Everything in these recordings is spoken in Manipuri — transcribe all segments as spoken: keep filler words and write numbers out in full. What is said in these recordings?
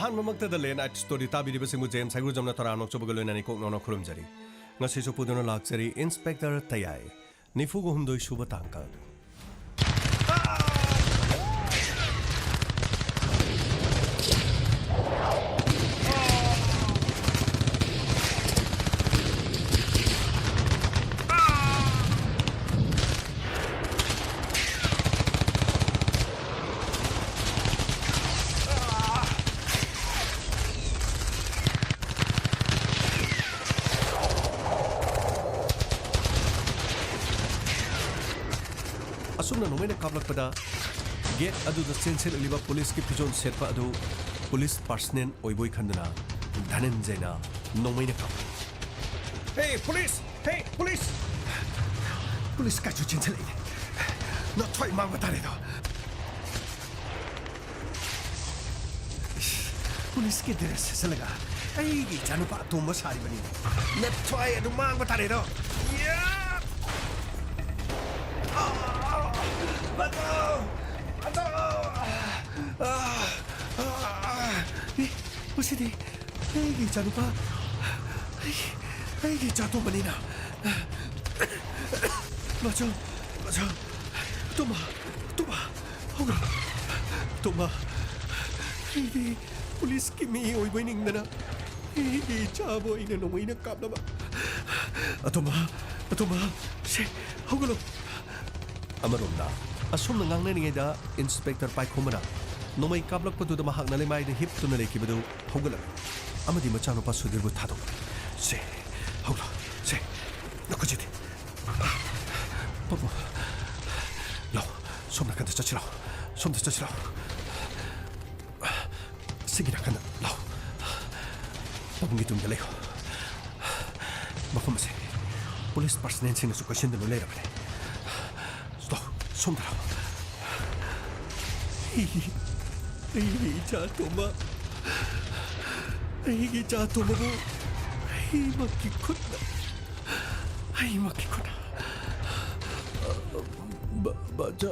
ꯑꯍꯥꯟꯕꯃꯛꯇꯗ ꯂꯦꯟ ꯑꯥꯏꯠ ꯁ꯭ꯇꯣꯔꯤ ꯇꯥꯕꯤꯔꯤꯕꯁꯤꯡꯕꯨ ꯖꯦꯝꯁ ꯍꯩꯒ꯭ꯔꯨꯖꯝꯅ ꯇꯔꯥꯝꯅ ꯑꯣꯛꯆꯕꯒ ꯂꯣꯏꯅꯅ ꯏꯀꯣꯛ ꯅꯧꯅ ꯈꯨꯔꯨꯝꯖꯔꯤ꯫ ꯉꯁꯤꯁꯨ ꯄꯨꯗꯨꯅ ꯂꯥꯛꯆꯔꯤ ꯏꯟꯁꯄꯦꯛꯇꯔ ꯇꯌꯥꯏ, ꯅꯤꯐꯨꯒ ꯍꯨꯝꯗꯣꯏ ꯁꯨꯕ ꯇꯥꯡꯀꯛ꯫ ꯑꯁꯨꯝꯅ ꯅꯣꯡꯃꯩꯅ ꯀꯥꯞꯂꯛꯄꯗ, ꯒꯦꯠ ꯑꯗꯨꯗ ꯆꯦꯟꯁꯤꯜꯂꯛꯂꯤꯕ ꯄꯨꯂꯤꯁꯀꯤ ꯐꯤꯖꯣꯜ ꯁꯦꯠꯄ ꯑꯗꯨ ꯄꯨꯂꯤꯁ ꯄꯥꯔꯁꯅꯦꯜ ꯑꯣꯏꯕꯣꯏ ꯈꯟꯗꯨꯅ ꯙꯅꯟꯖꯌꯅ ꯅꯣꯡꯃꯩꯅ ꯀꯥꯞꯂꯤ꯫ ꯍꯦ, ꯄꯨꯂꯤꯁ! ꯍꯦ, ꯄꯨꯂꯤꯁ! ꯄꯨꯂꯤꯁ ꯀꯥꯏꯁꯨ ꯆꯦꯟꯁꯤꯜꯂꯛꯏꯅꯦ꯫ ꯅꯊ꯭ꯋꯥꯏ ꯃꯥꯡꯕ ꯇꯥꯔꯦꯗꯣ꯫ ꯄꯨꯂꯤꯁꯀꯤ ꯗ꯭ꯔꯦꯁ ꯁꯦꯠꯆꯜꯂꯒ ꯑꯩꯒꯤ ꯏꯆꯥꯅꯨꯄꯥ ꯑꯇꯣꯝꯕ ꯁꯥꯔꯤꯕꯅꯤ꯫ ꯅꯊ꯭ꯋꯥꯏ ꯑꯗꯨ ꯃꯥꯡꯕ ꯇꯥꯔꯦꯗꯣ꯫ ꯌꯥ! ꯑꯥ! ꯕꯆꯥꯎ! ꯕꯆꯥꯎ! ꯑꯥ! ꯑꯥ! ꯑꯥ! ꯑꯦ, ꯃꯁꯤꯗꯤ ꯑꯩꯒꯤ ꯏꯆꯥꯅꯨꯄꯥ, ꯑꯩꯒꯤ, ꯑꯩꯒꯤ ꯏꯆꯥꯇꯣꯝꯕꯅꯤꯅ꯫ ꯕꯆꯥꯎ! ꯕꯆꯥꯎ! ꯇꯣꯝꯕ! ꯇꯣꯝꯕ! ꯍꯧꯒꯠꯂꯣ! ꯇꯣꯝꯕ! ꯑꯩꯗꯤ ꯄꯨꯂꯤꯁꯀꯤ ꯃꯤ ꯑꯣꯏꯕꯣꯏ ꯅꯤꯡꯗꯅ ꯑꯩꯒꯤ ꯏꯆꯥꯕꯨ ꯑꯩꯅ ꯅꯣꯡꯃꯩꯅ ꯀꯥꯞꯂꯕ꯫ ꯑꯇꯣꯝꯕ! ꯑꯇꯣꯝꯕ! ꯁꯦ, ꯍꯧꯒꯠꯂꯣ! ꯑꯃꯔꯣꯝꯗ, ꯑꯁꯨꯝꯅ ꯉꯥꯡꯅꯔꯤꯉꯩꯗ ꯏꯟꯁꯄꯦꯛꯇꯔ ꯄꯥꯏꯈꯣꯝꯕꯅ ꯅꯣꯡꯃꯩ ꯀꯥꯞꯂꯛꯄꯗꯨꯗ ꯃꯍꯥꯛꯅ ꯂꯩꯃꯥꯏꯗ ꯍꯤꯞꯇꯨꯅ ꯂꯩꯈꯤꯕꯗꯨ ꯍꯧꯒꯠꯂꯝꯃꯤ ꯑꯃꯗꯤ ꯃꯆꯥꯅꯨꯄꯥ ꯁꯨꯙꯤꯔꯕꯨ ꯊꯥꯗꯣꯛꯂꯝꯃꯤ꯫ ꯁꯦ, ꯍꯧꯒꯠꯂꯣ, ꯁꯦ, ꯅꯈꯨꯠꯁꯤꯗꯤ꯫ ꯄꯥꯕꯨꯡ, ꯂꯥꯎ, ꯁꯣꯝ ꯅꯥꯀꯟꯗ ꯆꯠꯁꯤ ꯂꯥꯎ, ꯁꯣꯝꯗ ꯆꯠꯁꯤ ꯂꯥꯎ꯫ ꯁꯤꯒꯤ ꯅꯥꯀꯟꯗ ꯂꯥꯎ꯫ ꯄꯥꯕꯨꯡꯒꯤ ꯇꯨꯡꯗ ꯂꯩꯌꯨ꯫ ꯃꯐꯝ ꯑꯁꯦ ꯄꯨꯂꯤꯁ ꯄꯥꯔꯁꯅꯦꯜꯁꯤꯡꯅꯁꯨ ꯀꯣꯏꯁꯤꯟꯗꯨꯅ ꯂꯩꯔꯕꯅꯦ꯫ ꯂꯥꯎ, ꯁꯣꯝꯗ ꯂꯥꯎ꯫ ꯑꯩꯒꯤ, ꯑꯩꯒꯤ ꯏꯆꯥ ꯑꯇꯣꯝꯕ, ꯑꯩꯒꯤ ꯏꯆꯥ ꯑꯇꯣꯝꯕꯕꯨ ꯑꯩꯃꯛꯀꯤ ꯈꯨꯠꯅ, ꯑꯩꯃꯛꯀꯤ ꯈꯨꯠꯅ꯫ ꯕ-, ꯕꯆꯥ,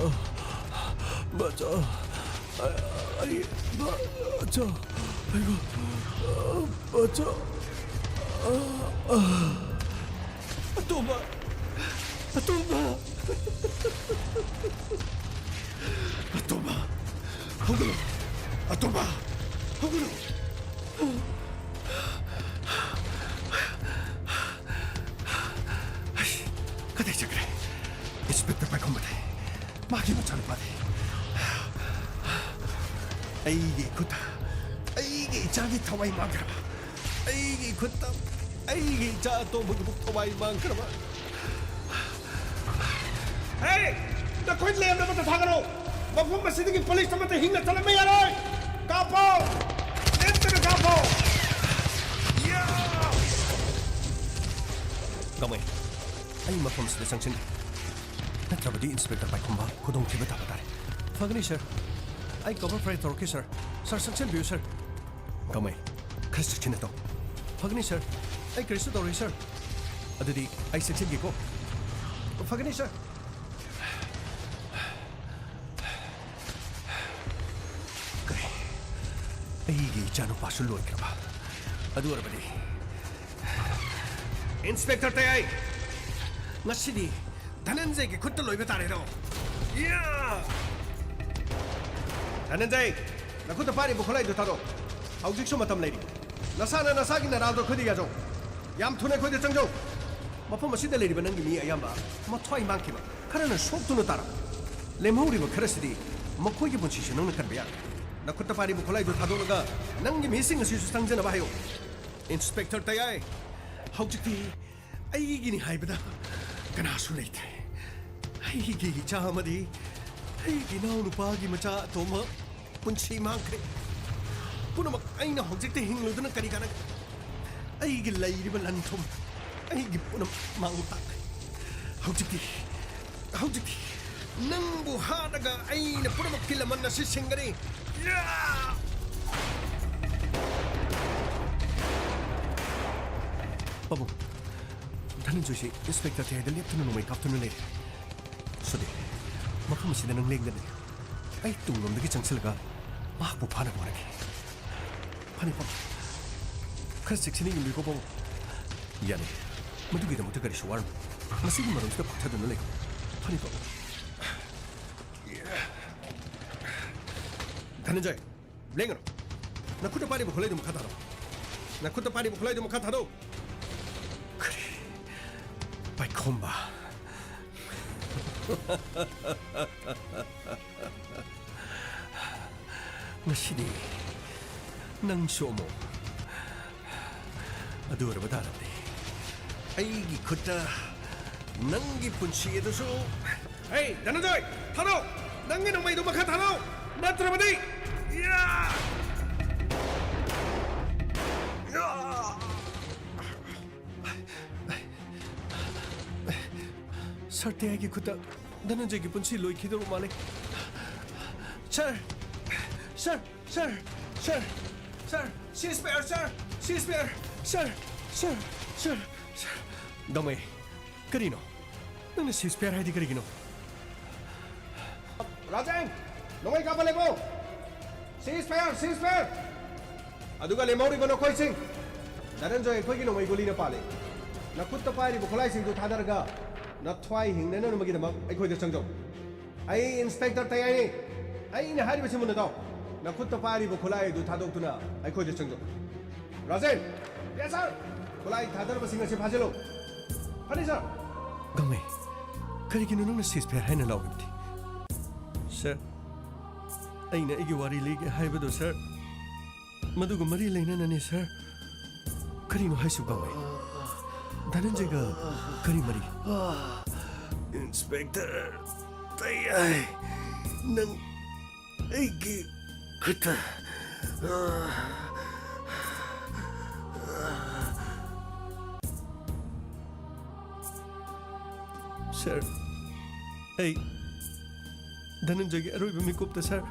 ꯕꯆꯥ, ꯑꯩ, ꯕꯆꯥ, ꯑꯆꯥ꯫ ꯑꯇꯣꯝꯕ! ꯑꯇꯣꯝꯕ! ꯑꯇꯣꯝꯕ! ꯍꯧꯒꯠꯂꯣ! ꯑꯇꯣꯝꯕ! ꯍꯧꯒꯠꯂꯣ! ꯑꯩꯁ, ꯀꯗꯥꯏ ꯆꯠꯈ꯭ꯔꯦ? ꯏꯟꯁꯄꯦꯛꯇꯔ ꯄꯥꯏꯈꯣꯝꯕꯗꯤ? ꯃꯥꯒꯤ ꯃꯆꯥꯅꯨꯄꯥꯗꯤ? ꯑꯩꯒꯤ ꯈꯨꯠꯇ, ꯑꯩꯒꯤ ꯏꯆꯥꯒꯤ ꯊꯋꯥꯏ ꯃꯥꯡꯈ꯭ꯔꯕ? ꯑꯩꯒꯤ ꯈꯨꯠꯇ ꯑꯩꯒꯤ ꯏꯆꯥ ꯑꯇꯣꯝꯕꯒꯤꯕꯨ ꯊꯋꯥꯏ ꯃꯥꯡꯈ꯭ꯔꯕ? ꯍꯦ! ꯅꯈꯣꯏ ꯂꯦꯝꯅ ꯑꯃꯠꯇ ꯊꯥꯒꯠꯂꯣ! ꯃꯐꯝ ꯑꯁꯤꯗꯒꯤ ꯄꯨꯂꯤꯁ ꯑꯃꯠꯇ ꯍꯤꯡꯅ ꯆꯠꯂꯝꯕ ꯌꯥꯔꯣꯏ! ꯀꯥꯞꯄꯣ! ꯂꯦꯞꯇꯅ ꯀꯥꯞꯄꯣ! ꯌꯥ! ꯀꯃꯩ, ꯑꯩ ꯃꯐꯝꯁꯤꯗ ꯆꯪꯁꯤꯟꯒꯦ꯫ ꯅꯠꯇ꯭ꯔꯕꯗꯤ ꯏꯟꯁꯄꯦꯛꯇꯔ ꯄꯥꯏꯈꯣꯝꯕ ꯈꯨꯗꯣꯡꯊꯤꯕ ꯇꯥꯕ ꯇꯥꯔꯦ꯫ ꯐꯒꯅꯤ, ꯁꯔ꯫ ꯑꯩ ꯀꯚꯔ ꯐꯥꯏꯌꯔ ꯇꯧꯔꯛꯀꯦ, ꯁꯔ꯫ ꯁꯔ, ꯆꯪꯁꯤꯟꯕꯤꯌꯨ, ꯁꯔ꯫ ꯀꯃꯩ, ꯈꯔ ꯆꯦꯛꯁꯤꯟꯅ ꯇꯧ꯫ ꯐꯒꯅꯤ, ꯁꯔ꯫ ꯑꯩ ꯀꯔꯤꯁꯨ ꯇꯧꯔꯣꯏ, ꯁꯔ꯫ ꯑꯗꯨꯗꯤ ꯑꯩ ꯆꯦꯛꯁꯤꯟꯒꯦꯀꯣ꯫ ꯐꯒꯅꯤ, ꯁꯔ꯫ ꯀꯔꯤ? ꯑꯩꯒꯤ ꯏꯆꯥꯅꯨꯄꯥꯁꯨ ꯂꯣꯏꯈ꯭ꯔꯕ? ꯑꯗꯨ ꯑꯣꯏꯔꯕꯗꯤ, ꯏꯟꯁꯄꯦꯛꯇꯔ ꯇꯌꯥꯏ, ꯉꯁꯤꯗꯤ ꯙꯅꯟꯖꯌꯒꯤ ꯈꯨꯠꯇ ꯂꯣꯏꯕ ꯇꯥꯔꯦꯗꯣ꯫ ꯌꯥ! ꯙꯅꯟꯖꯌ, ꯅꯈꯨꯠꯇ ꯄꯥꯏꯔꯤꯕ ꯈꯨꯠꯂꯥꯏꯗꯨ ꯊꯥꯗꯣꯛ꯫ ꯍꯧꯖꯤꯛꯁꯨ ꯃꯇꯝ ꯂꯩꯔꯤ꯫ ꯅꯁꯥꯅ ꯅꯁꯥꯒꯤ ꯅꯔꯥꯗꯣ ꯑꯩꯈꯣꯏꯗ ꯌꯥꯖꯧ꯫ ꯌꯥꯝ ꯊꯨꯅ ꯑꯩꯈꯣꯏꯗ ꯆꯪꯖꯧ꯫ ꯃꯐꯝ ꯑꯁꯤꯗ ꯂꯩꯔꯤꯕ ꯅꯪꯒꯤ ꯃꯤ ꯑꯌꯥꯝꯕ ꯃꯊ꯭ꯋꯥꯏ ꯃꯥꯡꯈꯤꯕ, ꯈꯔꯅ ꯁꯣꯛꯇꯨꯅ ꯇꯥꯔꯝ꯫ ꯂꯦꯝꯍꯧꯔꯤꯕ ꯈꯔꯁꯤꯗꯤ ꯃꯈꯣꯏꯒꯤ ꯄꯨꯟꯁꯤꯁꯨ ꯅꯪꯅ ꯀꯟꯕ ꯌꯥꯔꯣꯏ꯫ ꯅꯈꯨꯠꯇ ꯄꯥꯏꯔꯤꯕ ꯈꯨꯠꯂꯥꯏꯗꯨ ꯊꯥꯗꯣꯛꯂꯒ ꯅꯪꯒꯤ ꯃꯤꯁꯤꯡ ꯑꯁꯤꯁꯨ ꯆꯪꯖꯅꯕ ꯍꯥꯏꯌꯨ꯫ ꯏꯟꯁꯄꯦꯛꯇꯔ ꯇꯌꯥꯏ, ꯍꯧꯖꯤꯛꯇꯤ ꯑꯩꯒꯤꯅꯤ ꯍꯥꯏꯕꯗ ꯀꯅꯥꯁꯨ ꯂꯩꯇ꯭ꯔꯦ꯫ ꯑꯩꯒꯤ ꯏꯆꯥ ꯑꯃꯗꯤ ꯑꯩꯒꯤ ꯏꯅꯥꯎꯅꯨꯄꯥꯒꯤ ꯃꯆꯥ ꯑꯇꯣꯝꯕ ꯄꯨꯟꯁꯤ ꯃꯥꯡꯈ꯭ꯔꯦ꯫ ꯄꯨꯝꯅꯃꯛ ꯑꯩꯅ ꯍꯧꯖꯤꯛꯇꯤ ꯍꯤꯡꯂꯨꯗꯨꯅ ꯀꯔꯤ ꯀꯥꯟꯅꯒꯦ? ꯑꯩꯒꯤ ꯂꯩꯔꯤꯕ ꯂꯟ ꯊꯨꯝ, ꯑꯩꯒꯤ ꯄꯨꯝꯅꯃꯛ ꯃꯥꯡ ꯇꯥꯛꯈ꯭ꯔꯦ꯫ ꯍꯧꯖꯤꯛꯇꯤ, ꯍꯧꯖꯤꯛꯇꯤ ꯅꯪꯕꯨ ꯍꯥꯠꯂꯒ ꯑꯩꯅ ꯄꯨꯝꯅꯃꯛꯀꯤ ꯂꯃꯟ ꯑꯁꯤ ꯁꯤꯡꯒꯅꯤ꯫ ꯌꯥ! ꯄꯥꯕꯨꯡ, ꯙꯅꯟꯖꯣꯏꯁꯤ ꯏꯟꯁꯄꯦꯛꯇꯔ ꯇꯌꯥꯏꯗ ꯂꯦꯞꯇꯨꯅ ꯅꯣꯡꯃꯩ ꯀꯥꯞꯇꯨꯅ ꯂꯩꯔꯦ꯫ ꯁꯨꯗꯤ, ꯃꯐꯝ ꯑꯁꯤꯗ ꯅꯪ ꯂꯦꯡꯗꯅ ꯂꯩꯌꯨ꯫ ꯑꯩ ꯇꯨꯡꯂꯣꯝꯗꯒꯤ ꯆꯪꯁꯤꯜꯂꯒ ꯃꯍꯥꯛꯄꯨ ꯐꯥꯅꯕ ꯍꯣꯠꯅꯒꯦ꯫ ꯐꯅꯤ, ꯄꯥꯕꯨꯡ꯫ ꯈꯔ ꯆꯦꯛꯁꯤꯟꯅ ꯌꯦꯡꯕꯤꯌꯨꯀꯣ, ꯄꯥꯕꯨꯡ꯫ ꯌꯥꯅꯤ꯫ ꯃꯗꯨꯒꯤꯗꯃꯛꯇ ꯀꯔꯤꯁꯨ ꯋꯥꯔꯨꯅꯨ꯫ ꯃꯁꯤꯒꯤ ꯃꯔꯝꯁꯤꯗ ꯄꯥꯈꯠꯇꯅ ꯂꯩꯒꯅꯨ꯫ ꯐꯅꯤ, ꯄꯥꯕꯨꯡ꯫ ꯙꯅꯟꯖꯣꯏ, ꯂꯦꯡꯒꯅꯨ꯫ ꯅꯈꯨꯠꯇ ꯄꯥꯏꯔꯤꯕ ꯈꯨꯠꯂꯥꯏꯗꯨ ꯃꯈꯥ ꯊꯥꯗꯧ꯫ ꯅꯈꯨꯠꯇ ꯄꯥꯏꯔꯤꯕ ꯈꯨꯠꯂꯥꯏꯗꯨ ꯃꯈꯥ ꯊꯥꯗꯧ꯫ ꯀꯔꯤ? ꯄꯥꯏꯈꯣꯝꯕ꯫ ꯉꯁꯤꯗꯤ ꯅꯪꯁꯨ ꯑꯃꯨꯛ ꯑꯗꯨ ꯑꯣꯏꯔꯕ ꯇꯥꯔꯕꯗꯤ ꯑꯩꯒꯤ ꯈꯨꯠꯇ ꯅꯪꯒꯤ ꯄꯨꯟꯁꯤ ꯑꯗꯨꯁꯨ꯫ ꯍꯦ, ꯙꯅꯟꯖꯣꯏ, ꯊꯥꯗꯧ! ꯅꯪꯒꯤ ꯅꯣꯡꯃꯩꯗꯨ ꯃꯈꯥ ꯊꯥꯗꯧ! ꯅꯠꯇ꯭ꯔꯕꯗꯤ꯫ ꯌꯥ! ꯌꯥ! ꯁꯥꯔ, ꯇꯦꯌꯥꯏꯒꯤ ꯈꯨꯠꯇ ꯙꯅꯟꯖꯌꯒꯤ ꯄꯨꯟꯁꯤ ꯂꯣꯏꯈꯤꯗꯧꯕ ꯃꯥꯜꯂꯦ꯫ ꯁꯥꯔ! ꯁꯥꯔ! ꯁꯥꯔ! ꯁꯥꯔ! ꯁꯥꯔ! ꯁꯤꯁ ꯐꯥꯌꯔ, ꯁꯥꯔ! ꯁꯤꯁ ꯐꯥꯌꯔ! ꯁꯥꯔ! ꯁꯥꯔ! ꯁꯥꯔ! ꯁꯥꯔ! ꯁꯥꯔ! ꯒꯥꯡꯃꯩ, ꯀꯔꯤꯅꯣ? ꯅꯪꯅ ꯁꯤꯁ ꯐꯥꯌꯔ ꯍꯥꯏꯗꯤ ꯀꯔꯤꯒꯤꯅꯣ? ꯔꯥꯖꯦꯟ! ꯅꯣꯡꯃꯩ ꯀꯥꯞꯄ ꯂꯦꯞꯄꯣ! ꯁꯤꯁ ꯐꯥꯌꯔ! ꯁꯤꯁ ꯐꯥꯌꯔ! ꯑꯗꯨꯒ ꯂꯦꯝꯍꯧꯔꯤꯕ ꯅꯈꯣꯏꯁꯤꯡ, ꯙꯅꯟꯖꯣꯏ ꯑꯩꯈꯣꯏꯒꯤ ꯅꯣꯡꯃꯩ ꯒꯨꯂꯤꯅ ꯄꯥꯜꯂꯤ꯫ ꯅꯈꯨꯠꯇ ꯄꯥꯏꯔꯤꯕ ꯈꯨꯠꯂꯥꯏꯁꯤꯡꯗꯨ ꯊꯥꯗꯔꯒ ꯅꯊ꯭ꯋꯥꯏ ꯍꯤꯡꯅꯅꯕꯒꯤꯗꯃꯛ ꯑꯩꯈꯣꯏꯗ ꯆꯪꯖꯧ꯫ ꯑꯩ ꯏꯟꯁꯄꯦꯛꯇꯔ ꯇꯌꯥꯏꯅꯤ꯫ ꯑꯩꯅ ꯍꯥꯏꯔꯤꯕꯁꯤ ꯃꯨꯟꯅ ꯇꯥꯎ꯫ ꯅꯈꯨꯠꯇ ꯄꯥꯏꯔꯤꯕ ꯈꯨꯠꯂꯥꯏ ꯑꯗꯨ ꯊꯥꯗꯣꯛꯇꯨꯅ ꯑꯩꯈꯣꯏꯗ ꯆꯪꯖꯧ꯫ ꯔꯥꯖꯦꯟ! ꯌꯦꯁ, ꯁꯥꯔ! ꯈꯨꯠꯂꯥꯏ ꯊꯥꯗꯔꯕꯁꯤꯡ ꯑꯁꯤ ꯐꯥꯖꯤꯜꯂꯨ꯫ ꯐꯅꯤ, ꯁꯥꯔ꯫ ꯒꯥꯡꯃꯩ, ꯀꯔꯤꯒꯤꯅꯣ ꯅꯪꯅ ꯁꯤꯁ ꯐꯥꯌꯔ ꯍꯥꯏꯅ ꯂꯥꯎꯔꯤꯕꯗꯤ? ꯁꯥꯔ, ꯑꯩꯅ ꯑꯩꯒꯤ ꯋꯥꯔꯤ ꯂꯤꯒꯦ ꯍꯥꯏꯕꯗꯣ, ꯁꯥꯔ, ꯃꯗꯨꯒ ꯃꯔꯤ ꯂꯩꯅꯅꯅꯦ, ꯁꯥꯔ꯫ ꯀꯔꯤꯅꯣ ꯍꯥꯏꯁꯤꯕꯨ, ꯒꯥꯡꯃꯩ? ꯙꯅꯟꯖꯌꯒ ꯀꯔꯤ ꯃꯔꯤ? ꯏꯟꯁꯄꯦꯛꯇꯔ ꯇꯌꯥꯏ, ꯅꯪ ꯑꯩꯒꯤ ꯈꯨꯠꯇ꯫ ꯁꯥꯔ, ꯑꯩ ꯙꯅꯟꯖꯌꯒꯤ ꯑꯔꯣꯏꯕ ꯃꯤꯀꯨꯞꯇ, ꯁꯥꯔ,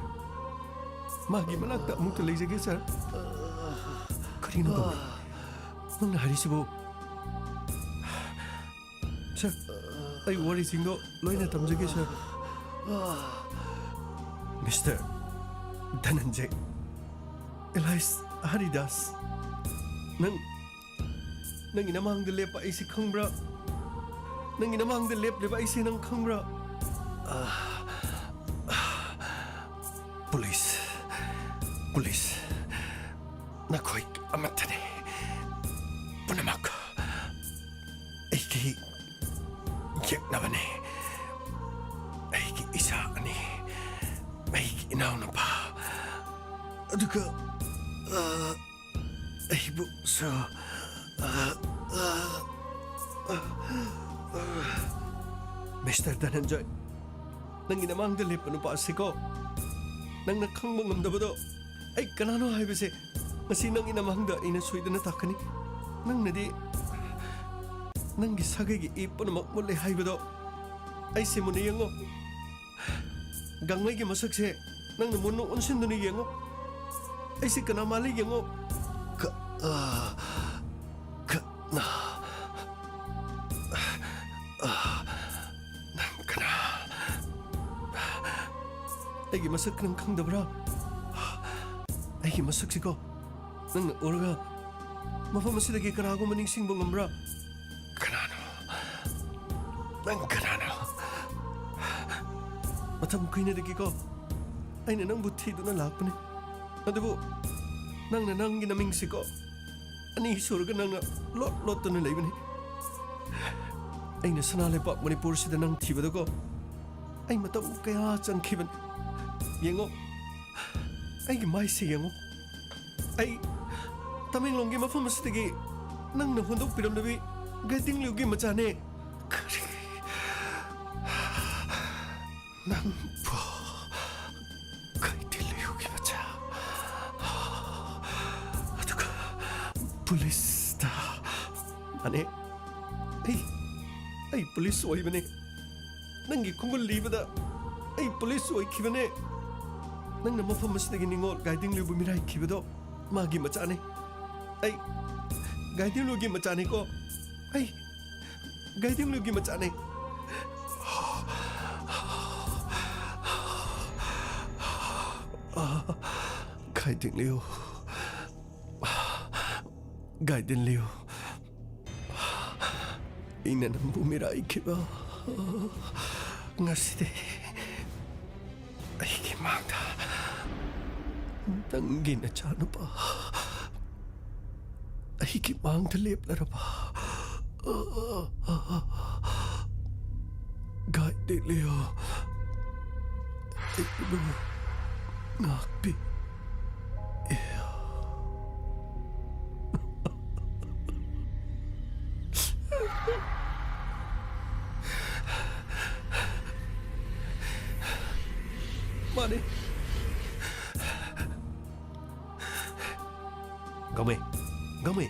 ꯃꯥꯒꯤ ꯃꯅꯥꯛꯇ ꯑꯃꯨꯛꯇ ꯂꯩꯖꯒꯦ, ꯁꯥꯔ꯫ ꯀꯔꯤꯅꯣ, ꯒꯥꯡꯃꯩ? ꯅꯪꯅ ꯍꯥꯏꯔꯤꯁꯤꯕꯨ? ꯁꯥꯔ, ꯑꯩ ꯋꯥꯔꯤꯁꯤꯡꯗꯣ ꯂꯣꯏꯅ ꯇꯝꯖꯒꯦ, ꯁꯥꯔ꯫ ꯃꯤꯁꯇꯔ ꯙꯅꯟꯖꯌ, ꯑꯦꯂꯥꯏꯁ ꯍꯔꯤꯗꯥꯁ, ꯅꯪ, ꯅꯪꯒꯤ ꯅꯃꯥꯡꯗ ꯂꯦꯞꯄ ꯑꯩꯁꯦ ꯈꯪꯕ꯭ꯔꯥ? ꯅꯪꯒꯤ ꯅꯃꯥꯡꯗ ꯂꯦꯞꯂꯤꯕ ꯑꯩꯁꯦ ꯅꯪ ꯈꯪꯕ꯭ꯔꯥ? ꯑꯥ, ꯑꯥ, ꯄꯨꯂꯤꯁ, ꯄꯨꯂꯤꯁ, ꯅꯈꯣꯏ ꯑꯃꯠꯇꯅꯤ꯫ ꯄꯨꯝꯅꯃꯛ ꯑꯩꯒꯤ ꯌꯦꯛꯅꯕꯅꯤ꯫ ꯑꯩꯒꯤ ꯏꯆꯥ ꯑꯅꯤ, ꯑꯩꯒꯤ ꯏꯅꯥꯎꯅꯨꯄꯥ, ꯑꯗꯨꯒ, ꯑ, ꯑꯩꯕꯨꯁꯨ, ꯑ, ꯑ, ꯑ, ꯑ, ꯃꯤꯁꯇꯔ ꯙꯅꯟꯖꯣꯏ, ꯅꯪꯒꯤ ꯅꯃꯥꯡꯗ ꯂꯦꯞꯄ ꯅꯨꯄꯥ ꯑꯁꯤꯀꯣ, ꯅꯪꯅ ꯈꯪꯕ ꯉꯝꯗꯕꯗꯣ, ꯑꯩ ꯀꯅꯥꯅꯣ ꯍꯥꯏꯕꯁꯦ ꯉꯁꯤ ꯅꯪꯒꯤ ꯅꯃꯥꯡꯗ ꯑꯩꯅ ꯁꯣꯏꯗꯅ ꯇꯥꯛꯀꯅꯤ꯫ ꯅꯪꯅꯗꯤ ꯅꯪꯒꯤ ꯁꯥꯒꯩꯒꯤ ꯏ ꯄꯨꯝꯅꯃꯛ ꯃꯨꯠꯂꯦ ꯍꯥꯏꯕꯗꯣ ꯑꯩꯁꯦ ꯃꯨꯟꯅ ꯌꯦꯡꯉꯣ꯫ ꯒꯥꯡꯃꯩꯒꯤ ꯃꯁꯛꯁꯦ ꯅꯪꯅ ꯃꯨꯟꯅ ꯑꯣꯟꯁꯤꯟꯗꯨꯅ ꯌꯦꯡꯉꯣ꯫ ꯑꯩꯁꯦ ꯀꯅꯥ ꯃꯥꯜꯂꯤ ꯌꯦꯡꯉꯣ꯫ ꯀ-, ꯑ, ꯀ-, ꯅ-, ꯑ, ꯅꯪ ꯀꯅꯥ? ꯑꯩꯒꯤ ꯃꯁꯛ ꯅꯪ ꯈꯪꯗꯕ꯭ꯔꯥ? ꯑꯩꯒꯤ ꯃꯁꯛꯁꯤꯀꯣ, ꯅꯪꯅ ꯎꯔꯒ ꯃꯐꯝ ꯑꯁꯤꯗꯒꯤ ꯀꯅꯥꯒꯨꯝꯕ ꯅꯤꯡꯁꯤꯡꯕ ꯉꯝꯕ꯭ꯔꯥ? ꯀꯅꯥꯅꯣ? ꯅꯪ ꯀꯅꯥꯅꯣ? ꯃꯇꯝ ꯀꯨꯏꯅꯗꯒꯤꯀꯣ ꯑꯩꯅ ꯅꯪꯕꯨ ꯊꯤꯗꯨꯅ ꯂꯥꯛꯄꯅꯤ, ꯑꯗꯨꯕꯨ ꯅꯪꯅ ꯅꯪꯒꯤ ꯅꯃꯤꯡꯁꯤꯀꯣ ꯑꯅꯤ ꯁꯨꯔꯒ ꯅꯪꯅ ꯂꯣꯠ ꯂꯣꯠꯇꯨꯅ ꯂꯩꯕꯅꯤ꯫ ꯑꯩꯅ ꯁꯅꯥ ꯂꯩꯕꯥꯛ ꯃꯅꯤꯄꯨꯔꯁꯤꯗ ꯅꯪ ꯊꯤꯕꯗꯀꯣ ꯑꯩ ꯃꯇꯝ ꯀꯌꯥ ꯆꯪꯈꯤꯕꯅꯤ꯫ ꯌꯦꯡꯉꯣ, ꯑꯩꯒꯤ ꯃꯥꯏꯁꯦ ꯌꯦꯡꯉꯣ꯫ ꯑꯩ ꯇꯃꯦꯡꯂꯣꯡꯒꯤ ꯃꯐꯝ ꯑꯁꯤꯗꯒꯤ ꯅꯪꯅ ꯍꯨꯟꯗꯣꯛꯄꯤꯔꯝꯂꯕꯤ ꯒꯥꯏꯗꯤꯡꯂꯤꯌꯨꯒꯤ ꯃꯆꯥꯅꯦ꯫ ꯀꯔꯤ? ꯅꯪꯕꯨ ꯒꯥꯏꯗꯤꯡꯂꯤꯌꯨꯒꯤ ꯃꯆꯥ? ꯑꯗꯨꯒ ꯄꯨꯂꯤꯁꯇ? ꯃꯥꯅꯦ, ꯑꯩ, ꯑꯩ ꯄꯨꯂꯤꯁ ꯑꯣꯏꯕꯅꯦ꯫ ꯅꯪꯒꯤ ꯈꯣꯡꯒꯨꯜ ꯂꯤꯕꯗ ꯑꯩ ꯄꯨꯂꯤꯁ ꯑꯣꯏꯈꯤꯕꯅꯦ꯫ ꯅꯪꯅ ꯃꯐꯝ ꯑꯁꯤꯗꯒꯤ ꯅꯤꯉꯣꯜ ꯒꯥꯏꯗꯤꯡꯂꯤꯌꯨꯕꯨ ꯃꯤꯔꯥꯏꯈꯤꯕꯗꯣ ꯃꯥꯒꯤ ꯃꯆꯥꯅꯦ꯫ ꯑꯩ ꯒꯥꯏꯗꯤꯡꯂꯤꯌꯨꯒꯤ ꯃꯆꯥꯅꯤꯀꯣ꯫ ꯑꯩ ꯒꯥꯏꯗꯤꯡꯂꯤꯌꯨꯒꯤ ꯃꯆꯥꯅꯦ꯫ ꯒꯥꯏꯗꯤꯡꯂꯤꯌꯨ꯫ ꯒꯥꯏꯗꯤꯟ ꯂꯤꯌꯨ, ꯑꯩꯅ ꯅꯪꯕꯨ ꯃꯤꯔꯥꯏꯈꯤꯕ ꯉꯁꯤꯗꯤ ꯑꯩꯒꯤ ꯃꯥꯡꯗ ꯅꯪꯒꯤ ꯅꯆꯥꯅꯨꯄꯥ ꯑꯩꯒꯤ ꯃꯥꯡꯗ ꯂꯦꯞꯂꯔꯕ ꯒꯥꯏꯗꯤꯟ ꯂꯤꯌꯨ, ꯑꯩꯕꯨ ꯉꯥꯛꯄꯤ꯫ ꯃꯥꯅꯦ꯫ ꯒꯥꯡꯃꯩ, ꯒꯥꯡꯃꯩ,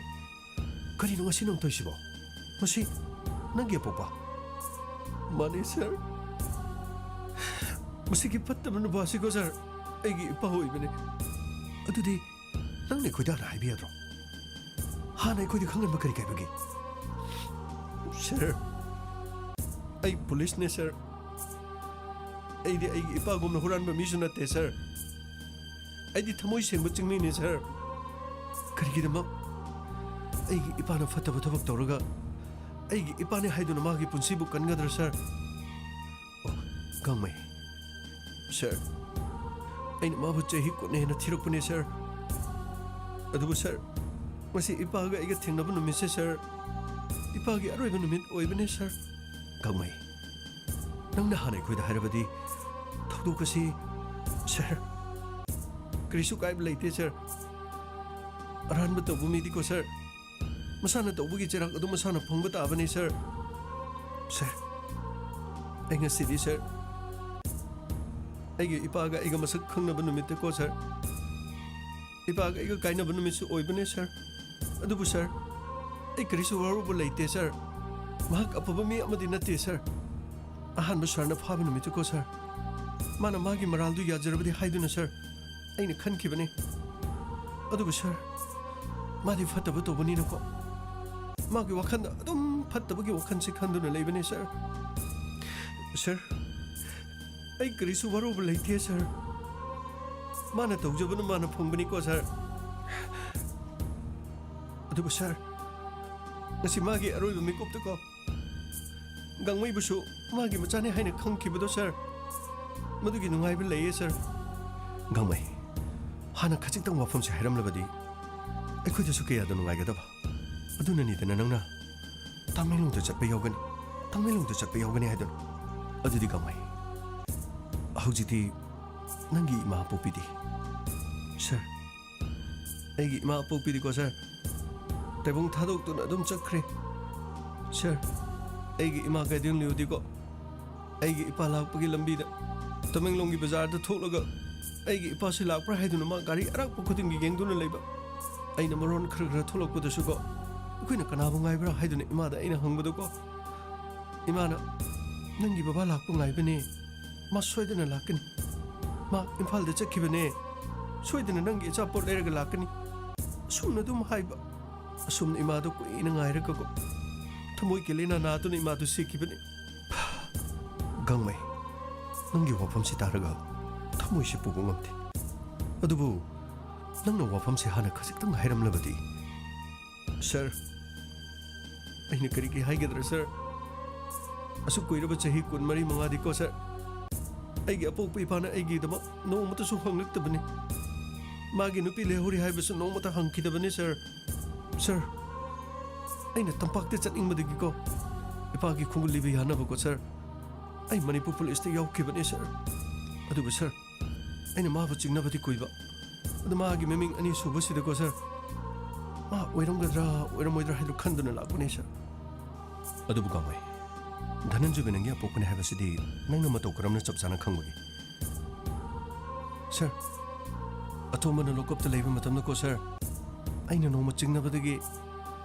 ꯀꯔꯤꯅꯣ ꯉꯁꯤ ꯅꯪ ꯇꯧꯔꯤꯁꯤꯕꯣ? ꯃꯁꯤ ꯅꯪꯒꯤ ꯑꯄꯣꯛꯄ? ꯃꯥꯅꯦ, ꯁꯥꯔ꯫ ꯃꯁꯤꯒꯤ ꯐꯠꯇꯕ ꯅꯨꯄꯥꯁꯤꯀꯣ, ꯁꯥꯔ, ꯑꯩꯒꯤ ꯏꯄꯥ ꯑꯣꯏꯕꯅꯦ꯫ ꯑꯗꯨꯗꯤ ꯅꯪꯅ ꯑꯩꯈꯣꯏꯗ ꯍꯥꯟꯅ ꯍꯥꯏꯕ ꯌꯥꯗ꯭ꯔꯣ? ꯍꯥꯟꯅ ꯑꯩꯈꯣꯏꯗ ꯈꯪꯍꯟꯕ ꯀꯔꯤ ꯀꯥꯏꯕꯒꯦ? ꯁꯥꯔ, ꯑꯩ ꯄꯨꯂꯤꯁꯅꯦ, ꯁꯥꯔ꯫ ꯑꯩꯗꯤ ꯑꯩꯒꯤ ꯏꯄꯥꯒꯨꯝꯅ ꯍꯨꯔꯥꯟꯕ ꯃꯤꯁꯨ ꯅꯠꯇꯦ, ꯁꯥꯔ꯫ ꯑꯩꯗꯤ ꯊꯃꯣꯏ ꯁꯦꯡꯕ ꯆꯤꯡꯃꯤꯅꯦ, ꯁꯥꯔ꯫ ꯀꯔꯤꯒꯤꯗꯃꯛ ꯑꯩꯒꯤ ꯏꯄꯥꯅ ꯐꯠꯇꯕ ꯊꯕꯛ ꯇꯧꯔꯒ ꯑꯩꯒꯤ ꯏꯄꯥꯅꯦ ꯍꯥꯏꯗꯨꯅ ꯃꯥꯒꯤ ꯄꯨꯟꯁꯤꯕꯨ ꯀꯟꯒꯗ꯭ꯔꯥ, ꯁꯥꯔ? ꯑꯣ, ꯒꯥꯡꯃꯩ꯫ ꯁꯥꯔ, ꯑꯩꯅ ꯃꯥꯕꯨ ꯆꯍꯤ ꯀꯨꯟ ꯍꯦꯟꯅ ꯊꯤꯔꯛꯄꯅꯦ, ꯁꯥꯔ꯫ ꯑꯗꯨꯕꯨ, ꯁꯥꯔ, ꯉꯁꯤ ꯏꯄꯥꯒ ꯑꯩꯒ ꯊꯦꯡꯅꯕ ꯅꯨꯃꯤꯠꯁꯦ, ꯁꯥꯔ, ꯏꯄꯥꯒꯤ ꯑꯔꯣꯏꯕ ꯅꯨꯃꯤꯠ ꯑꯣꯏꯕꯅꯦ, ꯁꯥꯔ꯫ ꯒꯥꯡꯃꯩ, ꯅꯪꯅ ꯍꯥꯟꯅ ꯑꯩꯈꯣꯏꯗ ꯍꯥꯏꯔꯕꯗꯤ ꯊꯧꯗꯣꯛ ꯑꯁꯤ, ꯁꯥꯔ, ꯀꯔꯤꯁꯨ ꯀꯥꯏꯕ ꯂꯩꯇꯦ, ꯁꯥꯔ꯫ ꯑꯔꯥꯟꯕ ꯇꯧꯕ ꯃꯤꯗꯤꯀꯣ, ꯁꯥꯔ, ꯃꯁꯥꯅ ꯇꯧꯕꯒꯤ ꯆꯩꯔꯥꯛ ꯑꯗꯨ ꯃꯁꯥꯅ ꯐꯪꯕ ꯇꯥꯕꯅꯤ, ꯁꯥꯔ꯫ ꯁꯥꯔ, ꯑꯩ ꯉꯁꯤꯗꯤ, ꯁꯥꯔ, ꯑꯩꯒꯤ ꯏꯄꯥꯒ ꯑꯩꯒ ꯃꯁꯛ ꯈꯪꯅꯕ ꯅꯨꯃꯤꯠꯇꯀꯣ, ꯁꯥꯔ, ꯏꯄꯥꯒ ꯑꯩꯒ ꯀꯥꯏꯅꯕ ꯅꯨꯃꯤꯠꯁꯨ ꯑꯣꯏꯕꯅꯦ, ꯁꯥꯔ꯫ ꯑꯗꯨꯕꯨ, ꯁꯥꯔ, ꯑꯩ ꯀꯔꯤꯁꯨ ꯋꯥꯔꯧꯕ ꯂꯩꯇꯦ, ꯁꯥꯔ꯫ ꯃꯍꯥꯛ ꯑꯐꯕ ꯃꯤ ꯑꯃꯗꯤ ꯅꯠꯇꯦ, ꯁꯥꯔ꯫ ꯑꯍꯥꯟꯕ ꯁꯥꯔꯅ ꯐꯥꯕ ꯅꯨꯃꯤꯠꯇꯀꯣ, ꯁꯥꯔ, ꯃꯥꯅ ꯃꯥꯒꯤ ꯃꯔꯥꯜꯗꯨ ꯌꯥꯖꯔꯕꯗꯤ ꯍꯥꯏꯗꯨꯅ, ꯁꯥꯔ, ꯑꯩꯅ ꯈꯟꯈꯤꯕꯅꯤ꯫ ꯑꯗꯨꯕꯨ, ꯁꯥꯔ, ꯃꯥꯗꯤ ꯐꯠꯇꯕ ꯇꯧꯕꯅꯤꯅꯀꯣ, ꯃꯥꯒꯤ ꯋꯥꯈꯜꯗ ꯑꯗꯨꯝ ꯐꯠꯇꯕꯒꯤ ꯋꯥꯈꯜꯁꯤ ꯈꯟꯗꯨꯅ ꯂꯩꯕꯅꯦ, ꯁꯥꯔ꯫ ꯁꯥꯔ, ꯑꯩ ꯀꯔꯤꯁꯨ ꯋꯥꯔꯧꯕ ꯂꯩꯇꯦ, ꯁꯥꯔ꯫ ꯃꯥꯅ ꯇꯧꯖꯕꯅ ꯃꯥꯅ ꯐꯪꯕꯅꯤꯀꯣ, ꯁꯥꯔ꯫ ꯑꯗꯨꯕꯨ ꯁꯥꯔ, ꯉꯁꯤ ꯃꯥꯒꯤ ꯑꯔꯣꯏꯕ ꯃꯤꯀꯨꯞꯇꯀꯣ, ꯒꯥꯡꯃꯩꯕꯨꯁꯨ ꯃꯥꯒꯤ ꯃꯆꯥꯅꯤ ꯍꯥꯏꯅ ꯈꯪꯈꯤꯕꯗꯣ ꯁꯥꯔ, ꯃꯗꯨꯒꯤ ꯅꯨꯡꯉꯥꯏꯕ ꯂꯩꯌꯦ ꯁꯥꯔ꯫ ꯒꯥꯡꯃꯩ, ꯍꯥꯟꯅ ꯈꯖꯤꯛꯇꯪ ꯋꯥꯐꯝꯁꯦ ꯍꯥꯏꯔꯝꯂꯕꯗꯤ ꯑꯩꯈꯣꯏꯗꯁꯨ ꯀꯌꯥꯗ ꯅꯨꯡꯉꯥꯏꯒꯗꯕ꯫ ꯑꯗꯨꯅꯅꯤꯗꯅ ꯅꯪꯅ ꯇꯥꯃꯦꯡꯂꯣꯡꯗ ꯆꯠꯄ ꯌꯥꯎꯒꯅꯤ, ꯇꯥꯃꯦꯡꯂꯣꯡꯗ ꯆꯠꯄ ꯌꯥꯎꯒꯅꯤ ꯍꯥꯏꯗꯨꯅ꯫ ꯑꯗꯨꯗꯤ ꯒꯥꯡꯃꯩ, ꯍꯧꯖꯤꯛꯇꯤ ꯅꯪꯒꯤ ꯏꯃꯥ ꯑꯄꯣꯛꯄꯤꯗꯤ? ꯁꯥꯔ, ꯑꯩꯒꯤ ꯏꯃꯥ ꯑꯄꯣꯛꯄꯤꯗꯤꯀꯣ ꯁꯥꯔ, ꯇꯥꯏꯕꯪ ꯊꯥꯗꯣꯛꯇꯨꯅ ꯑꯗꯨꯝ ꯆꯠꯈ꯭ꯔꯦ꯫ ꯁꯥꯔ, ꯑꯩꯒꯤ ꯏꯃꯥ ꯒꯥꯏꯗꯤꯟ ꯂꯤꯌꯨꯗꯤꯀꯣ, ꯑꯩꯒꯤ ꯏꯄꯥ ꯂꯥꯛꯄꯒꯤ ꯂꯝꯕꯤꯗ ꯇꯃꯦꯡꯂꯣꯡꯒꯤ ꯕꯖꯥꯔꯗ ꯊꯣꯛꯂꯒ ꯑꯩꯒꯤ ꯏꯄꯥꯁꯤ ꯂꯥꯛꯄ꯭ꯔꯥ ꯍꯥꯏꯗꯨꯅ ꯃꯥ ꯒꯥꯔꯤ ꯑꯔꯥꯛꯄ ꯈꯨꯗꯤꯡꯒꯤ ꯌꯦꯡꯗꯨꯅ ꯂꯩꯕ꯫ ꯑꯩꯅ ꯃꯔꯣꯟ ꯈꯔ ꯈꯔ ꯊꯣꯛꯂꯛꯄꯗꯁꯨꯀꯣ, ꯑꯩꯈꯣꯏꯅ ꯀꯅꯥꯕꯨ ꯉꯥꯏꯕ꯭ꯔꯥ ꯍꯥꯏꯗꯨꯅ ꯏꯃꯥꯗ ꯑꯩꯅ ꯍꯪꯕꯗꯀꯣ, ꯏꯃꯥꯅ, "ꯅꯪꯒꯤ ꯕꯕꯥ ꯂꯥꯛꯄ ꯉꯥꯏꯕꯅꯦ, ꯃꯥ ꯁꯣꯏꯗꯅ ꯂꯥꯛꯀꯅꯤ, ꯃꯥ ꯏꯝꯐꯥꯜꯗ ꯆꯠꯈꯤꯕꯅꯦ, ꯁꯣꯏꯗꯅ ꯅꯪꯒꯤ ꯑꯆꯥꯄꯣꯠ ꯂꯩꯔꯒ ꯂꯥꯛꯀꯅꯤ," ꯑꯁꯨꯝꯅ ꯑꯗꯨꯝ ꯍꯥꯏꯕ꯫ ꯑꯁꯨꯝꯅ ꯏꯃꯥꯗꯣ ꯀꯨꯏꯅ ꯉꯥꯏꯔꯒꯀꯣ, ꯊꯃꯣꯏ ꯀꯦꯂꯦꯅ ꯅꯥꯗꯨꯅ ꯏꯃꯥꯗꯨ ꯁꯤꯈꯤꯕꯅꯤ꯫ ꯒꯥꯡꯃꯩ, ꯅꯪꯒꯤ ꯋꯥꯐꯝꯁꯤ ꯇꯥꯔꯒ ꯊꯃꯣꯏꯁꯤ ꯄꯨꯕ ꯉꯝꯗꯦ꯫ ꯑꯗꯨꯕꯨ ꯅꯪꯅ ꯋꯥꯐꯝꯁꯤ ꯍꯥꯟꯅ ꯈꯖꯤꯛꯇꯪ ꯍꯥꯏꯔꯝꯂꯕꯗꯤ? ꯁꯥꯔ, ꯑꯩꯅ ꯀꯔꯤꯒꯤ ꯍꯥꯏꯒꯗ꯭ꯔꯥ ꯁꯥꯔ? ꯑꯁꯨꯛ ꯀꯨꯏꯔꯕ ꯆꯍꯤ ꯀꯨꯟꯃꯔꯤ ꯃꯉꯥꯗꯤꯀꯣ ꯁꯥꯔ, ꯑꯩꯒꯤ ꯑꯄꯣꯛꯄ ꯏꯄꯥꯅ ꯑꯩꯒꯤꯗꯃꯛ ꯅꯣꯡꯃꯇꯁꯨ ꯍꯪꯂꯛꯇꯕꯅꯤ꯫ ꯃꯥꯒꯤ ꯅꯨꯄꯤ ꯂꯩꯍꯧꯔꯤ ꯍꯥꯏꯕꯁꯨ ꯅꯣꯡꯃꯇ ꯍꯪꯈꯤꯗꯕꯅꯤ ꯁꯥꯔ꯫ ꯁꯥꯔ, ꯑꯩꯅ ꯇꯝꯄꯥꯛꯇ ꯆꯠꯅꯤꯡꯕꯗꯒꯤꯀꯣ, ꯏꯄꯥꯒꯤ ꯈꯣꯡꯒꯨꯜ ꯂꯤꯕ ꯌꯥꯅꯕꯀꯣ ꯁꯥꯔ, ꯑꯩ ꯃꯅꯤꯄꯨꯔ ꯄꯨꯂꯤꯁꯇ ꯌꯥꯎꯈꯤꯕꯅꯤ ꯁꯥꯔ꯫ ꯑꯗꯨꯕꯨ ꯁꯥꯔ, ꯑꯩꯅ ꯃꯥꯕꯨ ꯆꯤꯡꯅꯕꯗꯤ ꯀꯨꯏꯕ, ꯑꯗꯨ ꯃꯥꯒꯤ ꯃꯃꯤꯡ ꯑꯅꯤ ꯁꯨꯕꯁꯤꯗꯀꯣ ꯁꯥꯔ, ꯃꯥ ꯑꯣꯏꯔꯝꯒꯗ꯭ꯔꯥ ꯑꯣꯏꯔꯝꯃꯣꯏꯗ꯭ꯔꯥ ꯍꯥꯏꯗꯨ ꯈꯟꯗꯨꯅ ꯂꯥꯛꯄꯅꯦ ꯁꯥꯔ꯫ ꯑꯗꯨꯕꯨ ꯒꯥꯡꯃꯩ, ꯙꯅꯟꯖꯣꯏꯕ ꯅꯪꯒꯤ ꯑꯄꯣꯛꯄꯅꯦ ꯍꯥꯏꯕꯁꯤꯗꯤ ꯅꯪꯅ ꯃꯇꯧ ꯀꯔꯝꯅ ꯆꯞ ꯆꯥꯅ ꯈꯪꯕꯒꯦ? ꯁꯥꯔ, ꯑꯇꯣꯝꯕꯅ ꯂꯣꯀꯞꯇ ꯂꯩꯕ ꯃꯇꯝꯗꯀꯣ ꯁꯥꯔ, ꯑꯩꯅ ꯅꯣꯡꯃ ꯆꯤꯡꯅꯕꯗꯒꯤ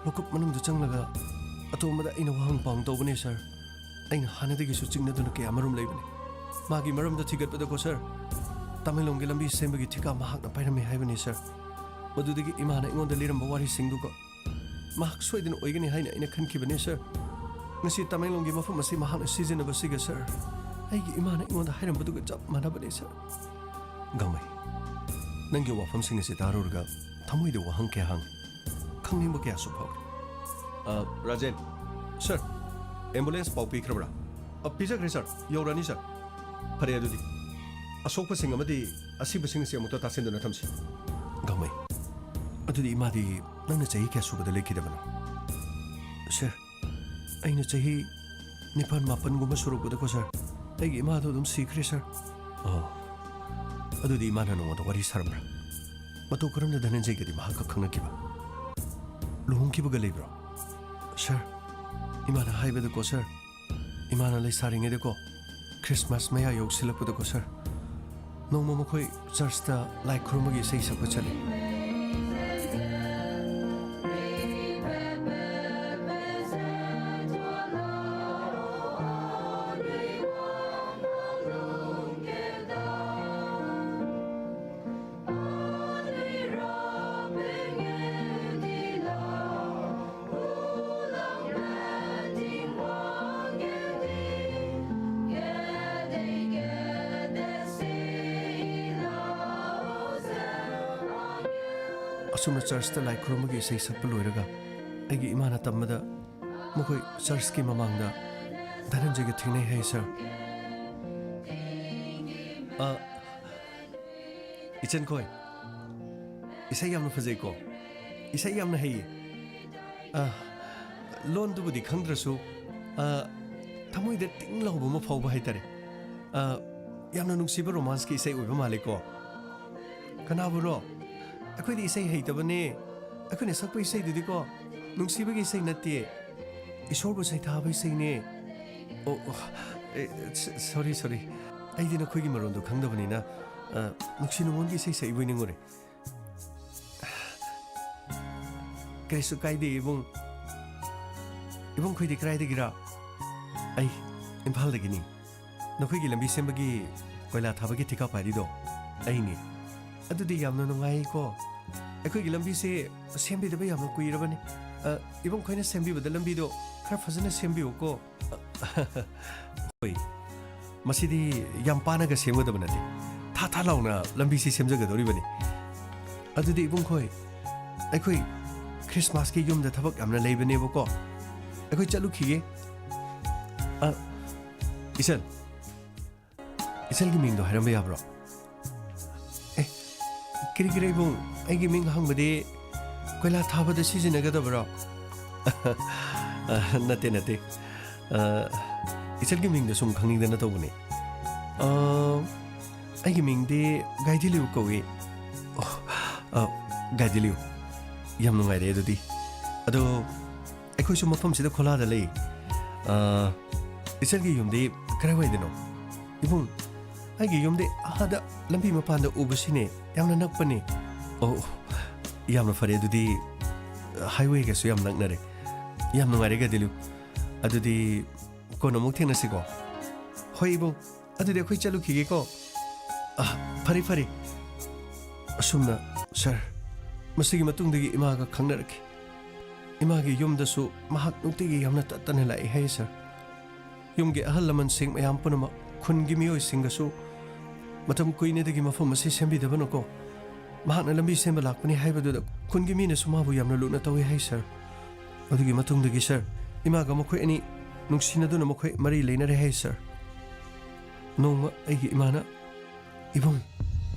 ꯂꯣꯀꯞ ꯃꯅꯨꯡꯗ ꯆꯪꯂꯒ ꯑꯇꯣꯝꯕꯗ ꯑꯩꯅ ꯋꯥꯍꯪ ꯄꯥꯎꯍꯪ ꯇꯧꯕꯅꯦ ꯁꯥꯔ꯫ ꯑꯩꯅ ꯍꯥꯟꯅꯗꯒꯤꯁꯨ ꯆꯤꯡꯅꯗꯨꯅ ꯀꯌꯥ ꯃꯔꯨꯝ ꯂꯩꯕꯅꯤ꯫ ꯃꯥꯒꯤ ꯃꯔꯝꯗ ꯊꯤꯒꯠꯄꯗꯀꯣ ꯁꯥꯔ, ꯇꯃꯦꯡꯂꯣꯡꯒꯤ ꯂꯝꯕꯤ ꯁꯦꯝꯕꯒꯤ ꯊꯤꯀꯥ ꯃꯍꯥꯛꯅ ꯄꯥꯏꯔꯝꯃꯤ ꯍꯥꯏꯕꯅꯤ ꯁꯥꯔ꯫ ꯃꯗꯨꯗꯒꯤ ꯏꯃꯥꯅ ꯑꯩꯉꯣꯟꯗ ꯂꯤꯔꯝꯕ ꯋꯥꯔꯤꯁꯤꯡꯗꯨꯒ ꯃꯍꯥꯛ ꯁꯣꯏꯗꯅ ꯑꯣꯏꯒꯅꯤ ꯍꯥꯏꯅ ꯑꯩꯅ ꯈꯟꯈꯤꯕꯅꯤ ꯁꯥꯔ꯫ ꯉꯁꯤ ꯇꯃꯦꯡꯂꯣꯡꯒꯤ ꯃꯐꯝ ꯑꯁꯤ ꯃꯍꯥꯛꯅ ꯁꯤꯖꯤꯟꯅꯕꯁꯤꯒ ꯁꯥꯔ, ꯑꯩꯒꯤ ꯏꯃꯥꯅ ꯑꯩꯉꯣꯟꯗ ꯍꯥꯏꯔꯝꯕꯗꯨꯒ ꯆꯞ ꯃꯥꯟꯅꯕꯅꯤ ꯁꯥꯔ꯫ ꯒꯥꯡꯃꯩ, ꯅꯪꯒꯤ ꯋꯥꯐꯝꯁꯤꯡ ꯑꯁꯤ ꯇꯥꯔꯨꯔꯒ ꯊꯃꯣꯏꯗ ꯋꯥꯍꯪ ꯀꯌꯥ ꯍꯥꯡꯏ꯫ ꯈꯪꯅꯤꯡꯕ ꯀꯌꯥꯁꯨ ꯐꯥꯎꯔꯤ꯫ ꯑ, ꯔꯥꯖꯦꯟ꯫ ꯁꯔ, ꯑꯦꯝꯕꯨꯂꯦꯟꯁ ꯄꯥꯎ ꯄꯤꯈ꯭ꯔꯕ꯭ꯔꯥ? ꯑ, ꯄꯤꯖꯈ꯭ꯔꯦ, ꯁꯔ꯫ ꯌꯧꯔꯛꯑꯅꯤ, ꯁꯔ꯫ ꯐꯔꯦ, ꯑꯗꯨꯗꯤ ꯑꯁꯣꯛꯄꯁꯤꯡ ꯑꯃꯗꯤ ꯑꯁꯤꯕꯁꯤꯡ ꯑꯁꯤ ꯑꯃꯨꯛꯇ ꯇꯥꯁꯤꯟꯗꯨꯅ ꯊꯝꯁꯤ꯫ ꯒꯥꯡꯃꯩ, ꯑꯗꯨꯗꯤ ꯏꯃꯥꯗꯤ ꯅꯪꯅ ꯆꯍꯤ ꯀꯌꯥ ꯁꯨꯕꯗ ꯂꯩꯈꯤꯗꯕꯅꯣ? ꯁꯔ, ꯑꯩꯅ ꯆꯍꯤ ꯅꯤꯄꯥꯟ ꯃꯥꯄꯟꯒꯨꯝꯕ ꯁꯨꯔꯛꯄꯗꯀꯣ, ꯁꯔ, ꯑꯩꯒꯤ ꯏꯃꯥꯗꯣ ꯑꯗꯨꯝ ꯁꯤꯈ꯭ꯔꯦ, ꯁꯔ꯫ ꯑꯣ, ꯑꯗꯨꯗꯤ ꯏꯃꯥꯅ ꯅꯉꯣꯟꯗ ꯋꯥꯔꯤ ꯁꯥꯔꯝꯕ꯭ꯔꯥ? ꯃꯇꯧ ꯀꯔꯝꯅ ꯙꯅꯟꯖꯌꯒꯗꯤ ꯃꯍꯥꯛꯀ ꯈꯪꯅꯈꯤꯕ? ꯂꯨꯍꯣꯡꯈꯤꯕꯒ ꯂꯩꯕ꯭ꯔꯣ? ꯁꯔ, ꯏꯃꯥꯅ ꯍꯥꯏꯕꯗꯀꯣ, ꯁꯔ, ꯏꯃꯥꯅ ꯂꯩꯁꯥꯔꯤꯉꯩꯗꯀꯣ, ꯈ꯭ꯔꯤꯁꯃꯥꯁ ꯃꯌꯥ ꯌꯧꯁꯤꯜꯂꯛꯄꯗꯀꯣ, ꯁꯔ, ꯅꯣꯡꯃ ꯃꯈꯣꯏ ꯆꯔꯆꯇ ꯂꯥꯏ ꯈꯨꯔꯨꯝꯕꯒꯤ ꯏꯁꯩ ꯁꯛꯄ ꯆꯠꯂꯤ꯫ ꯑꯁꯨꯝꯅ ꯆꯔꯆꯇ ꯂꯥꯏ ꯈꯨꯔꯨꯝꯕꯒꯤ ꯏꯁꯩ ꯁꯛꯄ ꯂꯣꯏꯔꯒ ꯑꯩꯒꯤ ꯏꯃꯥꯅ ꯇꯝꯕꯗ ꯃꯈꯣꯏ ꯆꯔꯆꯀꯤ ꯃꯃꯥꯡꯗ ꯙꯅꯟꯖꯌꯒ ꯊꯦꯡꯅꯩ ꯍꯥꯏ, ꯁꯔ꯫ ꯑ, ꯏꯆꯟꯈꯣꯏ, ꯏꯁꯩ ꯌꯥꯝꯅ ꯐꯖꯩꯀꯣ? ꯏꯁꯩ ꯌꯥꯝꯅ ꯍꯩꯌꯦ꯫ ꯑ, ꯂꯣꯟꯗꯨꯕꯨꯗꯤ ꯈꯪꯗ꯭ꯔꯁꯨ, ꯑ, ꯊꯃꯣꯏꯗ ꯇꯤꯡ ꯂꯥꯎꯕ ꯑꯃ ꯐꯥꯎꯕ ꯍꯥꯏꯇꯥꯔꯦ꯫ ꯑ, ꯌꯥꯝꯅ ꯅꯨꯡꯁꯤꯕ ꯔꯣꯃꯥꯟꯁꯀꯤ ꯏꯁꯩ ꯑꯣꯏꯕ ꯃꯥꯜꯂꯦꯀꯣ꯫ ꯀꯅꯥꯕꯨꯔꯣ? ꯑꯩꯈꯣꯏꯗꯤ ꯏꯁꯩ ꯍꯩꯇꯕꯅꯦ꯫ ꯑꯩꯈꯣꯏꯅ ꯁꯛꯄ ꯏꯁꯩꯗꯨꯗꯤꯀꯣ, ꯅꯨꯡꯁꯤꯕꯒꯤ ꯏꯁꯩ ꯅꯠꯇꯦ, ꯏꯁꯣꯔꯕꯨ ꯁꯩꯊꯥꯕ ꯏꯁꯩꯅꯦ꯫ ꯑꯣ, ꯑꯣ, ꯑꯦ, ꯁ-, ꯁꯣꯔꯤ, ꯁꯣꯔꯤ꯫ ꯑꯩꯗꯤ ꯅꯈꯣꯏꯒꯤ ꯃꯔꯣꯟꯗꯣ ꯈꯪꯗꯕꯅꯤꯅ, ꯑ, ꯅꯨꯡꯁꯤ ꯅꯨꯡꯉꯣꯟꯒꯤ ꯏꯁꯩ ꯁꯛꯏꯕꯣꯏ ꯅꯤꯡꯉꯨꯔꯦ꯫ ꯀꯩꯁꯨ ꯀꯥꯏꯗꯦ, ꯏꯕꯨꯡ꯫ ꯏꯕꯨꯡ ꯈꯣꯏꯗꯤ ꯀꯗꯥꯏꯗꯒꯤꯔꯥ? ꯑꯩ ꯏꯝꯐꯥꯜꯗꯒꯤꯅꯤ꯫ ꯅꯈꯣꯏꯒꯤ ꯂꯝꯕꯤ ꯁꯦꯝꯕꯒꯤ ꯀꯣꯏꯂꯥ ꯊꯥꯕꯒꯤ ꯊꯤꯀꯥ ꯄꯥꯏꯔꯤꯗꯣ ꯑꯩꯅꯤ꯫ ꯑꯗꯨꯗꯤ ꯌꯥꯝꯅ ꯅꯨꯡꯉꯥꯏꯀꯣ꯫ ꯑꯩꯈꯣꯏꯒꯤ ꯂꯝꯕꯤꯁꯦ ꯁꯦꯝꯕꯤꯗꯕ ꯌꯥꯝꯅ ꯀꯨꯏꯔꯕꯅꯤ꯫ ꯑ, ꯏꯕꯨꯡ ꯈꯣꯏꯅ ꯁꯦꯝꯕꯤꯕꯗ ꯂꯝꯕꯤꯗꯣ ꯈꯔ ꯐꯖꯅ ꯁꯦꯝꯕꯤꯌꯨꯀꯣ꯫ ꯍꯣꯏ, ꯃꯁꯤꯗꯤ ꯌꯥꯝ ꯄꯥꯅꯒ ꯁꯦꯝꯒꯗꯕ ꯅꯠꯇꯦ꯫ ꯊꯥ ꯊꯥ ꯂꯥꯎꯅ ꯂꯝꯕꯤꯁꯤ ꯁꯦꯝꯖꯒꯗꯧꯔꯤꯕꯅꯤ꯫ ꯑꯗꯨꯗꯤ ꯏꯕꯨꯡꯈꯣꯏ, ꯑꯩꯈꯣꯏ ꯈ꯭ꯔꯤꯁꯃꯥꯁꯀꯤ ꯌꯨꯝꯗ ꯊꯕꯛ ꯌꯥꯝꯅ ꯂꯩꯕꯅꯦꯕꯀꯣ꯫ ꯑꯩꯈꯣꯏ ꯆꯠꯂꯨꯈꯤꯒꯦ꯫ ꯑ, ꯏꯆꯜ, ꯏꯆꯜꯒꯤ ꯃꯤꯡꯗꯣ ꯍꯥꯏꯔꯝꯕ ꯌꯥꯕ꯭ꯔꯣ? ꯑꯦ, ꯀꯔꯤ ꯀꯔꯤ ꯏꯕꯨꯡ, ꯑꯩꯒꯤ ꯃꯤꯡ ꯍꯪꯕꯗꯤ ꯀꯣꯏꯂꯥ ꯊꯥꯕꯗ ꯁꯤꯖꯤꯟꯅꯒꯗꯕ꯭ꯔꯣ? ꯑ, ꯅꯠꯇꯦ, ꯅꯠꯇꯦ꯫ ꯑ, ꯏꯆꯜꯒꯤ ꯃꯤꯡꯗꯣ ꯁꯨꯝ ꯈꯪꯅꯤꯡꯗꯅ ꯇꯧꯕꯅꯦ꯫ ꯑ, ꯑꯩꯒꯤ ꯃꯤꯡꯗꯤ ꯒꯥꯏꯗꯤꯂꯤꯎ ꯀꯧꯏ꯫ ꯑꯣ, ꯑ, ꯒꯥꯏꯗꯤꯂꯤꯎ꯫ ꯌꯥꯝ ꯅꯨꯡꯉꯥꯏꯔꯦ ꯑꯗꯨꯗꯤ꯫ ꯑꯗꯣ, ꯑꯩꯈꯣꯏꯁꯨ ꯃꯐꯝꯁꯤꯗ ꯈꯣꯂꯥꯗ ꯂꯩ꯫ ꯑ, ꯏꯆꯜꯒꯤ ꯌꯨꯝꯗꯤ ꯀꯗꯥꯏꯋꯥꯏꯗꯅꯣ? ꯏꯕꯨꯡ, ꯑꯩꯒꯤ ꯌꯨꯝꯗꯤ ꯑꯥꯗ ꯂꯝꯕꯤ ꯃꯄꯥꯟꯗ ꯎꯕꯁꯤꯅꯦ, ꯌꯥꯝꯅ ꯅꯛꯄꯅꯦ꯫ ꯑꯣ, ꯌꯥꯝꯅ ꯐꯔꯦ ꯑꯗꯨꯗꯤ, ꯍꯥꯏꯋꯦꯒꯁꯨ ꯌꯥꯝ ꯅꯛꯅꯔꯦ꯫ ꯌꯥꯝ ꯅꯨꯡꯉꯥꯏꯔꯦ ꯒꯥꯏꯗꯤꯂꯤꯎ꯫ ꯑꯗꯨꯗꯤ ꯀꯣꯟꯅ ꯑꯃꯨꯛ ꯊꯦꯡꯅꯁꯤꯀꯣ꯫ ꯍꯣꯏ ꯏꯕꯨꯡ, ꯑꯗꯨꯗꯤ ꯑꯩꯈꯣꯏ ꯆꯠꯂꯨꯈꯤꯒꯦꯀꯣ꯫ ꯑ, ꯐꯔꯦ, ꯐꯔꯦ꯫ ꯑꯁꯨꯝꯅ, ꯁꯥꯔ, ꯃꯁꯤꯒꯤ ꯃꯇꯨꯡꯗꯒꯤ ꯏꯃꯥꯒ ꯈꯪꯅꯔꯛꯈꯤ꯫ ꯏꯃꯥꯒꯤ ꯌꯨꯝꯗꯁꯨ ꯃꯍꯥꯛ ꯅꯨꯡꯇꯤꯒꯤ ꯌꯥꯝꯅ ꯇꯠꯇꯅ ꯂꯥꯛꯏ ꯍꯥꯏ, ꯁꯥꯔ꯫ ꯌꯨꯝꯒꯤ ꯑꯍꯜ ꯂꯃꯟꯁꯤꯡ ꯃꯌꯥꯝ ꯄꯨꯝꯅꯃꯛ, ꯈꯨꯟꯒꯤ ꯃꯤꯑꯣꯏꯁꯤꯡꯒꯁꯨ ꯃꯇꯝ ꯀꯨꯏꯅꯗꯒꯤ ꯃꯐꯝ ꯑꯁꯤ ꯁꯦꯝꯕꯤꯗꯕꯅꯀꯣ, ꯃꯍꯥꯛꯅ ꯂꯝꯕꯤ ꯁꯦꯝꯕ ꯂꯥꯛꯄꯅꯤ ꯍꯥꯏꯕꯗꯨꯗ ꯈꯨꯟꯒꯤ ꯃꯤꯅꯁꯨ ꯃꯥꯕꯨ ꯌꯥꯝꯅ ꯂꯨꯅ ꯇꯧꯏ ꯍꯥꯏ, ꯁꯥꯔ꯫ ꯑꯗꯨꯒꯤ ꯃꯇꯨꯡꯗꯒꯤ, ꯁꯥꯔ, ꯏꯃꯥꯒ ꯃꯈꯣꯏ ꯑꯅꯤ ꯅꯨꯡꯁꯤꯅꯗꯨꯅ ꯃꯈꯣꯏ ꯃꯔꯤ ꯂꯩꯅꯔꯦ ꯍꯥꯏ, ꯁꯥꯔ꯫ ꯅꯣꯡꯃ ꯑꯩꯒꯤ ꯏꯃꯥꯅ, "ꯏꯕꯨꯡ,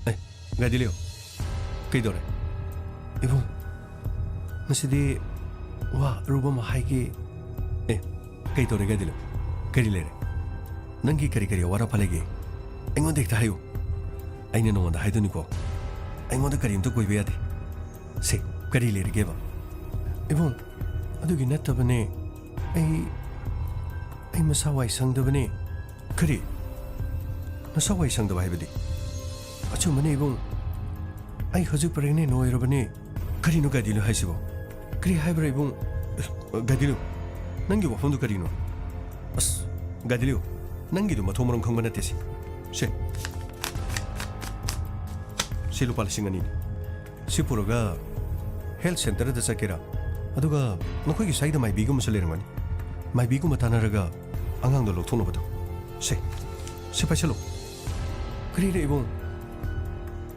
ꯑꯦ, ꯒꯥꯏꯗꯤꯂꯤꯎ, ꯀꯩꯗꯧꯔꯦ? ꯏꯕꯨꯡ, ꯉꯁꯤꯗꯤ ꯋꯥ ꯑꯔꯨꯕ ꯑꯃ ꯍꯥꯏꯒꯦ꯫" "ꯑꯦ, ꯀꯩꯗꯧꯔꯦ ꯒꯥꯏꯗꯤꯂꯤꯎ? ꯀꯔꯤ ꯂꯩꯔꯦ? ꯅꯪꯒꯤ ꯀꯔꯤ ꯀꯔꯤ ꯑꯋꯥꯠ ꯑꯄꯥ ꯂꯩꯒꯦ? ꯑꯩꯉꯣꯟꯗ ꯍꯦꯛꯇ ꯍꯥꯏꯌꯨ꯫ ꯑꯩꯅ ꯅꯉꯣꯟꯗ ꯍꯥꯏꯗꯣꯏꯅꯤꯀꯣ꯫ ꯑꯩꯉꯣꯟꯗ ꯀꯔꯤꯝꯇ ꯀꯣꯏꯕ ꯌꯥꯗꯦ꯫ ꯁꯦ, ꯀꯔꯤ ꯂꯩꯔꯒꯦꯕ?" "ꯏꯕꯨꯡ, ꯑꯗꯨꯒꯤ ꯅꯠꯇꯕꯅꯦ꯫ ꯑꯩ, ꯑꯩ ꯃꯁꯥ ꯋꯥꯏ ꯁꯪꯗꯕꯅꯦ꯫" "ꯀꯔꯤ? ꯅꯁꯥ ꯋꯥꯏ ꯁꯪꯗꯕ ꯍꯥꯏꯕꯗꯤ?" "ꯑꯆꯨꯝꯕꯅꯦ ꯏꯕꯨꯡ, ꯑꯩ ꯍꯧꯖꯤꯛ ꯄ꯭ꯔꯦꯒꯅꯦꯟ ꯑꯣꯏꯔꯕꯅꯦ꯫" "ꯀꯔꯤꯅꯣ ꯒꯥꯏꯗꯤꯂꯤꯎ ꯍꯥꯏꯁꯤꯕꯣ? ꯀꯔꯤ ꯍꯥꯏꯕ꯭ꯔꯥ ꯏꯕꯨꯡ?" "ꯑꯁ, ꯒꯥꯏꯗꯤꯂꯤꯎ, ꯅꯪꯒꯤ ꯋꯥꯐꯝꯗꯨ ꯀꯔꯤꯅꯣ?" "ꯑꯁ, ꯒꯥꯏꯗꯤꯂꯤꯎ, ꯅꯪꯒꯤꯗꯨ ꯃꯊꯣꯡ ꯃꯔꯝ ꯈꯪꯕ ꯅꯠꯇꯦ ꯁꯤ꯫ ꯁꯦ, ꯁꯤ ꯂꯨꯄꯥ ꯂꯤꯁꯤꯡ ꯑꯅꯤꯅꯤ꯫ ꯁꯤ ꯄꯨꯔꯒ ꯍꯦꯜꯊ ꯁꯦꯟꯇꯔꯗ ꯆꯠꯀꯦꯔꯥ? ꯑꯗꯨꯒ ꯅꯈꯣꯏꯒꯤ ꯁ꯭ꯋꯥꯏꯗ ꯃꯥꯏꯕꯤꯒꯨꯝꯕꯁꯨ ꯂꯩꯔꯝꯒꯅꯤ꯫ ꯃꯥꯏꯕꯤꯒꯨꯝꯕ ꯇꯥꯟꯅꯔꯒ ꯑꯉꯥꯡꯗꯣ ꯂꯧꯊꯣꯛꯅꯕ ꯇꯧ꯫ ꯁꯦ, ꯁꯤ ꯄꯥꯏꯁꯜꯂꯨ꯫" "ꯀꯔꯤꯅꯣ ꯏꯕꯨꯡ?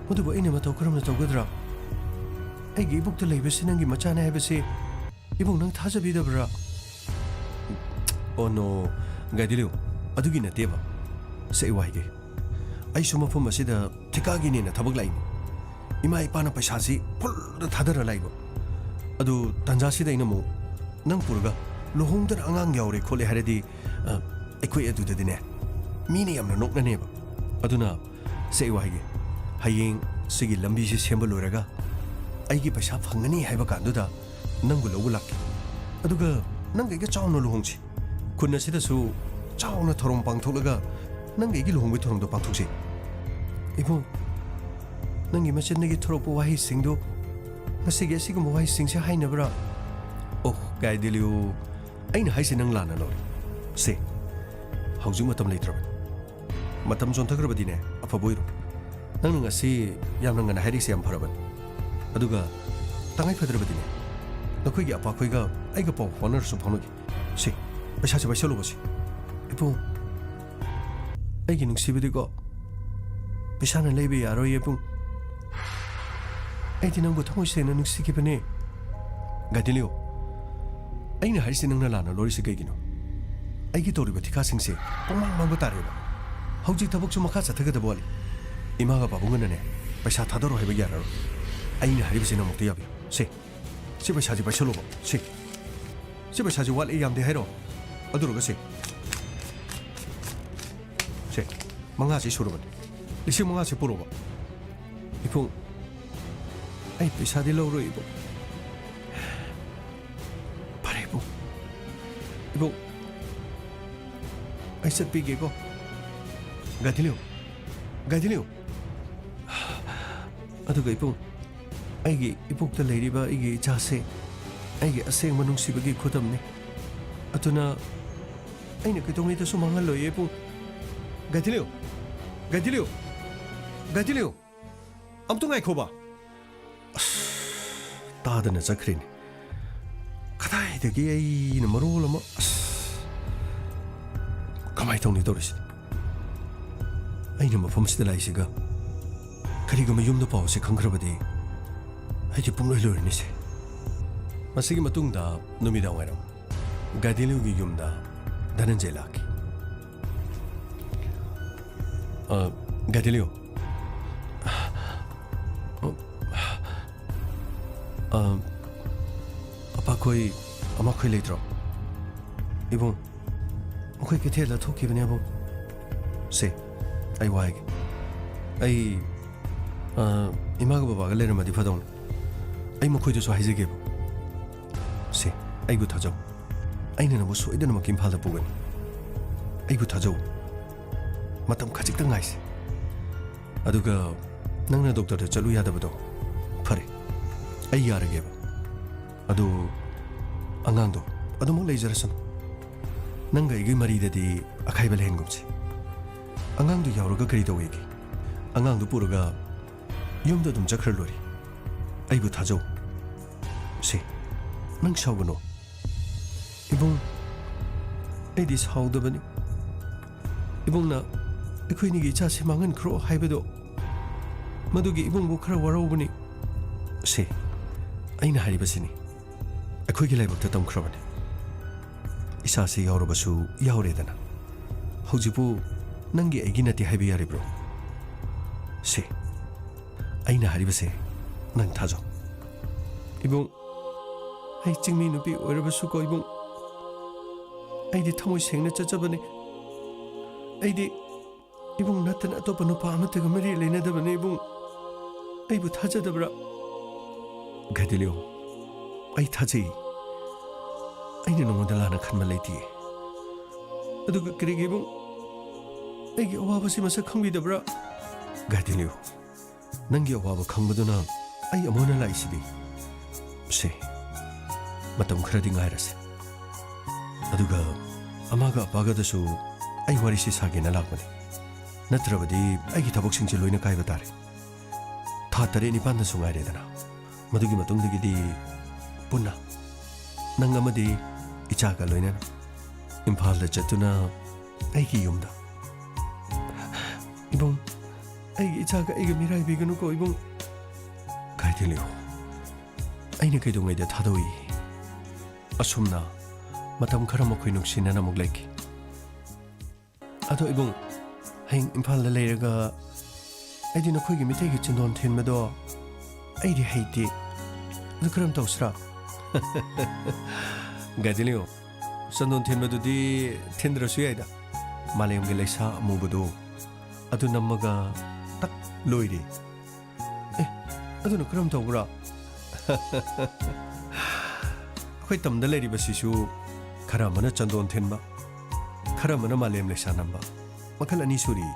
ꯃꯗꯨꯕꯨ ꯑꯩꯅ ꯃꯇꯧ ꯀꯔꯝꯅ ꯇꯧꯒꯗ꯭ꯔꯥ?" ꯑꯩꯒꯤ ꯏꯕꯨꯛꯇ ꯂꯩꯕꯁꯤ ꯅꯪꯒꯤ ꯃꯆꯥꯅꯦ ꯍꯥꯏꯕꯁꯤ ꯏꯕꯨꯡ ꯅꯪ ꯊꯥꯖꯕꯤꯗꯕ꯭ꯔꯥ? ꯑꯣ ꯅꯣ, ꯒꯥꯏꯗꯤꯂꯤꯌꯨ, ꯑꯗꯨꯒꯤ ꯅꯠꯇꯦꯕ꯫ ꯁꯦ, ꯑꯩ ꯋꯥ ꯍꯥꯏꯒꯦ꯫ ꯑꯩꯁꯨ ꯃꯐꯝ ꯑꯁꯤꯗ ꯊꯤꯀꯥꯒꯤꯅꯦꯅ ꯊꯕꯛ ꯂꯥꯛꯏꯅꯤ꯫ ꯏꯃꯥ ꯏꯄꯥꯅ ꯄꯩꯁꯥꯁꯤ ꯐꯨꯜꯗ ꯊꯥꯗꯔ ꯂꯥꯛꯏꯕ꯫ ꯑꯗꯨ ꯇꯥꯟꯖꯥꯁꯤꯗ ꯑꯩꯅ ꯑꯃꯨꯛ ꯅꯪ ꯄꯨꯔꯒ ꯂꯨꯍꯣꯡꯗꯅ ꯑꯉꯥꯡ ꯌꯥꯎꯔꯦ ꯈꯣꯠꯂꯦ ꯍꯥꯏꯔꯗꯤ, ꯑ, ꯑꯩꯈꯣꯏ ꯑꯗꯨꯗꯗꯤꯅꯦ ꯃꯤꯅ ꯌꯥꯝꯅ ꯅꯣꯛꯅꯅꯦꯕ꯫ ꯑꯗꯨꯅ ꯁꯦ, ꯑꯩ ꯋꯥ ꯍꯥꯏꯒꯦ꯫ ꯍꯌꯦꯡ ꯁꯤꯒꯤ ꯂꯝꯕꯤꯁꯤ ꯁꯦꯝꯕ ꯂꯣꯏꯔꯒ ꯑꯩꯒꯤ ꯄꯩꯁꯥ ꯐꯪꯒꯅꯤ ꯍꯥꯏꯕ ꯀꯥꯟꯗꯨꯗ ꯅꯪꯕꯨ ꯂꯧꯕ ꯂꯥꯛꯀꯦ꯫ ꯑꯗꯨꯒ ꯅꯪꯒ ꯑꯩꯒ ꯆꯥꯎꯅ ꯂꯨꯍꯣꯡꯁꯤ꯫ ꯈꯨꯟ ꯑꯁꯤꯗꯁꯨ ꯆꯥꯎꯅ ꯊꯧꯔꯝ ꯄꯥꯡꯊꯣꯛꯂꯒ ꯅꯪꯒ ꯑꯩꯒꯤ ꯂꯨꯍꯣꯡꯕꯒꯤ ꯊꯧꯔꯝꯗꯣ ꯄꯥꯡꯊꯣꯛꯁꯤ꯫ ꯏꯕꯨꯡ, ꯅꯪꯒꯤ ꯃꯆꯤꯟꯗꯒꯤ ꯊꯣꯔꯛꯄ ꯋꯥꯍꯩꯁꯤꯡꯗꯨ ꯉꯁꯤꯒꯤ ꯑꯁꯤꯒꯨꯝꯕ ꯋꯥꯍꯩꯁꯤꯡꯁꯦ ꯍꯥꯏꯅꯕ꯭ꯔꯥ? ꯑꯣꯍ, ꯒꯥꯏꯗꯤꯂꯤꯌꯨ, ꯑꯩꯅ ꯍꯥꯏꯁꯦ ꯅꯪ ꯂꯥꯟꯅ ꯂꯧꯔꯦ꯫ ꯁꯦ, ꯍꯧꯖꯤꯛ ꯃꯇꯝ ꯂꯩꯇ꯭ꯔꯕꯅꯤ꯫ ꯃꯇꯝ ꯆꯣꯟꯊꯈ꯭ꯔꯕꯗꯤꯅꯦ, ꯑꯐꯕ ꯑꯣꯏꯔꯣ꯫ ꯅꯪꯅ ꯉꯁꯤ ꯌꯥꯝꯅ ꯉꯟꯅ ꯍꯥꯏꯔꯛꯏꯁꯦ ꯌꯥꯝ ꯐꯔꯕꯅꯤ꯫ ꯑꯗꯨꯒ ꯇꯉꯥꯏ ꯐꯗ꯭ꯔꯕꯗꯤꯅꯦ, ꯅꯈꯣꯏꯒꯤ ꯑꯄꯥꯈꯣꯏꯒ ꯑꯩꯒ ꯄꯥꯎ ꯐꯥꯎꯅꯔꯁꯨ ꯐꯥꯎꯅꯒꯦ꯫ ꯁꯦ, ꯄꯩꯁꯥꯁꯦ ꯄꯥꯏꯁꯜꯂꯨꯕ ꯁꯦ꯫ ꯏꯕꯨꯡ, ꯑꯩꯒꯤ ꯅꯨꯡꯁꯤꯕꯗꯤꯀꯣ, ꯄꯩꯁꯥꯅ ꯂꯩꯕ ꯌꯥꯔꯣꯏ ꯏꯕꯨꯡ꯫ ꯑꯩꯗꯤ ꯅꯪꯕꯨ ꯊꯃꯣꯏ ꯁꯦꯡꯅ ꯅꯨꯡꯁꯤꯈꯤꯕꯅꯦ꯫ ꯒꯥꯏꯗꯤꯂꯤꯌꯣ, ꯑꯩꯅ ꯍꯥꯏꯔꯤꯁꯤ ꯅꯪꯅ ꯂꯥꯟꯅ ꯂꯧꯔꯤꯁꯤ ꯀꯩꯒꯤꯅꯣ? ꯑꯩꯒꯤ ꯇꯧꯔꯤꯕ ꯊꯤꯀꯥꯁꯤꯡꯁꯦ ꯄꯨꯡꯃꯥꯡ ꯃꯥꯡꯕ ꯇꯥꯔꯦꯕ꯫ ꯍꯧꯖꯤꯛ ꯊꯕꯛꯁꯨ ꯃꯈꯥ ꯆꯠꯊꯒꯗꯕ ꯋꯥꯠꯂꯤ꯫ ꯏꯃꯥꯒ ꯄꯥꯕꯨꯡꯒꯅꯅꯦ ꯄꯩꯁꯥ ꯊꯥꯗꯔꯣ ꯍꯥꯏꯕ ꯌꯥꯔꯔꯣꯏ꯫ ꯑꯩꯅ ꯍꯥꯏꯔꯤꯕꯁꯤꯅ ꯑꯃꯨꯛꯇ ꯌꯥꯕꯤꯌꯨ꯫ ꯁꯦ, ꯁꯤ ꯄꯩꯁꯥꯁꯤ ꯄꯥꯏꯁꯜꯂꯣꯕ꯫ ꯁꯦ, ꯁꯤ ꯄꯩꯁꯥꯁꯤ ꯋꯥꯠꯂꯤ ꯌꯥꯝꯗꯦ ꯍꯥꯏꯔꯣ? ꯑꯗꯨꯔꯒ ꯁꯦ, ꯁꯦ, ꯃꯉꯥꯁꯤ ꯁꯨꯔꯕꯅꯤ꯫ ꯂꯤꯁꯤꯡ ꯃꯉꯥꯁꯤ ꯄꯨꯔꯛꯑꯣꯕ꯫ ꯏꯕꯨꯡ, ꯑꯩ ꯄꯩꯁꯥꯗꯤ ꯂꯧꯔꯣꯏ ꯏꯕꯨꯡ꯫ ꯐꯔꯦ ꯏꯕꯨꯡ꯫ ꯏꯕꯨꯡ, ꯑꯩ ꯆꯠꯄꯤꯒꯦꯀꯣ꯫ ꯒꯥꯏꯗꯤꯂꯤꯌꯨ, ꯒꯥꯏꯗꯤꯂꯤꯌꯨ꯫ ꯑꯗꯨꯒ ꯏꯕꯨꯡ, ꯑꯩꯒꯤ ꯏꯄꯨꯛꯇ ꯂꯩꯔꯤꯕ ꯑꯩꯒꯤ ꯏꯆꯥꯁꯦ ꯑꯩꯒꯤ ꯑꯁꯦꯡꯕ ꯅꯨꯡꯁꯤꯕꯒꯤ ꯈꯨꯗꯝꯅꯤ꯫ ꯑꯗꯨꯅ ꯑꯩꯅ ꯀꯩꯗꯧꯉꯩꯗꯁꯨ ꯃꯥꯡꯍꯜꯂꯣꯏꯌꯦ ꯏꯕꯨꯡ꯫ ꯒꯥꯏꯗꯤꯂꯤꯌꯨ, ꯒꯥꯏꯗꯤꯂꯤꯌꯨ, ꯒꯥꯏꯗꯤꯂꯤꯌꯨ꯫ ꯑꯝꯇ ꯉꯥꯏꯈꯣꯕ꯫ ꯑꯁ, ꯇꯥꯗꯅ ꯆꯠꯈ꯭ꯔꯦꯅꯦ꯫ ꯀꯗꯥꯏꯗꯒꯤ ꯑꯩꯅ ꯃꯔꯣꯜ ꯑꯃ, ꯑꯁ, ꯀꯃꯥꯏꯅ ꯇꯧꯅꯤ ꯇꯧꯔꯤꯁꯤ? ꯑꯩꯅ ꯃꯐꯝꯁꯤꯗ ꯂꯥꯛꯏꯁꯤꯒ ꯀꯔꯤꯒꯨꯝꯕ ꯌꯨꯝꯗ ꯄꯥꯎ ꯑꯁꯤ ꯈꯪꯈ꯭ꯔꯕꯗꯤ ꯑꯩꯁꯦ ꯄꯨꯡꯂꯣꯏ ꯂꯣꯏꯔꯅꯤꯁꯦ꯫ ꯃꯁꯤꯒꯤ ꯃꯇꯨꯡꯗ ꯅꯨꯃꯤꯗꯥꯡ ꯋꯥꯏꯔꯝ ꯒꯥꯏꯗꯤꯂꯤꯌꯨꯒꯤ ꯌꯨꯝꯗ ꯙꯅꯟꯖꯌ ꯂꯥꯛꯈꯤ꯫ "ꯑ, ꯒꯥꯏꯗꯤꯂꯤꯌꯨ꯫ ꯑ, ꯑꯄꯥꯈꯣꯏ, ꯑꯃꯈꯣꯏ ꯂꯩꯇ꯭ꯔꯣ? ꯏꯕꯨꯡ, ꯃꯈꯣꯏ ꯀꯩꯊꯦꯜꯗ ꯊꯣꯛꯈꯤꯕꯅꯦ, ꯏꯕꯨꯡ꯫ ꯁꯦ, ꯑꯩ ꯋꯥ ꯍꯥꯏꯒꯦ꯫ ꯑꯩ, ꯑ, ꯏꯃꯥꯒ ꯕꯕꯥꯒ ꯂꯩꯔꯝꯃꯗꯤ ꯐꯗꯧꯅꯤ꯫ ꯑꯩ ꯃꯈꯣꯏꯗꯁꯨ ꯍꯥꯏꯖꯒꯦꯕ꯫ ꯁꯦ, ꯑꯩꯕꯨ ꯊꯥꯖꯧ꯫ ꯑꯩꯅ ꯅꯪꯕꯨ ꯁꯣꯏꯗꯅꯃꯛꯀꯤ ꯏꯝꯐꯥꯜꯗ ꯄꯨꯒꯅꯤ꯫ ꯑꯩꯕꯨ ꯊꯥꯖꯧ꯫ ꯃꯇꯝ ꯈꯖꯤꯛꯇ ꯉꯥꯏꯁꯦ꯫ ꯑꯗꯨꯒ ꯅꯪꯅ ꯗꯣꯛꯇꯔꯗ ꯆꯠꯂꯨ ꯌꯥꯗꯕꯗꯣ, ꯐꯔꯦ, ꯑꯩ ꯌꯥꯔꯒꯦꯕ꯫ ꯑꯗꯨ ꯑꯉꯥꯡꯗꯣ ꯑꯗꯨꯃꯛ ꯂꯩꯖꯔꯁꯅꯨ꯫ ꯅꯪꯒ ꯑꯩꯒꯤ ꯃꯔꯤꯗꯗꯤ ꯑꯈꯥꯏꯕ ꯂꯩꯍꯟꯒꯨꯝꯁꯤ꯫ ꯑꯉꯥꯡꯗꯨ ꯌꯥꯎꯔꯒ ꯀꯔꯤ ꯇꯧꯋꯦꯒꯦ? ꯑꯉꯥꯡꯗꯨ ꯄꯨꯔꯒ ꯌꯨꯝꯗ ꯑꯗꯨꯝ ꯆꯠꯈ꯭ꯔ ꯂꯣꯏꯔꯦ꯫ ꯑꯩꯕꯨ ꯊꯥꯖꯧ꯫ ꯁꯦ, ꯅꯪ ꯁꯥꯎꯒꯅꯨ꯫ ꯏꯕꯨꯡ, ꯑꯩꯗꯤ ꯁꯥꯎꯗꯕꯅꯤ꯫ ꯏꯕꯨꯡꯅ ꯑꯩꯈꯣꯏꯅꯤꯒꯤ ꯏꯆꯥꯁꯦ ꯃꯥꯡꯍꯟꯈ꯭ꯔꯣ ꯍꯥꯏꯕꯗꯣ, ꯃꯗꯨꯒꯤ ꯏꯕꯨꯡꯕꯨ ꯈꯔ ꯋꯥꯔꯧꯕꯅꯤ꯫ ꯁꯦ, ꯑꯩꯅ ꯍꯥꯏꯔꯤꯕꯁꯤꯅꯤ꯫ ꯑꯩꯈꯣꯏꯒꯤ ꯂꯥꯏꯕꯛꯇ ꯇꯝꯈ꯭ꯔꯕꯅꯤ꯫ ꯏꯁꯥꯁꯦ ꯌꯥꯎꯔꯕꯁꯨ ꯌꯥꯎꯔꯦꯗꯅ꯫ ꯍꯧꯖꯤꯛꯄꯨ ꯅꯪꯒꯤ ꯑꯩꯒꯤ ꯅꯠꯇꯦ ꯍꯥꯏꯕ ꯌꯥꯔꯤꯕ꯭ꯔꯣ? ꯁꯦ, ꯑꯩꯅ ꯍꯥꯏꯔꯤꯕꯁꯦ ꯅꯪ ꯊꯥꯖꯧ꯫ ꯏꯕꯨꯡ, ꯑꯩ ꯆꯤꯡꯃꯤ ꯅꯨꯄꯤ ꯑꯣꯏꯔꯕꯁꯨꯀꯣ ꯏꯕꯨꯡ, ꯑꯩꯗꯤ ꯊꯃꯣꯏ ꯁꯦꯡꯅ ꯆꯠꯆꯕꯅꯤ꯫ ꯑꯩꯗꯤ ꯏꯕꯨꯡ ꯅꯠꯇꯅ ꯑꯇꯣꯞꯄ ꯅꯨꯄꯥ ꯑꯃꯠꯇꯒ ꯃꯔꯤ ꯂꯩꯅꯗꯕꯅꯤ ꯏꯕꯨꯡ꯫ ꯑꯩꯕꯨ ꯊꯥꯖꯗꯕ꯭ꯔꯥ? ꯒꯥꯏꯗꯤꯂꯤꯌꯣ, ꯑꯩ ꯊꯥꯖꯩ꯫ ꯑꯩꯅ ꯅꯉꯣꯟꯗ ꯂꯥꯟꯅ ꯈꯟꯕ ꯂꯩꯇꯦ꯫ ꯑꯗꯨꯒ ꯀꯔꯤꯒꯤ ꯏꯕꯨꯡ ꯑꯩꯒꯤ ꯑꯋꯥꯕꯁꯤ ꯃꯁꯛ ꯈꯪꯕꯤꯗꯕ꯭ꯔꯥ? ꯒꯥꯏꯗꯤꯂꯤꯌꯣ, ꯅꯪꯒꯤ ꯑꯋꯥꯕ ꯈꯪꯕꯗꯨꯅ ꯑꯩ ꯑꯃꯨꯛ ꯍꯟꯅ ꯂꯥꯛꯏꯁꯤꯗꯤ꯫ ꯁꯦ, ꯃꯇꯝ ꯈꯔꯗꯤ ꯉꯥꯏꯔꯁꯦ꯫ ꯑꯗꯨꯒ ꯑꯃꯥꯒ ꯑꯄꯥꯒꯗꯁꯨ ꯑꯩ ꯋꯥꯔꯤꯁꯤ ꯁꯥꯒꯦꯅ ꯂꯥꯛꯄꯅꯤ꯫ ꯅꯠꯇ꯭ꯔꯕꯗꯤ ꯑꯩꯒꯤ ꯊꯕꯛꯁꯤꯡꯁꯦ ꯂꯣꯏꯅ ꯀꯥꯏꯕ ꯇꯥꯔꯦ꯫ ꯊꯥ ꯇꯔꯦꯠ ꯅꯤꯄꯥꯟꯗꯁꯨ ꯉꯥꯏꯔꯦꯗꯅ꯫ ꯃꯗꯨꯒꯤ ꯃꯇꯨꯡꯗꯒꯤꯗꯤ ꯄꯨꯟꯅ ꯅꯪ ꯑꯃꯗꯤ ꯏꯆꯥꯒ ꯂꯣꯏꯅꯅ ꯏꯝꯐꯥꯜꯗ ꯆꯠꯇꯨꯅ ꯑꯩꯒꯤ ꯌꯨꯝꯗ꯫ ꯏꯕꯨꯡ, ꯑꯩꯒꯤ ꯏꯆꯥꯒ ꯑꯩꯒ ꯃꯤꯔꯥꯏꯕꯤꯒꯅꯨꯀꯣ ꯏꯕꯨꯡ꯫ ꯒꯥꯏꯗꯤꯂꯤꯌꯣ, ꯑꯩꯅ ꯀꯩꯗꯧꯉꯩꯗ ꯊꯥꯗꯣꯛꯏ? ꯑꯁꯨꯝꯅ ꯃꯇꯝ ꯈꯔ ꯃꯈꯣꯏ ꯅꯨꯡꯁꯤꯅꯅ ꯑꯃꯨꯛ ꯂꯩꯈꯤ꯫ ꯑꯗꯣ ꯏꯕꯨꯡ, ꯍꯌꯦꯡ ꯏꯝꯐꯥꯜꯗ ꯂꯩꯔꯒ ꯑꯩꯗꯤ ꯅꯈꯣꯏꯒꯤ ꯃꯤꯇꯩꯒꯤ ꯆꯟꯗꯣꯟ ꯊꯤꯟꯕꯗꯣ ꯑꯩꯗꯤ ꯍꯩꯇꯦ꯫ ꯑꯗꯨ ꯀꯔꯝ ꯇꯧꯁꯤꯔꯥ? ꯒꯥꯏꯗꯤꯂꯤꯌꯣ, ꯆꯟꯗꯣꯟ ꯊꯤꯟꯕꯗꯨꯗꯤ ꯊꯤꯟꯗ꯭ꯔꯁꯨ ꯌꯥꯏꯗ꯫ ꯃꯥꯂꯦꯝꯒꯤ ꯂꯩꯁꯥ ꯑꯃꯨꯕꯗꯣ ꯑꯗꯨ ꯅꯝꯃꯒ ꯇꯛ ꯂꯣꯏꯔꯦ꯫ ꯑꯦ, ꯑꯗꯨꯅ ꯀꯔꯝ ꯇꯧꯕ꯭ꯔꯥ? ꯑꯩꯈꯣꯏ ꯇꯝꯗ ꯂꯩꯔꯤꯕꯁꯤꯁꯨ ꯈꯔ ꯑꯃꯅ ꯆꯟꯗꯣꯟ ꯊꯤꯟꯕ, ꯈꯔ ꯑꯃꯅ ꯃꯥꯂꯦꯝ ꯂꯩꯁꯥ ꯅꯝꯕ, ꯃꯈꯜ ꯑꯅꯤ ꯁꯨꯔꯤ꯫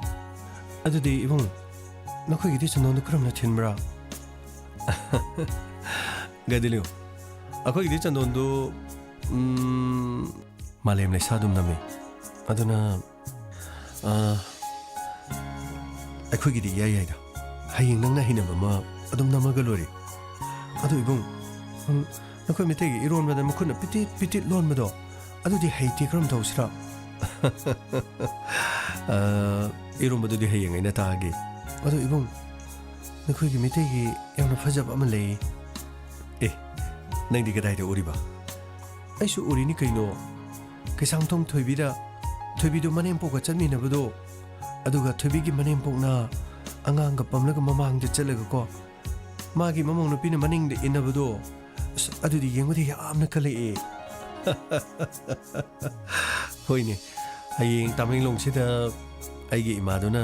ꯑꯗꯨꯗꯤ ꯏꯕꯨꯡ, ꯅꯈꯣꯏꯒꯤꯗꯤ ꯆꯟꯗꯣꯟꯗꯨ ꯀꯔꯝꯅ ꯊꯤꯟꯕ꯭ꯔꯥ? ꯒꯥꯏꯗꯤꯂꯤꯌꯣ, ꯑꯩꯈꯣꯏꯒꯤꯗꯤ ꯆꯟꯗꯣꯟꯗꯨ, ꯎꯝ, ꯃꯥꯂꯦꯝ ꯂꯩꯁꯥ ꯑꯗꯨꯝ ꯅꯝꯃꯤ꯫ ꯑꯗꯨꯅ, ꯑ, ꯑꯩꯈꯣꯏꯒꯤꯗꯤ ꯏꯌꯥ ꯌꯥꯏꯗ꯫ ꯍꯌꯦꯡ ꯅꯪꯅ ꯍꯩꯅꯕ ꯑꯃ ꯑꯗꯨꯝ ꯅꯝꯃꯒ ꯂꯣꯏꯔꯦ꯫ ꯑꯗꯨ ꯏꯕꯨꯡ, ꯎꯝ, ꯅꯈꯣꯏ ꯃꯩꯇꯩꯒꯤ ꯏꯔꯣꯟꯕꯗ ꯃꯈꯨꯠꯅ ꯄꯤꯇꯤꯠ ꯄꯤꯇꯤꯠ ꯂꯣꯟꯕꯗꯣ, ꯑꯗꯨꯗꯤ ꯍꯩꯇꯦ, ꯀꯔꯝ ꯇꯧꯁꯤꯔꯥ? ꯑ, ꯏꯔꯣꯟꯕꯗꯨꯗꯤ ꯍꯌꯦꯡ ꯑꯩꯅ ꯇꯥꯛꯑꯒꯦ꯫ ꯑꯗꯨ ꯏꯕꯨꯡ, ꯅꯈꯣꯏꯒꯤ ꯃꯩꯇꯩꯒꯤ ꯌꯥꯝꯅ ꯐꯖꯕ ꯑꯃ ꯂꯩ꯫ ꯑꯦ, ꯅꯪꯗꯤ ꯀꯗꯥꯏꯗ ꯎꯔꯤꯕ? ꯑꯩꯁꯨ ꯎꯔꯤꯅꯤ ꯀꯩꯅꯣ꯫ ꯀꯩꯁꯥꯝꯊꯣꯡ ꯊꯣꯏꯕꯤꯗ, ꯊꯣꯏꯕꯤꯗꯨ ꯃꯅꯦꯝꯄꯣꯛꯀ ꯆꯠꯃꯤꯟꯅꯕꯗꯣ, ꯑꯗꯨꯒ ꯊꯣꯏꯕꯤꯒꯤ ꯃꯅꯦꯝꯄꯣꯛꯅ ꯑꯉꯥꯡꯒ ꯄꯝꯂꯒ ꯃꯃꯥꯡꯗ ꯆꯠꯂꯒꯀꯣ, ꯃꯥꯒꯤ ꯃꯃꯧ ꯅꯨꯄꯤꯅ ꯃꯅꯤꯡꯗ ꯏꯟꯅꯕꯗꯣ, ꯑꯁ, ꯑꯗꯨꯗꯤ ꯌꯦꯡꯕꯗ ꯌꯥꯝꯅ ꯀꯜꯂꯛꯑꯦ꯫ ꯍꯣꯏꯅꯦ, ꯍꯌꯦꯡ ꯇꯃꯦꯡꯂꯣꯡꯁꯤꯗ ꯑꯩꯒꯤ ꯏꯃꯥꯗꯨꯅ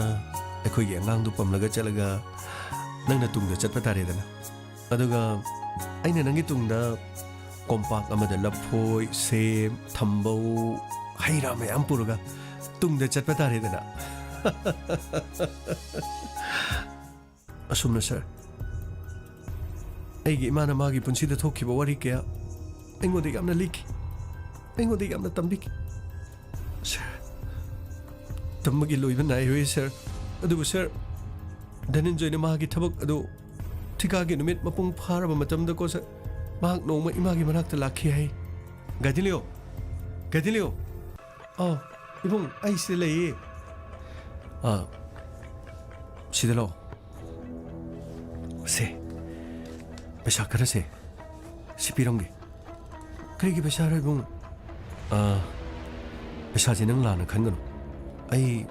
ꯑꯩꯈꯣꯏꯒꯤ ꯑꯉꯥꯡꯗꯨ ꯄꯝꯂꯒ ꯆꯠꯂꯒ ꯅꯪꯅ ꯇꯨꯡꯗ ꯆꯠꯄ ꯇꯥꯔꯦꯗꯅ꯫ ꯑꯗꯨꯒ ꯑꯩꯅ ꯅꯪꯒꯤ ꯇꯨꯡꯗ ꯀꯣꯝꯄꯥꯛ ꯑꯃꯗ ꯂꯐꯣꯏ, ꯁꯦꯝ, ꯊꯝꯕꯧ, ꯍꯩ ꯔꯥ ꯃꯌꯥꯝ ꯄꯨꯔꯒ ꯇꯨꯡꯗ ꯆꯠꯄ ꯇꯥꯔꯦꯗꯅ꯫ ꯑꯁꯨꯝꯅ ꯁꯥꯔ, ꯑꯩꯒꯤ ꯏꯃꯥꯅ ꯃꯥꯒꯤ ꯄꯨꯟꯁꯤꯗ ꯊꯣꯛꯈꯤꯕ ꯋꯥꯔꯤ ꯀꯌꯥ ꯑꯩꯉꯣꯟꯗ ꯌꯥꯝꯅ ꯂꯤꯈꯤ, ꯑꯩꯉꯣꯟꯗ ꯌꯥꯝꯅ ꯇꯝꯕꯤꯈꯤ꯫ ꯁꯥꯔ, ꯇꯝꯕꯒꯤ ꯂꯣꯏꯕ ꯅꯥꯏꯔꯣꯏ ꯁꯥꯔ꯫ ꯑꯗꯨꯕꯨ ꯁꯥꯔ, ꯙꯅꯟꯖꯣꯏꯅ ꯃꯥꯒꯤ ꯊꯕꯛ ꯑꯗꯨ ꯊꯤꯀꯥꯒꯤ ꯅꯨꯃꯤꯠ ꯃꯄꯨꯡ ꯐꯥꯔꯕ ꯃꯇꯝꯗꯀꯣ ꯁꯥꯔ, ꯃꯍꯥꯛ ꯅꯣꯡꯃ ꯏꯃꯥꯒꯤ ꯃꯅꯥꯛꯇ ꯂꯥꯛꯈꯤ ꯍꯥꯏ꯫ ꯒꯥꯏꯗꯤꯂꯤꯌꯣ! ꯒꯥꯏꯗꯤꯂꯤꯌꯣ! ꯑꯥ, ꯏꯕꯨꯡ, ꯑꯩ ꯁꯤꯗ ꯂꯩꯌꯦ꯫ ꯑꯥ, ꯁꯤꯗ ꯂꯥꯛꯑꯣ꯫ ꯁꯦ, ꯄꯩꯁꯥ ꯈꯔꯁꯦ꯫ ꯁꯤ ꯄꯤꯔꯝꯒꯦ꯫ ꯀꯔꯤꯒꯤ ꯄꯩꯁꯥꯔꯣ ꯏꯕꯨꯡ? ꯑꯥ, ꯄꯩꯁꯥꯁꯦ ꯅꯪ ꯂꯥꯟꯅ ꯈꯟꯒꯅꯨ꯫ ꯑꯩ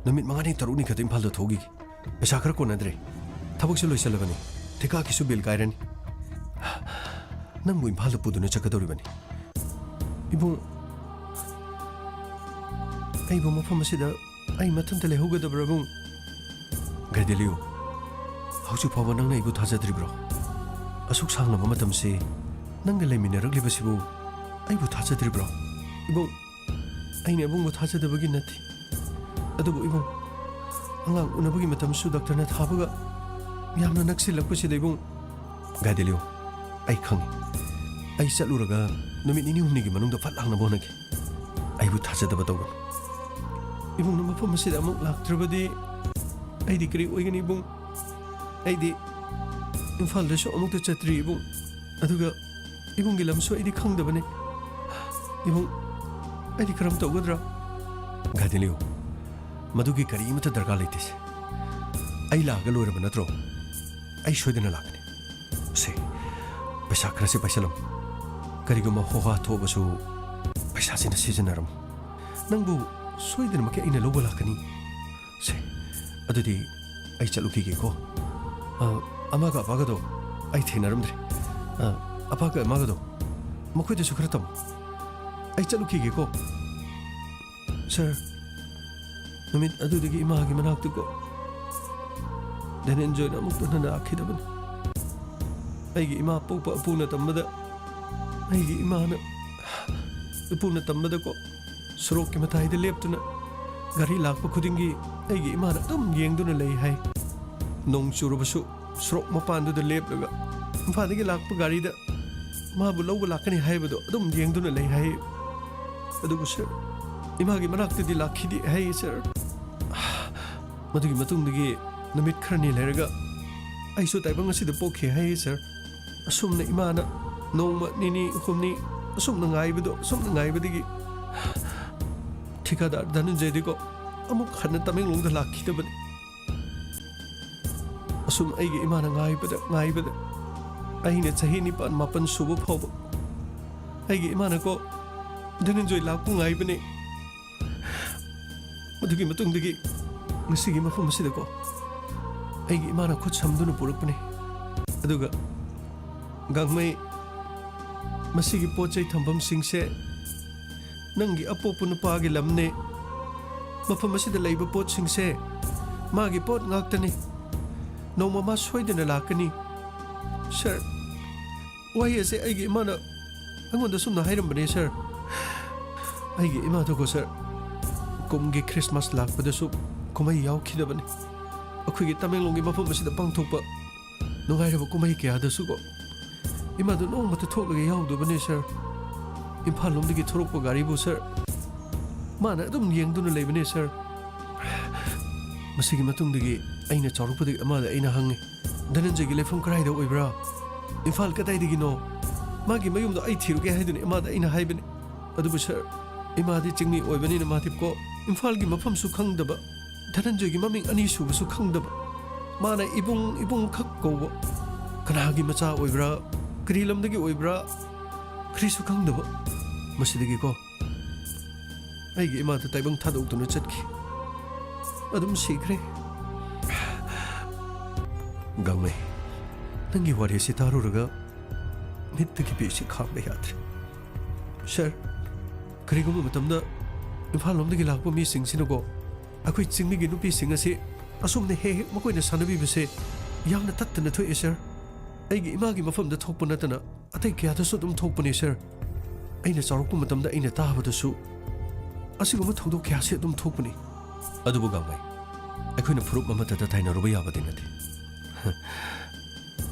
ꯅꯨꯃꯤꯠ ꯃꯉꯥꯅꯤ ꯇꯔꯨꯛꯅꯤ ꯈꯛꯇ ꯏꯝꯐꯥꯜꯗ ꯊꯣꯛꯈꯤꯒꯦ꯫ ꯄꯩꯁꯥ ꯈꯔ ꯀꯣꯟꯅꯗ꯭ꯔꯦ꯫ ꯊꯕꯛꯁꯨ ꯂꯣꯏꯁꯤꯜꯂꯕꯅꯤ꯫ ꯊꯤꯀꯥꯒꯤꯁꯨ ꯕꯤꯜ ꯀꯥꯏꯔꯅꯤ꯫ ꯅꯪꯕꯨ ꯏꯝꯐꯥꯜꯗ ꯄꯨꯗꯨꯅ ꯆꯠꯀꯗꯧꯔꯤꯕꯅꯤ꯫ ꯏꯕꯨꯡ, ꯑꯩꯕꯨ ꯃꯐꯝ ꯑꯁꯤꯗ ꯑꯩ ꯃꯊꯟꯇ ꯂꯩꯍꯧꯒꯗꯕ꯭ꯔꯥ ꯏꯕꯨꯡ? ꯒꯥꯏꯗꯦꯂꯤꯌꯣ, ꯍꯧꯖꯤꯛ ꯐꯥꯎꯕ ꯅꯪꯅ ꯑꯩꯕꯨ ꯊꯥꯖꯗ꯭ꯔꯤꯕ꯭ꯔꯣ? ꯑꯁꯨꯛ ꯁꯥꯡꯂꯕ ꯃꯇꯝꯁꯤ ꯅꯪꯒ ꯂꯩꯃꯤꯟꯅꯔꯛꯂꯤꯕꯁꯤꯕꯨ ꯑꯩꯕꯨ ꯊꯥꯖꯗ꯭ꯔꯤꯕ꯭ꯔꯣ? ꯏꯕꯨꯡ, ꯑꯩꯅ ꯏꯕꯨꯡꯕꯨ ꯊꯥꯖꯗꯕꯒꯤ ꯅꯠꯇꯦ꯫ ꯑꯗꯨꯕꯨ ꯏꯕꯨꯡ, ꯑꯉꯥꯡ ꯎꯅꯕꯒꯤ ꯃꯇꯝꯁꯨ ꯗꯥꯛꯇꯔꯅ ꯊꯥꯕꯒ ꯌꯥꯝꯅ ꯅꯛꯁꯤꯜꯂꯛꯄꯁꯤꯗ ꯏꯕꯨꯡ꯫ ꯒꯥꯏꯗꯦꯂꯤꯌꯣ, ꯑꯩ ꯈꯪꯉꯤ꯫ ꯑꯩ ꯆꯠꯂꯨꯔꯒ ꯅꯨꯃꯤꯠ ꯅꯤꯅꯤ ꯍꯨꯝꯅꯤꯒꯤ ꯃꯅꯨꯡꯗ ꯐꯠ ꯂꯥꯛꯅꯕ ꯍꯣꯠꯅꯒꯦ꯫ ꯑꯩꯕꯨ ꯊꯥꯖꯗꯕ ꯇꯧꯒꯅꯨ꯫ ꯏꯕꯨꯡꯅ ꯃꯐꯝ ꯑꯁꯤꯗ ꯑꯃꯨꯛ ꯂꯥꯛꯇ꯭ꯔꯕꯗꯤ ꯑꯩꯗꯤ ꯀꯔꯤ ꯑꯣꯏꯒꯅꯤ ꯏꯕꯨꯡ? ꯑꯩꯗꯤ ꯏꯝꯐꯥꯜꯗꯁꯨ ꯑꯃꯨꯛꯇ ꯆꯠꯇ꯭ꯔꯤ ꯏꯕꯨꯡ꯫ ꯑꯗꯨꯒ ꯏꯕꯨꯡꯒꯤ ꯂꯝꯁꯨ ꯑꯩꯗꯤ ꯈꯪꯗꯕꯅꯤ꯫ ꯏꯕꯨꯡ, ꯑꯩꯗꯤ ꯀꯔꯝ ꯇꯧꯒꯗ꯭ꯔꯥ? ꯒꯥꯏꯗꯦꯂꯤꯌꯣ, ꯃꯗꯨꯒꯤ ꯀꯔꯤꯃꯠꯇ ꯗꯔꯀꯥꯔ ꯂꯩꯇꯦꯁꯦ꯫ ꯑꯩ ꯂꯥꯛꯑꯒ ꯂꯣꯏꯔꯕ ꯅꯠꯇ꯭ꯔꯣ? ꯑꯩ ꯁꯣꯏꯗꯅ ꯂꯥꯛꯀꯅꯤ꯫ ꯁꯦ, ꯄꯩꯁꯥ ꯈꯔꯁꯦ ꯄꯥꯏꯁꯜꯂꯝꯃꯨ꯫ ꯀꯔꯤꯒꯨꯝꯕ ꯍꯣꯍꯥ ꯊꯣꯛꯑꯕꯁꯨ ꯄꯩꯁꯥꯁꯤꯅ ꯁꯤꯖꯤꯟꯅꯔꯝꯃꯨ꯫ ꯅꯪꯕꯨ ꯁꯣꯏꯗꯅꯃꯛꯀꯤ ꯑꯩꯅ ꯂꯧꯕ ꯂꯥꯛꯀꯅꯤ꯫ ꯁꯦ, ꯑꯗꯨꯗꯤ ꯑꯩ ꯆꯠꯂꯨꯈꯤꯒꯦꯀꯣ꯫ ꯑ, ꯑꯃꯒ ꯑꯄꯥꯒꯗꯣ ꯑꯩ ꯊꯦꯡꯅꯔꯝꯗ꯭ꯔꯦ꯫ ꯑ, ꯑꯄꯥꯒ ꯑꯃꯒꯗꯣ ꯃꯈꯣꯏꯗꯁꯨ ꯈꯔ ꯇꯝꯃꯨ꯫ ꯑꯩ ꯆꯠꯂꯨꯈꯤꯒꯦꯀꯣ꯫ ꯁꯥꯔ, ꯅꯨꯃꯤꯠ ꯑꯗꯨꯗꯒꯤ ꯏꯃꯥꯒꯤ ꯃꯅꯥꯛꯇꯀꯣ ꯙꯅꯟꯖꯣꯏꯅ ꯑꯃꯨꯛꯇ ꯍꯟꯅ ꯂꯥꯛꯈꯤꯗꯕꯅꯤ꯫ ꯑꯩꯒꯤ ꯏꯃꯥ ꯄꯣꯛꯄ ꯏꯄꯨꯅ ꯇꯝꯕꯗ, ꯑꯩꯒꯤ ꯏꯃꯥꯅ ꯏꯄꯨꯅ ꯇꯝꯕꯗꯀꯣ, ꯁꯣꯔꯣꯛꯀꯤ ꯃꯇꯥꯏꯗ ꯂꯦꯞꯇꯨꯅ ꯒꯥꯔꯤ ꯂꯥꯛꯄ ꯈꯨꯗꯤꯡꯒꯤ ꯑꯩꯒꯤ ꯏꯃꯥꯅ ꯑꯗꯨꯝ ꯌꯦꯡꯗꯨꯅ ꯂꯩ ꯍꯥꯏ꯫ ꯅꯣꯡ ꯆꯨꯔꯕꯁꯨ ꯁꯣꯔꯣꯛ ꯃꯄꯥꯟꯗꯨꯗ ꯂꯦꯞꯂꯒ ꯏꯝꯐꯥꯜꯗꯒꯤ ꯂꯥꯛꯄ ꯒꯥꯔꯤꯗ ꯃꯥꯕꯨ ꯂꯧꯕ ꯂꯥꯛꯀꯅꯤ ꯍꯥꯏꯕꯗꯣ ꯑꯗꯨꯝ ꯌꯦꯡꯗꯨꯅ ꯂꯩ ꯍꯥꯏ꯫ ꯑꯗꯨꯕꯨ ꯁꯥꯔ, ꯏꯃꯥꯒꯤ ꯃꯅꯥꯛꯇꯗꯤ ꯂꯥꯛꯈꯤꯗꯦ ꯍꯥꯏ ꯁꯥꯔ꯫ ꯃꯗꯨꯒꯤ ꯃꯇꯨꯡꯗꯒꯤ ꯅꯨꯃꯤꯠ ꯈꯔꯅꯤ ꯂꯩꯔꯒ ꯑꯩꯁꯨ ꯇꯥꯏꯕꯪ ꯑꯁꯤꯗ ꯄꯣꯛꯈꯤ ꯍꯥꯏ ꯁꯥꯔ꯫ ꯑꯁꯨꯝꯅ ꯏꯃꯥꯅ ꯅꯣꯡꯃ ꯅꯤꯅꯤ ꯍꯨꯝꯅꯤ ꯑꯁꯨꯝꯅ ꯉꯥꯏꯕꯗꯣ, ꯑꯁꯨꯝꯅ ꯉꯥꯏꯕꯗꯒꯤ ꯊꯤꯀꯥꯗꯥꯔ ꯙꯅꯟꯖꯌꯗꯤꯀꯣ ꯑꯃꯨꯛ ꯍꯟꯅ ꯇꯃꯦꯡꯂꯣꯡꯗ ꯂꯥꯛꯈꯤꯗꯕꯅꯤ꯫ ꯑꯁꯨꯝ ꯑꯩꯒꯤ ꯏꯃꯥꯅ ꯉꯥꯏꯕꯗ, ꯉꯥꯏꯕꯗ ꯑꯩꯅ ꯆꯍꯤ ꯅꯤꯄꯥꯟ ꯃꯥꯄꯟ ꯁꯨꯕ ꯐꯥꯎꯕ ꯑꯩꯒꯤ ꯏꯃꯥꯅꯀꯣ, "ꯙꯅꯟꯖꯣꯏ ꯂꯥꯛꯄ ꯉꯥꯏꯕꯅꯦ꯫ ꯑꯗꯨꯒꯤ ꯃꯇꯨꯡꯗꯒꯤ ꯉꯁꯤꯒꯤ ꯃꯐꯝ ꯑꯁꯤꯗꯀꯣ ꯑꯩꯒꯤ ꯏꯃꯥꯅ ꯈꯨꯠ ꯁꯝꯗꯨꯅ ꯄꯨꯔꯛꯄꯅꯦ꯫ ꯑꯗꯨꯒ ꯒꯥꯡꯃꯩ, ꯃꯁꯤꯒꯤ ꯄꯣꯠ ꯆꯩ ꯊꯝꯐꯝꯁꯤꯡꯁꯦ ꯅꯪꯒꯤ ꯑꯄꯣꯛꯄ ꯅꯨꯄꯥꯒꯤ ꯂꯝꯅꯦ꯫ ꯃꯐꯝ ꯑꯁꯤꯗ ꯂꯩꯕ ꯄꯣꯠꯁꯤꯡꯁꯦ ꯃꯥꯒꯤ ꯄꯣꯠ ꯉꯥꯛꯇꯅꯤ꯫ ꯅꯣꯡꯃ ꯃꯥ ꯁꯣꯏꯗꯅ ꯂꯥꯛꯀꯅꯤ꯫ ꯁꯥꯔ, ꯋꯥꯍꯩ ꯑꯁꯦ ꯑꯩꯒꯤ ꯏꯃꯥꯅ ꯑꯩꯉꯣꯟꯗ ꯁꯨꯝꯅ ꯍꯥꯏꯔꯝꯕꯅꯦ, ꯁꯥꯔ꯫ ꯑꯩꯒꯤ ꯏꯃꯥꯗꯨꯀꯣ, ꯁꯥꯔ, ꯀꯨꯝꯒꯤ ꯈ꯭ꯔꯤꯁꯃꯥꯁ ꯂꯥꯛꯄꯗꯁꯨ ꯀꯨꯝꯍꯩ ꯌꯥꯎꯈꯤꯗꯕꯅꯤ꯫ ꯑꯩꯈꯣꯏꯒꯤ ꯇꯃꯦꯡꯂꯣꯡꯒꯤ ꯃꯐꯝ ꯑꯁꯤꯗ ꯄꯥꯡꯊꯣꯛꯄ ꯅꯨꯡꯉꯥꯏꯔꯕ ꯀꯨꯝꯍꯩ ꯀꯌꯥꯗꯁꯨꯀꯣ ꯏꯃꯥꯗꯨ ꯅꯣꯡꯃꯇ ꯊꯣꯛꯂꯒ ꯌꯥꯎꯗꯕꯅꯦ, ꯁꯥꯔ꯫ ꯏꯝꯐꯥꯜ ꯂꯣꯝꯗꯒꯤ ꯊꯣꯔꯛꯄ ꯒꯥꯔꯤꯕꯨ, ꯁꯥꯔ, ꯃꯥꯅ ꯑꯗꯨꯝ ꯌꯦꯡꯗꯨꯅ ꯂꯩꯕꯅꯦ, ꯁꯥꯔ꯫ ꯃꯁꯤꯒꯤ ꯃꯇꯨꯡꯗꯒꯤ ꯑꯩꯅ ꯆꯥꯎꯔꯛꯄꯗꯒꯤ ꯏꯃꯥꯗ ꯑꯩꯅ ꯍꯪꯉꯤ, "ꯙꯅꯟꯖꯌꯒꯤ ꯂꯩꯐꯝ ꯀꯗꯥꯏꯗ ꯑꯣꯏꯕ꯭ꯔꯥ? ꯏꯝꯐꯥꯜ ꯀꯗꯥꯏꯗꯒꯤꯅꯣ? ꯃꯥꯒꯤ ꯃꯌꯨꯝꯗꯣ ꯑꯩ ꯊꯤꯔꯨꯒꯦ" ꯍꯥꯏꯗꯨꯅ ꯏꯃꯥꯗ ꯑꯩꯅ ꯍꯥꯏꯕꯅꯤ꯫ ꯑꯗꯨꯕꯨ ꯁꯥꯔ, ꯏꯃꯥꯗꯤ ꯆꯤꯡꯃꯤ ꯑꯣꯏꯕꯅꯤꯅ ꯃꯥꯗꯤꯀꯣ ꯏꯝꯐꯥꯜꯒꯤ ꯃꯐꯝꯁꯨ ꯈꯪꯗꯕ, ꯙꯅꯟꯖꯌꯒꯤ ꯃꯃꯤꯡ ꯑꯅꯤ ꯁꯨꯕꯁꯨ ꯈꯪꯗꯕ꯫ ꯃꯥꯅ ꯏꯕꯨꯡ, ꯏꯕꯨꯡ ꯈꯛ ꯀꯧꯕ꯫ ꯀꯅꯥꯒꯤ ꯃꯆꯥ ꯑꯣꯏꯕ꯭ꯔꯥ, ꯀꯔꯤ ꯂꯝꯗꯒꯤ ꯑꯣꯏꯕ꯭ꯔꯥ, ꯀꯔꯤꯁꯨ ꯈꯪꯗꯕ꯫ ꯃꯁꯤꯗꯒꯤꯀꯣ ꯑꯩꯒꯤ ꯏꯃꯥꯗ ꯇꯥꯏꯕꯪ ꯊꯥꯗꯣꯛꯇꯨꯅ ꯆꯠꯈꯤ꯫ ꯑꯗꯨꯝ ꯁꯤꯈ꯭ꯔꯦ꯫ ꯒꯥꯡꯃꯩ, ꯅꯪꯒꯤ ꯋꯥꯔꯤꯁꯤ ꯇꯥꯔꯨꯔꯒ ꯃꯤꯠꯇꯒꯤ ꯄꯤꯁꯤ ꯈꯥꯡꯕ ꯌꯥꯗ꯭ꯔꯦ꯫ ꯁꯥꯔ, ꯀꯔꯤꯒꯨꯝꯕ ꯃꯇꯝꯗ ꯏꯝꯐꯥꯜ ꯂꯣꯝꯗꯒꯤ ꯂꯥꯛꯄ ꯃꯤꯁꯤꯡꯁꯤꯅꯀꯣ ꯑꯩꯈꯣꯏ ꯆꯤꯡꯃꯤꯒꯤ ꯅꯨꯄꯤꯁꯤꯡ ꯑꯁꯤ ꯑꯁꯨꯝꯅ ꯍꯦꯛ ꯍꯦꯛ ꯃꯈꯣꯏꯅ ꯁꯥꯟꯅꯕꯤꯕꯁꯦ ꯌꯥꯝꯅ ꯇꯠꯇꯅ ꯊꯣꯛꯑꯦ, ꯁꯥꯔ꯫ ꯑꯩꯒꯤ ꯏꯃꯥꯒꯤ ꯃꯐꯝꯗ ꯊꯣꯛꯄ ꯅꯠꯇꯅ ꯑꯇꯩ ꯀꯌꯥꯗꯁꯨ ꯑꯗꯨꯝ ꯊꯣꯛꯄꯅꯦ, ꯁꯥꯔ꯫ ꯑꯩꯅ ꯆꯥꯎꯔꯛꯄ ꯃꯇꯝꯗ ꯑꯩꯅ ꯇꯥꯕꯗꯁꯨ ꯑꯁꯤꯒꯨꯝꯕ ꯊꯧꯗꯣꯛ ꯀꯌꯥꯁꯤ ꯑꯗꯨꯝ ꯊꯣꯛꯄꯅꯤ꯫ ꯑꯗꯨꯕꯨ ꯒꯥꯡꯃꯩ, ꯑꯩꯈꯣꯏꯅ ꯐꯨꯔꯨꯞ ꯑꯃꯠꯇꯗ ꯇꯥꯏꯅꯔꯨꯕ ꯌꯥꯕꯗꯤ ꯅꯠꯇꯦ꯫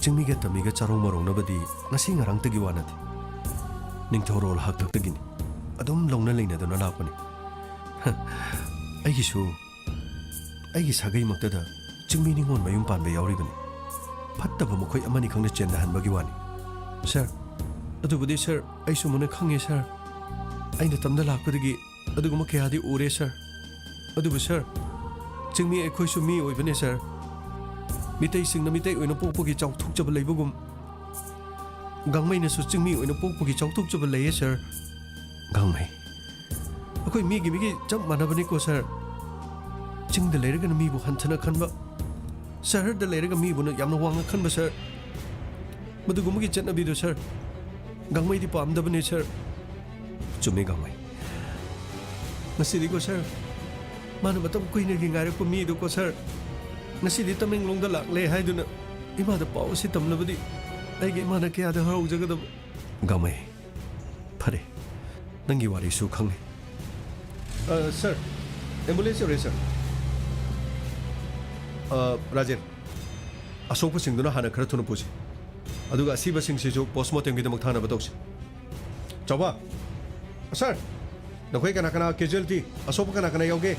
ꯆꯤꯡꯃꯤꯒ ꯇꯝꯃꯤꯒ ꯆꯥꯔꯧ ꯃꯔꯧꯅꯕꯗꯤ ꯉꯁꯤ ꯉꯔꯥꯡꯇꯒꯤ ꯋꯥ ꯅꯠꯇꯦ꯫ ꯅꯤꯡꯊꯧꯔꯣꯜ ꯍꯥꯛꯇꯛꯇꯒꯤꯅꯤ꯫ ꯑꯗꯨꯝ ꯂꯧꯅ ꯂꯩꯅꯗꯨꯅ ꯂꯥꯛꯄꯅꯤ꯫ ꯑꯩꯒꯤꯁꯨ ꯑꯩꯒꯤ ꯁꯥꯒꯩꯃꯛꯇꯗ ꯆꯤꯡꯃꯤ ꯅꯤꯉꯣꯜ ꯃꯌꯨꯝ ꯄꯥꯟꯕ ꯌꯥꯎꯔꯤꯕꯅꯤ꯫ ꯐꯠꯇꯕ ꯃꯈꯣꯏ ꯑꯃꯅꯤ ꯈꯪꯅ ꯆꯦꯟꯅꯍꯟꯕꯒꯤ ꯋꯥꯅꯤ꯫ ꯁꯥꯔ, ꯑꯗꯨꯕꯨꯗꯤ ꯁꯥꯔ, ꯑꯩꯁꯨ ꯃꯨꯟꯅ ꯈꯪꯉꯦ ꯁꯥꯔ꯫ ꯑꯩꯅ ꯇꯝꯗ ꯂꯥꯛꯄꯗꯒꯤ ꯑꯗꯨꯒꯨꯝꯕ ꯀꯌꯥꯗꯤ ꯎꯔꯦ ꯁꯥꯔ꯫ ꯑꯗꯨꯕꯨ ꯁꯥꯔ, ꯆꯤꯡꯃꯤ ꯑꯩꯈꯣꯏꯁꯨ ꯃꯤ ꯑꯣꯏꯕꯅꯦ ꯁꯥꯔ꯫ ꯃꯤꯇꯩꯁꯤꯡꯅ ꯃꯤꯇꯩ ꯑꯣꯏꯅ ꯄꯣꯛꯄꯒꯤ ꯆꯥꯎꯊꯣꯛꯆꯕ ꯂꯩꯕꯒꯨꯝ, ꯒꯥꯡꯃꯩꯅꯁꯨ ꯆꯤꯡꯃꯤ ꯑꯣꯏꯅ ꯄꯣꯛꯄꯒꯤ ꯆꯥꯎꯊꯣꯛꯆꯕ ꯂꯩꯌꯦ, ꯁꯥꯔ꯫ ꯒꯥꯡꯃꯩ, ꯑꯩꯈꯣꯏ ꯃꯤꯒꯤ ꯃꯤꯒꯤ ꯆꯞ ꯃꯥꯟꯅꯕꯅꯤꯀꯣ, ꯁꯥꯔ꯫ ꯆꯤꯡꯗ ꯂꯩꯔꯒꯅ ꯃꯤꯕꯨ ꯍꯟꯊꯅ ꯈꯟꯕ, ꯁꯍꯔꯗ ꯂꯩꯔꯒ ꯃꯤꯕꯨꯅ ꯌꯥꯝꯅ ꯋꯥꯡꯅ ꯈꯟꯕ, ꯁꯥꯔ꯫ ꯃꯗꯨꯒꯨꯝꯕꯒꯤ ꯆꯠꯅꯕꯤꯗꯨ, ꯁꯥꯔ, ꯒꯥꯡꯃꯩꯗꯤ ꯄꯥꯝꯗꯕꯅꯤ, ꯁꯥꯔ꯫ ꯆꯨꯝꯃꯤ, ꯒꯥꯡꯃꯩ꯫ ꯉꯁꯤꯗꯤꯀꯣ, ꯁꯥꯔ, ꯃꯥꯅ ꯃꯇꯝ ꯀꯨꯏꯅꯒꯤ ꯉꯥꯏꯔꯛꯄ ꯃꯤꯗꯨꯀꯣ, ꯁꯥꯔ, ꯉꯁꯤꯗꯤ ꯇꯃꯦꯡꯂꯣꯡꯗ ꯂꯥꯛꯂꯦ ꯍꯥꯏꯗꯨꯅ ꯏꯃꯥꯗ ꯄꯥꯎ ꯑꯁꯤ ꯇꯝꯂꯕꯗꯤ ꯑꯩꯒꯤ ꯏꯃꯥꯅ ꯀꯌꯥꯗ ꯍꯔꯥꯎꯖꯒꯗꯕ꯫ ꯒꯥꯡꯃꯩ, ꯐꯔꯦ, ꯅꯪꯒꯤ ꯋꯥꯔꯤꯁꯨ ꯈꯪꯉꯦ꯫ ꯑ, ꯁꯥꯔ, ꯑꯦꯝꯕꯨꯂꯦꯟꯁ ꯌꯧꯔꯦ, ꯁꯥꯔ꯫ ꯑ, ꯔꯥꯖꯦꯟ, ꯑꯁꯣꯛꯄꯁꯤꯡꯗꯨꯅ ꯍꯥꯟꯅ ꯈꯔ ꯊꯨꯅ ꯄꯨꯁꯤ, ꯑꯗꯨꯒ ꯑꯁꯤꯕꯁꯤꯡꯁꯤꯁꯨ ꯄꯣꯁꯃꯣꯔꯇꯦꯝꯒꯤꯗꯃꯛ ꯊꯥꯅꯕ ꯇꯧꯁꯤ꯫ ꯆꯥꯎꯕ, ꯁꯥꯔ, ꯅꯈꯣꯏ ꯀꯅꯥ ꯀꯅꯥ ꯀꯦꯖꯨꯑꯦꯜꯇꯤ, ꯑꯁꯣꯛꯄ ꯀꯅꯥ ꯀꯅꯥ ꯌꯥꯎꯒꯦ?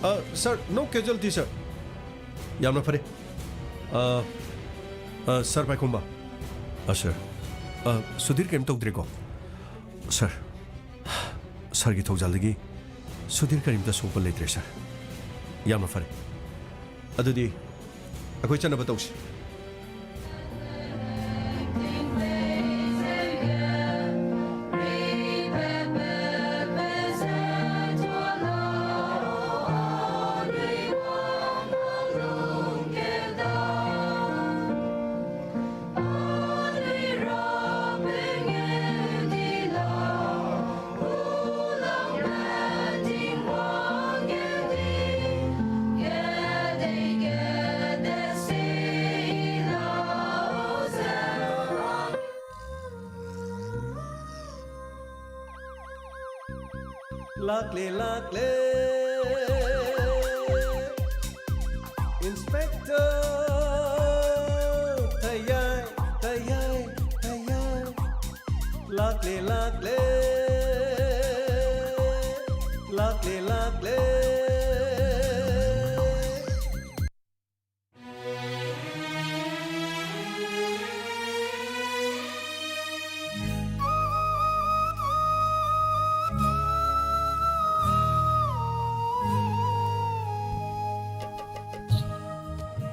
ꯑ, ꯁꯥꯔ, ꯅꯣ ꯀꯦꯖꯨꯑꯦꯜꯇꯤ, ꯁꯥꯔ꯫ ꯌꯥꯝꯅ ꯐꯔꯦ꯫ ꯑ, ꯑ, ꯁꯥꯔ ꯄꯥꯏꯈꯣꯝꯕ꯫ ꯑ, ꯁꯥꯔ꯫ ꯑ, ꯁꯨꯙꯤꯔ ꯀꯔꯤꯝ ꯇꯧꯗ꯭ꯔꯦꯀꯣ? ꯁꯥꯔ, ꯁꯥꯔꯒꯤ ꯊꯧꯖꯥꯜꯗꯒꯤ ꯁꯨꯙꯤꯔ ꯀꯔꯤꯝꯇ ꯁꯣꯛꯄ ꯂꯩꯇ꯭ꯔꯦ, ꯁꯥꯔ꯫ ꯌꯥꯝꯅ ꯐꯔꯦ꯫ ꯑꯗꯨꯗꯤ ꯑꯩꯈꯣꯏ ꯆꯠꯅꯕ ꯇꯧꯁꯤ꯫ ꯂꯥꯛꯂꯦ, ꯂꯥꯛꯂꯦ, Inspector ꯇꯌꯥꯏ, ꯇꯌꯥꯏ, ꯇꯌꯥꯏ꯫ ꯂꯥꯛꯂꯦ, ꯂꯥꯛꯂꯦ, ꯂꯥꯛꯂꯦ, ꯂꯥꯛꯂꯦ꯫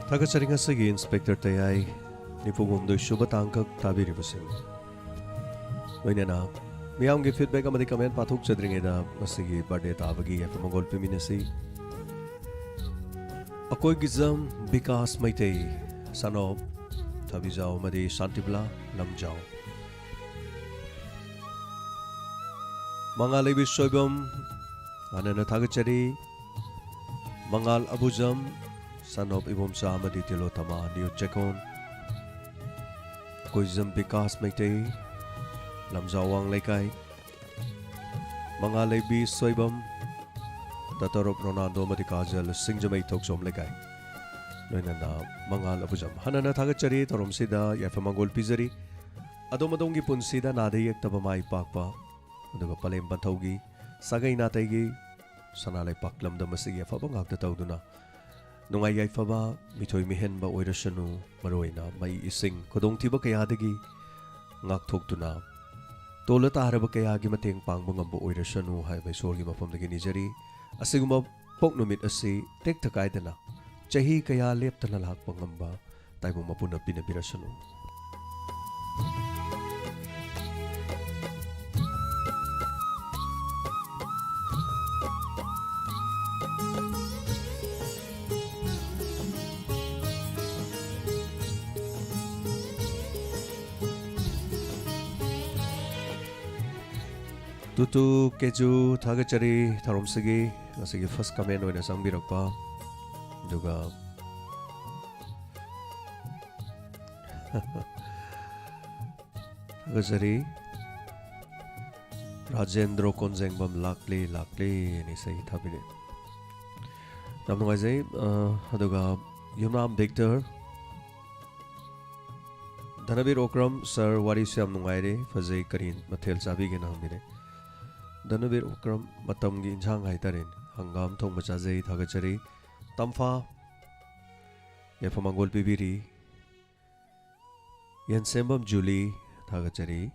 ꯊꯥꯒꯠꯆꯔꯤ ꯉꯁꯤꯒꯤ Inspector ꯇꯌꯥꯏ꯫ ꯅꯤꯐꯨ ꯍꯨꯝꯗꯣꯏ ꯁꯨꯕ ꯇꯥꯡꯀꯛ ꯇꯥꯕꯤꯔꯤꯕꯁꯤꯡ, ꯂꯣꯏꯅꯅ ꯃꯤꯌꯥꯝꯒꯤ feedback ꯑꯃꯗꯤ comment ꯄꯥꯊꯣꯛꯆꯗ꯭ꯔꯤꯉꯩꯗ ꯉꯁꯤꯒꯤ birthday ꯇꯥꯕꯒꯤ ꯌꯥꯏꯐ ꯃꯪꯒꯣꯜ ꯄꯤꯃꯤꯟꯅꯁꯤ꯫ ꯑꯀꯣꯏꯒꯤꯖꯝ ꯕꯤꯀꯥꯁ ꯃꯩꯇꯩ, son of ꯊꯕꯤꯖꯥꯎ ꯑꯃꯗꯤ ꯁꯥꯟꯇꯤꯕꯂꯥ ꯂꯝꯖꯥꯎ꯫ ꯃꯉꯥꯜ ꯂꯩꯕꯤ ꯁꯣꯏꯕꯝ, ꯍꯥꯟꯅꯅ ꯊꯥꯒꯠꯆꯔꯤ꯫ ꯃꯉꯥꯜ ꯑꯕꯨꯖꯝ, son of ꯏꯕꯣꯝꯆꯥ ꯑꯃꯗꯤ ꯇꯤꯂꯣꯇꯃꯥ, ꯅ꯭ꯌꯨ ꯆꯦꯛꯀꯣꯟ꯫ ꯑꯀꯣꯏꯖꯝ ꯕꯤꯀꯥꯁ ꯃꯩꯇꯩ, ꯂꯝꯖꯥꯎꯋꯥꯡ ꯂꯩꯀꯥꯏ꯫ ꯃꯉꯥꯜ ꯂꯩꯕꯤ ꯁꯣꯏꯕꯝ, daughter of ꯔꯣꯅꯥꯜꯗꯣ ꯑꯃꯗꯤ ꯀꯥꯖꯜ, ꯁꯤꯡꯖꯃꯩ ꯊꯣꯛꯆꯣꯝ ꯂꯩꯀꯥꯏ꯫ ꯂꯣꯏꯅꯅ ꯃꯉꯥꯜ ꯑꯕꯨꯖꯝ, ꯍꯟꯅꯅ ꯊꯥꯒꯠꯆꯔꯤ꯫ ꯊꯧꯔꯝꯁꯤꯗ ꯌꯥꯏꯐ ꯃꯪꯒꯣꯜ ꯄꯤꯖꯔꯤ꯫ ꯑꯗꯣꯝ ꯑꯗꯣꯝꯒꯤ ꯄꯨꯟꯁꯤꯗ ꯅꯥꯗ ꯌꯦꯛꯇꯕ ꯃꯥꯏ ꯄꯥꯛꯄ, ꯑꯗꯨꯒ ꯄꯂꯦꯝ ꯄꯟꯊꯧꯒꯤ, ꯁꯥꯒꯩ ꯅꯥꯇꯩꯒꯤ, ꯁꯅꯥ ꯂꯩꯄꯥꯛ ꯂꯝꯗꯝ ꯑꯁꯤꯒꯤ ꯑꯐꯕ ꯉꯥꯛꯇ ꯇꯧꯗꯨꯅ ꯅꯨꯡꯉꯥꯏ ꯌꯥꯏꯐꯕ, ꯃꯤꯊꯣꯏ ꯃꯤꯍꯦꯟꯕ ꯑꯣꯏꯔꯁꯅꯨ, ꯃꯔꯨꯑꯣꯏꯅ ꯃꯩ ꯏꯁꯤꯡ ꯈꯨꯗꯣꯡꯊꯤꯕ ꯀꯌꯥꯗꯒꯤ ꯉꯥꯛꯊꯣꯛꯇꯨꯅ ꯇꯣꯜꯂ ꯇꯥꯔꯕ ꯀꯌꯥꯒꯤ ꯃꯇꯦꯡ ꯄꯥꯡꯕ ꯉꯝꯕ ꯑꯣꯏꯔꯁꯅꯨ ꯍꯥꯏꯕ ꯏꯁꯣꯔꯒꯤ ꯃꯐꯝꯗꯒꯤ ꯅꯤꯖꯔꯤ꯫ ꯑꯁꯤꯒꯨꯝꯕ ꯄꯣꯛ ꯅꯨꯃꯤꯠ ꯑꯁꯤ ꯇꯦꯛꯇ ꯀꯥꯏꯗꯅ ꯆꯍꯤ ꯀꯌꯥ ꯂꯦꯞꯇꯅ ꯂꯥꯛꯄ ꯉꯝꯕ ꯇꯥꯏꯕꯪ ꯃꯄꯨꯅ ꯄꯤꯅꯕꯤꯔꯁꯅꯨ꯫ ꯇꯨꯇꯨ ꯀꯦꯖꯨ, ꯊꯥꯒꯠꯆꯔꯤ ꯊꯧꯔꯝꯁꯤꯒꯤ ꯉꯁꯤꯒꯤ first comment ꯑꯣꯏꯅ ꯆꯪꯕꯤꯔꯛꯄ꯫ ꯑꯗꯨꯒ ꯊꯥꯒꯠꯆꯔꯤ꯫ ꯔꯥꯖꯦꯟꯗ꯭ꯔꯣ ꯀꯣꯟꯖꯦꯡꯕꯝ ꯂꯥꯛꯂꯦ, ꯂꯥꯛꯂꯦ ꯍꯥꯏꯅ ꯏꯁꯩ ꯊꯥꯕꯤꯔꯛꯑꯦ꯫ ꯌꯥꯝ ꯅꯨꯡꯉꯥꯏꯖꯩ꯫ ꯑ, ꯑꯗꯨꯒ ꯌꯨꯝꯅꯥꯝ ꯕꯤꯛꯇꯔ, ꯙꯅꯕꯤꯔ ꯑꯣꯀ꯭ꯔꯝ, "ꯁꯥꯔ, ꯋꯥꯔꯤꯁꯨ ꯌꯥꯝ ꯅꯨꯡꯉꯥꯏꯔꯦ, ꯐꯖꯩ, ꯀꯔꯤ ꯃꯊꯦꯜ ꯆꯥꯕꯤꯒꯦꯅ?" ꯍꯪꯕꯤꯔꯦ꯫ ꯙꯅꯕꯤꯔ ꯑꯣꯀ꯭ꯔꯝ, ꯃꯇꯝꯒꯤ ꯏꯟꯁꯥꯡ ꯍꯥꯏꯇꯥꯔꯦꯅꯦ, ꯍꯪꯒꯥꯝ ꯊꯣꯡꯕ ꯆꯥꯖꯩ, ꯊꯥꯒꯠꯆꯔꯤ꯫ ꯇꯝꯐꯥ, ꯌꯥꯏꯐ ꯃꯪꯒꯣꯜ ꯄꯤꯕꯤꯔꯤ꯫ ꯌꯦꯟꯁꯦꯝꯕꯝ ꯖꯨꯂꯤ, ꯊꯥꯒꯠꯆꯔꯤ꯫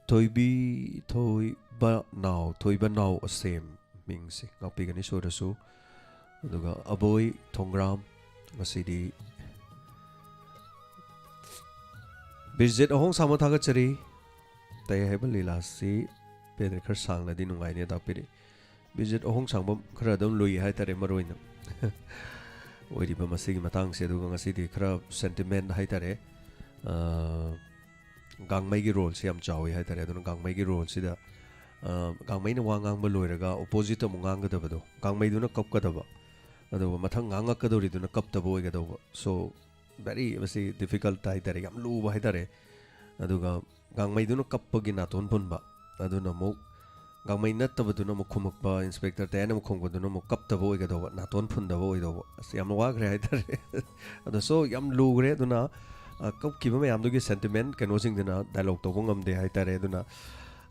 ꯊꯣꯏꯕꯤ, ꯊꯣꯏꯕ ꯅꯥꯎ, ꯊꯣꯏꯕ ꯅꯥꯎ ꯑꯁꯦꯝ, ꯃꯤꯡꯁꯦ ꯉꯥꯛꯄꯤꯒꯅꯤ ꯁꯣꯏꯔꯁꯨ꯫ ꯑꯗꯨꯒ ꯑꯕꯣꯏ ꯊꯣꯡꯒ꯭ꯔꯥꯝ, ꯉꯁꯤꯗꯤ ꯕꯤꯖꯤꯠ ꯑꯍꯣꯡꯁꯥꯡꯕ ꯊꯥꯒꯠꯆꯔꯤ꯫ ꯇꯩ ꯍꯥꯏꯕ ꯂꯤꯂꯥꯁꯤ ꯄꯦꯟꯗ꯭ꯔꯦ, ꯈꯔ ꯁꯥꯡꯅꯗꯤ ꯅꯨꯡꯉꯥꯏꯅꯤ ꯇꯥꯛꯄꯤꯔꯤ꯫ ꯕꯤꯖꯤꯠ ꯑꯍꯣꯡꯁꯥꯡꯕ ꯈꯔ ꯑꯗꯨꯝ ꯂꯨꯏ ꯍꯥꯏꯇꯥꯔꯦ, ꯃꯔꯨ ꯑꯣꯏꯅ ꯑꯣꯏꯔꯤꯕ ꯃꯁꯤꯒꯤ ꯃꯇꯥꯡꯁꯦ꯫ ꯑꯗꯨꯒ ꯉꯁꯤꯗꯤ ꯈꯔ ꯁꯦꯟꯇꯤꯃꯦꯟ ꯍꯥꯏꯇꯥꯔꯦ, ꯑ, ꯒꯥꯡꯃꯩꯒꯤ ꯔꯣꯜꯁꯦ ꯌꯥꯝ ꯆꯥꯎꯋꯤ ꯍꯥꯏꯇꯥꯔꯦ꯫ ꯑꯗꯨꯅ ꯒꯥꯡꯃꯩꯒꯤ ꯔꯣꯜꯁꯤꯗ, ꯑ, ꯒꯥꯡꯃꯩꯅ ꯋꯥ ꯉꯥꯡꯕ ꯂꯣꯏꯔꯒ ꯑꯣꯄꯣꯖꯤꯠ ꯑꯃꯨꯛ ꯉꯥꯡꯒꯗꯕꯗꯣ, ꯒꯥꯡꯃꯩꯗꯨꯅ ꯀꯞꯀꯗꯕ, ꯑꯗꯨꯒ ꯃꯊꯪ ꯉꯥꯡꯉꯛꯀꯗꯧꯔꯤꯗꯨꯅ ꯀꯞꯇꯕ ꯑꯣꯏꯒꯗꯧꯕ꯫ So very ꯃꯁꯤ ꯗꯤꯐꯤꯀꯜꯠ ꯍꯥꯏꯇꯥꯔꯦ, ꯌꯥꯝ ꯂꯨꯕ ꯍꯥꯏꯇꯥꯔꯦ꯫ ꯑꯗꯨꯒ ꯒꯥꯡꯃꯩꯗꯨꯅ ꯀꯞꯄꯒꯤ ꯅꯥꯇꯣꯟ ꯐꯨꯟꯕ, ꯑꯗꯨꯅ ꯑꯃꯨꯛ ꯒꯥꯡꯃꯩ ꯅꯠꯇꯕꯗꯨꯅ ꯑꯃꯨꯛ ꯈꯨꯝꯃꯛꯄ, ꯏꯟꯁꯄꯦꯛꯇꯔ ꯇꯌꯥꯏꯅ ꯑꯃꯨꯛ ꯈꯨꯝꯃꯛꯄꯗꯨꯅ ꯑꯃꯨꯛ ꯀꯞꯇꯕ ꯑꯣꯏꯒꯗꯧꯕ, ꯅꯥꯇꯣꯟ ꯐꯨꯟꯗꯕ ꯑꯣꯏꯗꯧꯕ꯫ ꯑꯁ, ꯌꯥꯝ ꯋꯥꯈ꯭ꯔꯦ ꯍꯥꯏꯇꯥꯔꯦ꯫ ꯑꯗꯣ so ꯌꯥꯝ ꯂꯨꯈ꯭ꯔꯦ꯫ ꯑꯗꯨꯅ, ꯑ, ꯀꯞꯈꯤꯕ ꯃꯌꯥꯝꯗꯨꯒꯤ ꯁꯦꯟꯇꯤꯃꯦꯟ ꯀꯩꯅꯣꯁꯤꯡꯗꯨꯅ ꯗꯥꯏꯂꯣꯛ ꯇꯧꯕ ꯉꯝꯗꯦ ꯍꯥꯏꯇꯥꯔꯦ꯫ ꯑꯗꯨꯅ,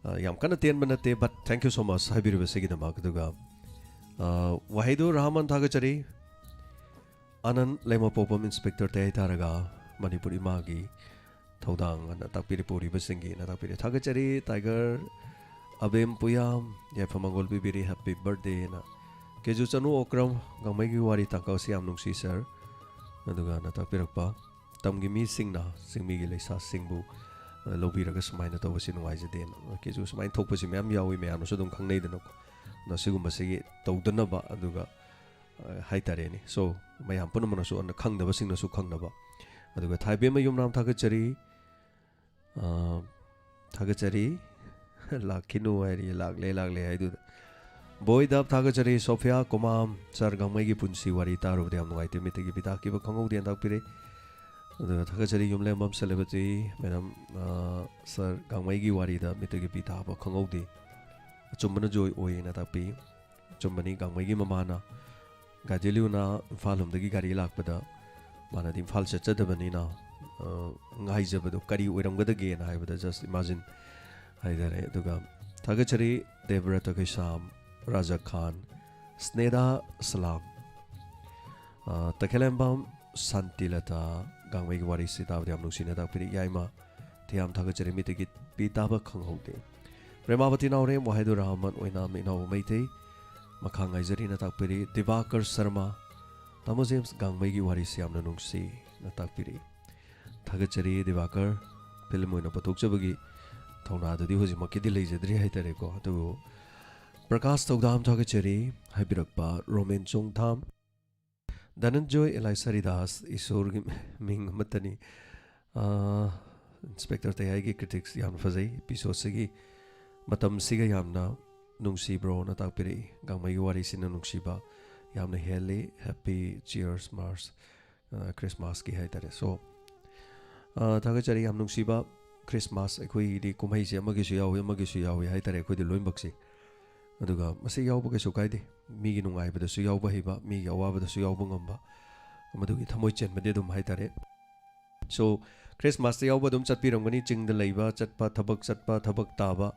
ꯑ, ꯌꯥꯝ ꯀꯟꯅ ꯇꯦꯟꯕ ꯅꯠꯇꯦ, but thank you so much ꯍꯥꯏꯕꯤꯔꯤꯕꯁꯤꯒꯤꯗꯃꯛ꯫ ꯑꯗꯨꯒ, ꯑ, ꯋꯥꯍꯩꯗꯨ ꯔꯍꯃꯟ ꯊꯥꯒꯠꯆꯔꯤ꯫ ꯑꯅꯟ ꯂꯩꯃꯄꯣꯛꯄꯝ ꯏꯟꯁꯄꯦꯛꯇꯔ ꯇꯌꯥꯏ ꯇꯥꯔꯒ ꯃꯅꯤꯄꯨꯔ ꯏꯃꯥꯒꯤ ꯊꯧꯗꯥꯡ ꯑꯅ ꯇꯥꯛꯄꯤꯔꯤ, ꯄꯨꯔꯤꯕꯁꯤꯡꯒꯤ ꯑꯅ ꯇꯥꯛꯄꯤꯔꯤ꯫ ꯊꯥꯒꯠꯆꯔꯤ꯫ ꯇꯥꯏꯒꯔ ꯑꯕꯦꯝ ꯄꯨꯌꯥꯝ ꯌꯥꯏꯐ ꯃꯪꯒꯣꯜ ꯄꯤꯕꯤꯔꯤ, ꯍꯦꯄꯤ ꯕꯔꯊꯗꯦꯅ꯫ ꯀꯦꯖꯨ ꯆꯅꯨ ꯑꯣꯀ꯭ꯔꯝ, ꯒꯥꯡꯃꯩꯒꯤ ꯋꯥꯔꯤ ꯇꯥꯡꯀꯛꯁꯤ ꯌꯥꯝ ꯅꯨꯡꯁꯤ ꯁꯥꯔ꯫ ꯑꯗꯨꯒ ꯑꯅ ꯇꯥꯛꯄꯤꯔꯛꯄ, "ꯇꯝꯒꯤ ꯃꯤꯁꯤꯡꯅ ꯆꯤꯡꯃꯤꯒꯤ ꯂꯩꯁꯥꯁꯤꯡꯕꯨ, ꯑ, ꯂꯧꯕꯤꯔꯒ ꯁꯨꯃꯥꯏꯅ ꯇꯧꯕꯁꯤ ꯅꯨꯡꯉꯥꯏꯖꯗꯦꯅ"꯫ ꯀꯦꯖꯨ ꯁꯨꯃꯥꯏꯅ ꯊꯣꯛꯄꯁꯤ ꯃꯌꯥꯝ ꯌꯥꯎꯏ, ꯃꯌꯥꯝꯅꯁꯨ ꯑꯗꯨꯝ ꯈꯪꯅꯩꯗꯅꯀꯣ꯫ ꯑꯗꯣ ꯁꯤꯒꯨꯝꯕꯁꯤꯒꯤ ꯇꯧꯗꯅꯕ, ꯑꯗꯨꯒ, ꯑ, ꯍꯥꯏꯇꯥꯔꯦꯅꯦ꯫ So ꯃꯌꯥꯝ ꯄꯨꯝꯅꯃꯛꯅꯁꯨ ꯑꯗꯨꯅ ꯈꯪꯗꯕꯁꯤꯡꯅꯁꯨ ꯈꯪꯅꯕ꯫ ꯑꯗꯨꯒ ꯊꯥꯏꯕꯦꯝꯃ ꯌꯨꯝꯅꯥꯝ ꯊꯥꯒꯠꯆꯔꯤ꯫ ꯑ, ꯊꯥꯒꯠꯆꯔꯤ꯫ ꯂꯥꯛꯈꯤꯅꯨ ꯍꯥꯏꯔꯤ, ꯂꯥꯛꯂꯦ, ꯂꯥꯛꯂꯦ ꯍꯥꯏꯗꯨꯗ꯫ ꯕꯣꯏ ꯗꯞ ꯊꯥꯒꯠꯆꯔꯤ꯫ ꯁꯣꯐꯤꯌꯥ ꯀꯣꯃꯥꯝ, "ꯁꯥꯔ ꯒꯥꯡꯃꯩꯒꯤ ꯄꯨꯟꯁꯤ ꯋꯥꯔꯤ ꯇꯥꯔꯨꯕꯗ ꯌꯥꯝ ꯅꯨꯡꯉꯥꯏꯇꯦ, ꯃꯤꯠꯇꯒꯤ ꯄꯤ ꯇꯥꯈꯤꯕ ꯈꯪꯍꯧꯗꯦꯅ" ꯇꯥꯛꯄꯤꯔꯦ꯫ ꯑꯗꯨꯒ ꯊꯥꯒꯠꯆꯔꯤ ꯌꯨꯝꯂꯦꯝꯕꯝ ꯁꯦꯂꯦꯕꯇꯤ ꯃꯦꯗꯥꯝ, ꯑ, "ꯁꯥꯔ ꯒꯥꯡꯃꯩꯒꯤ ꯋꯥꯔꯤꯗ ꯃꯤꯠꯇꯒꯤ ꯄꯤ ꯇꯥꯕ ꯈꯪꯍꯧꯗꯦ"꯫ ꯑꯆꯨꯝꯕꯅ ꯖꯣꯏ ꯑꯣꯏꯌꯦꯅ ꯇꯥꯛꯄꯤ꯫ ꯑꯆꯨꯝꯕꯅꯤ, ꯒꯥꯡꯃꯩꯒꯤ ꯃꯃꯥꯅ ꯒꯥꯏꯗꯦꯂꯤꯌꯨꯅ ꯏꯝꯐꯥꯜ ꯂꯣꯝꯗꯒꯤ ꯒꯥꯔꯤ ꯂꯥꯛꯄꯗ ꯃꯥꯅꯗꯤ ꯏꯝꯐꯥꯜ ꯆꯠꯆꯗꯕꯅꯤꯅ, ꯑ, ꯉꯥꯏꯖꯕꯗꯣ ꯀꯔꯤ ꯑꯣꯏꯔꯝꯒꯗꯒꯦꯅ ꯍꯥꯏꯕꯗ just imagine ꯍꯥꯏꯇꯥꯔꯦ꯫ ꯑꯗꯨꯒ ꯊꯥꯒꯠꯆꯔꯤ ꯗꯦꯕ꯭ꯔꯇ ꯀꯩꯁꯥꯝ, ꯔꯥꯖꯥ ꯈꯥꯟ, ꯁ꯭ꯅꯦꯗꯥ ꯁꯂꯥꯝ, ꯑ, ꯇꯈꯦꯂꯦꯝꯕꯝ ꯁꯥꯟꯇꯤꯂꯇꯥ, ꯒꯥꯡꯃꯩꯒꯤ ꯋꯥꯔꯤꯁꯤ ꯇꯥꯕꯗ ꯌꯥꯝ ꯅꯨꯡꯁꯤꯅ ꯇꯥꯛꯄꯤꯔꯤ꯫ ꯌꯥꯏꯃ ꯊꯤꯌꯥꯝ ꯊꯥꯒꯠꯆꯔꯤ, ꯃꯤꯠꯇꯒꯤ ꯄꯤ ꯇꯥꯕ ꯈꯪꯍꯧꯗꯦ꯫ ꯄ꯭ꯔꯦꯃꯥꯕꯇꯤ ꯅꯥꯎꯔꯦꯝ, ꯋꯥꯍꯤꯗꯨꯔ ꯔꯍꯃꯟ ꯑꯣꯏꯅꯥꯝ, ꯏꯅꯥꯎ ꯃꯩꯇꯩ, ꯃꯈꯥ ꯉꯥꯏꯖꯔꯤꯅ ꯇꯥꯛꯄꯤꯔꯤ꯫ ꯗꯤꯕꯥꯀꯔ ꯁꯔꯃ, "ꯇꯥꯃꯣ ꯖꯦꯝꯁ, ꯒꯥꯡꯃꯩꯒꯤ ꯋꯥꯔꯤꯁꯤ ꯌꯥꯝꯅ ꯅꯨꯡꯁꯤꯅ ꯇꯥꯛꯄꯤꯔꯤ"꯫ ꯊꯥꯒꯠꯆꯔꯤ ꯗꯤꯕꯥꯀꯔ꯫ ꯐꯤꯂꯝ ꯑꯣꯏꯅ ꯄꯨꯊꯣꯛꯆꯕꯒꯤ ꯊꯧꯅꯥꯗꯨꯗꯤ ꯍꯧꯖꯤꯛꯃꯛꯀꯤꯗꯤ ꯂꯩꯖꯗ꯭ꯔꯤ ꯍꯥꯏꯇꯥꯔꯦꯀꯣ꯫ ꯑꯗꯨꯕꯨ ꯄ꯭ꯔꯀꯥꯁ ꯊꯧꯗꯥꯝ ꯊꯥꯒꯠꯆꯔꯤ, ꯍꯥꯏꯕꯤꯔꯛꯄ ꯔꯣꯃꯦꯟ ꯆꯣꯡꯊꯥꯝ, ꯙꯅꯟꯖꯣꯏ ꯑꯦꯂꯥꯏꯁ ꯍꯔꯤꯗꯥꯁ, ꯏꯁꯣꯔꯒꯤ ꯃꯤꯡ ꯑꯃꯠꯇꯅꯤ꯫ ꯑꯥ, ꯏꯟꯁꯄꯦꯛꯇꯔ ꯇꯌꯥꯏꯒꯤ ꯀ꯭ꯔꯤꯇꯤꯛꯁ ꯌꯥꯝꯅ ꯐꯖꯩ꯫ ꯏꯄꯤꯁꯣꯗꯁꯤꯒꯤ ꯃꯇꯝꯁꯤꯒ ꯌꯥꯝꯅ ꯅꯨꯡꯁꯤꯕ꯭ꯔꯣꯅ ꯇꯥꯛꯄꯤꯔꯛꯏ꯫ ꯒꯥꯡꯃꯩꯒꯤ ꯋꯥꯔꯤꯁꯤꯅ ꯅꯨꯡꯁꯤꯕ ꯌꯥꯝꯅ ꯍꯦꯜꯂꯤ꯫ Happy Cheers Mars, ꯑ, ꯈ꯭ꯔꯤꯁꯃꯥꯁꯀꯤ ꯍꯥꯏꯇꯥꯔꯦ꯫ So, ꯑ, ꯊꯥꯒꯠꯆꯔꯤ꯫ ꯌꯥꯝ ꯅꯨꯡꯁꯤꯕ ꯈ꯭ꯔꯤꯁꯃꯥꯁ꯫ ꯑꯩꯈꯣꯏꯒꯤꯗꯤ ꯀꯨꯝꯍꯩꯁꯦ ꯑꯃꯒꯤꯁꯨ ꯌꯥꯎꯏ, ꯑꯃꯒꯤꯁꯨ ꯌꯥꯎꯏ ꯍꯥꯏꯇꯥꯔꯦ, ꯑꯩꯈꯣꯏꯗꯤ ꯂꯣꯏꯅꯃꯛꯁꯤ꯫ ꯑꯗꯨꯒ ꯃꯁꯤ ꯌꯥꯎꯕ ꯀꯩꯁꯨ ꯀꯥꯏꯗꯦ꯫ ꯃꯤꯒꯤ ꯅꯨꯡꯉꯥꯏꯕꯗꯁꯨ ꯌꯥꯎꯕ ꯍꯩꯕ, ꯃꯤꯒꯤ ꯑꯋꯥꯕꯗꯁꯨ ꯌꯥꯎꯕ ꯉꯝꯕ, ꯃꯗꯨꯒꯤ ꯊꯃꯣꯏ ꯆꯦꯟꯕꯗꯤ ꯑꯗꯨꯝ ꯍꯥꯏꯇꯥꯔꯦ꯫ So, ꯈ꯭ꯔꯤꯁꯃꯥꯁꯇ ꯌꯥꯎꯕ ꯑꯗꯨꯝ ꯆꯠꯄꯤꯔꯝꯒꯅꯤ, ꯆꯤꯡꯗ ꯂꯩꯕ, ꯆꯠꯄ, ꯊꯕꯛ ꯆꯠꯄ, ꯊꯕꯛ ꯇꯥꯕ,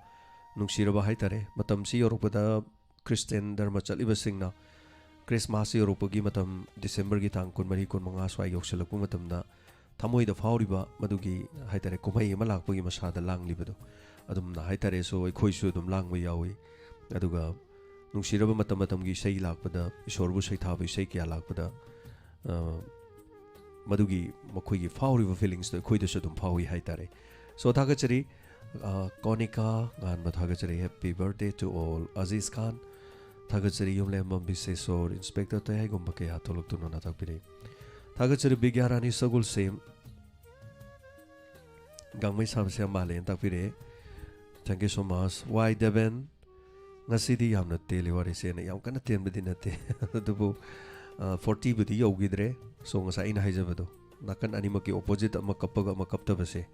ꯅꯨꯡꯁꯤꯔꯕ ꯍꯥꯏꯇꯥꯔꯦ꯫ ꯃꯇꯝꯁꯤ ꯌꯧꯔꯛꯄꯗ ꯈ꯭ꯔꯤꯁꯇꯤꯌꯥꯟ ꯙꯔꯃ ꯆꯠꯂꯤꯕꯁꯤꯡꯅ ꯈ꯭ꯔꯤꯁꯃꯥꯁ ꯌꯧꯔꯛꯄꯒꯤ ꯃꯇꯝ, ꯗꯤꯁꯦꯝꯕꯔꯒꯤ ꯇꯥꯡ ꯀꯨꯟꯃꯔꯤ, ꯀꯨꯟꯃꯉꯥ ꯁ꯭ꯋꯥꯏ ꯌꯧꯁꯤꯜꯂꯛꯄ ꯃꯇꯝꯗ ꯊꯃꯣꯏꯗ ꯐꯥꯎꯔꯤꯕ ꯃꯗꯨꯒꯤ ꯍꯥꯏꯇꯥꯔꯦ, ꯀꯨꯝꯍꯩ ꯑꯃ ꯂꯥꯛꯄꯒꯤ ꯃꯁꯥꯗ ꯂꯥꯡꯂꯤꯕꯗꯣ ꯑꯗꯨꯝꯅ ꯍꯥꯏꯇꯥꯔꯦ꯫ So, ꯑꯩꯈꯣꯏꯁꯨ ꯑꯗꯨꯝ ꯂꯥꯡꯕ ꯌꯥꯎꯏ꯫ ꯑꯗꯨꯒ ꯅꯨꯡꯁꯤꯔꯕ ꯃꯇꯝ ꯃꯇꯝꯒꯤ ꯏꯁꯩ ꯂꯥꯛꯄꯗ, ꯏꯁꯣꯔꯕꯨ ꯁꯩꯊꯥꯕ ꯏꯁꯩ ꯀꯌꯥ ꯂꯥꯛꯄꯗ, ꯑ, ꯃꯗꯨꯒꯤ ꯃꯈꯣꯏꯒꯤ ꯐꯥꯎꯔꯤꯕ ꯐꯤꯂꯤꯡꯁꯇꯣ ꯑꯩꯈꯣꯏꯗꯁꯨ ꯑꯗꯨꯝ ꯐꯥꯎꯏ ꯍꯥꯏꯇꯥꯔꯦ꯫ So, ꯊꯥꯒꯠꯆꯔꯤ꯫ ꯑ, ꯀꯣꯅꯤꯀꯥ ꯉꯥꯟꯕ ꯊꯥꯒꯠꯆꯔꯤ꯫ Happy birthday to all꯫ Aziz ꯈꯥꯟ ꯊꯥꯒꯠꯆꯔꯤ꯫ ꯌꯨꯝꯂꯦꯝꯕꯝ ꯕꯤꯁꯦꯁꯣꯔ, ꯏꯟꯁꯄꯦꯛꯇꯔ ꯇꯌꯥꯏꯒꯨꯝꯕ ꯀꯌꯥ ꯊꯣꯛꯂꯛꯇꯨꯅꯅ ꯇꯥꯛꯄꯤꯔꯛꯏ꯫ ꯊꯥꯒꯠꯆꯔꯤ꯫ ꯕꯤꯒ꯭ꯌꯥꯔꯥꯅꯤ ꯁꯒꯣꯜꯁꯦꯝ, ꯒꯥꯡꯃꯩ ꯁꯥꯕꯁꯦ ꯌꯥꯝ ꯃꯥꯜꯂꯦꯅ ꯇꯥꯛꯄꯤꯔꯛꯑꯦ꯫ Thank you so much꯫ ꯋꯥꯏ ꯗꯦꯕꯦꯟ, ꯉꯁꯤꯗꯤ ꯌꯥꯝꯅ ꯇꯦꯜꯂꯤ ꯋꯥꯔꯤꯁꯦꯅ꯫ ꯌꯥꯝ ꯀꯟꯅ ꯇꯦꯟꯕꯗꯤ ꯅꯠꯇꯦ꯫ ꯑꯗꯨꯕꯨ, ꯑ, ꯐꯣꯔꯇꯤꯕꯨꯗꯤ ꯌꯧꯈꯤꯗ꯭ꯔꯦ꯫ So, ꯉꯁꯥꯏ ꯑꯩꯅ ꯍꯥꯏꯖꯕꯗꯣ, ꯅꯥꯀꯟ ꯑꯅꯤꯃꯛꯀꯤ ꯑꯣꯄꯣꯖꯤꯠ, ꯑꯃ ꯀꯞꯄꯒ ꯑꯃ ꯀꯞꯇꯕꯁꯦ,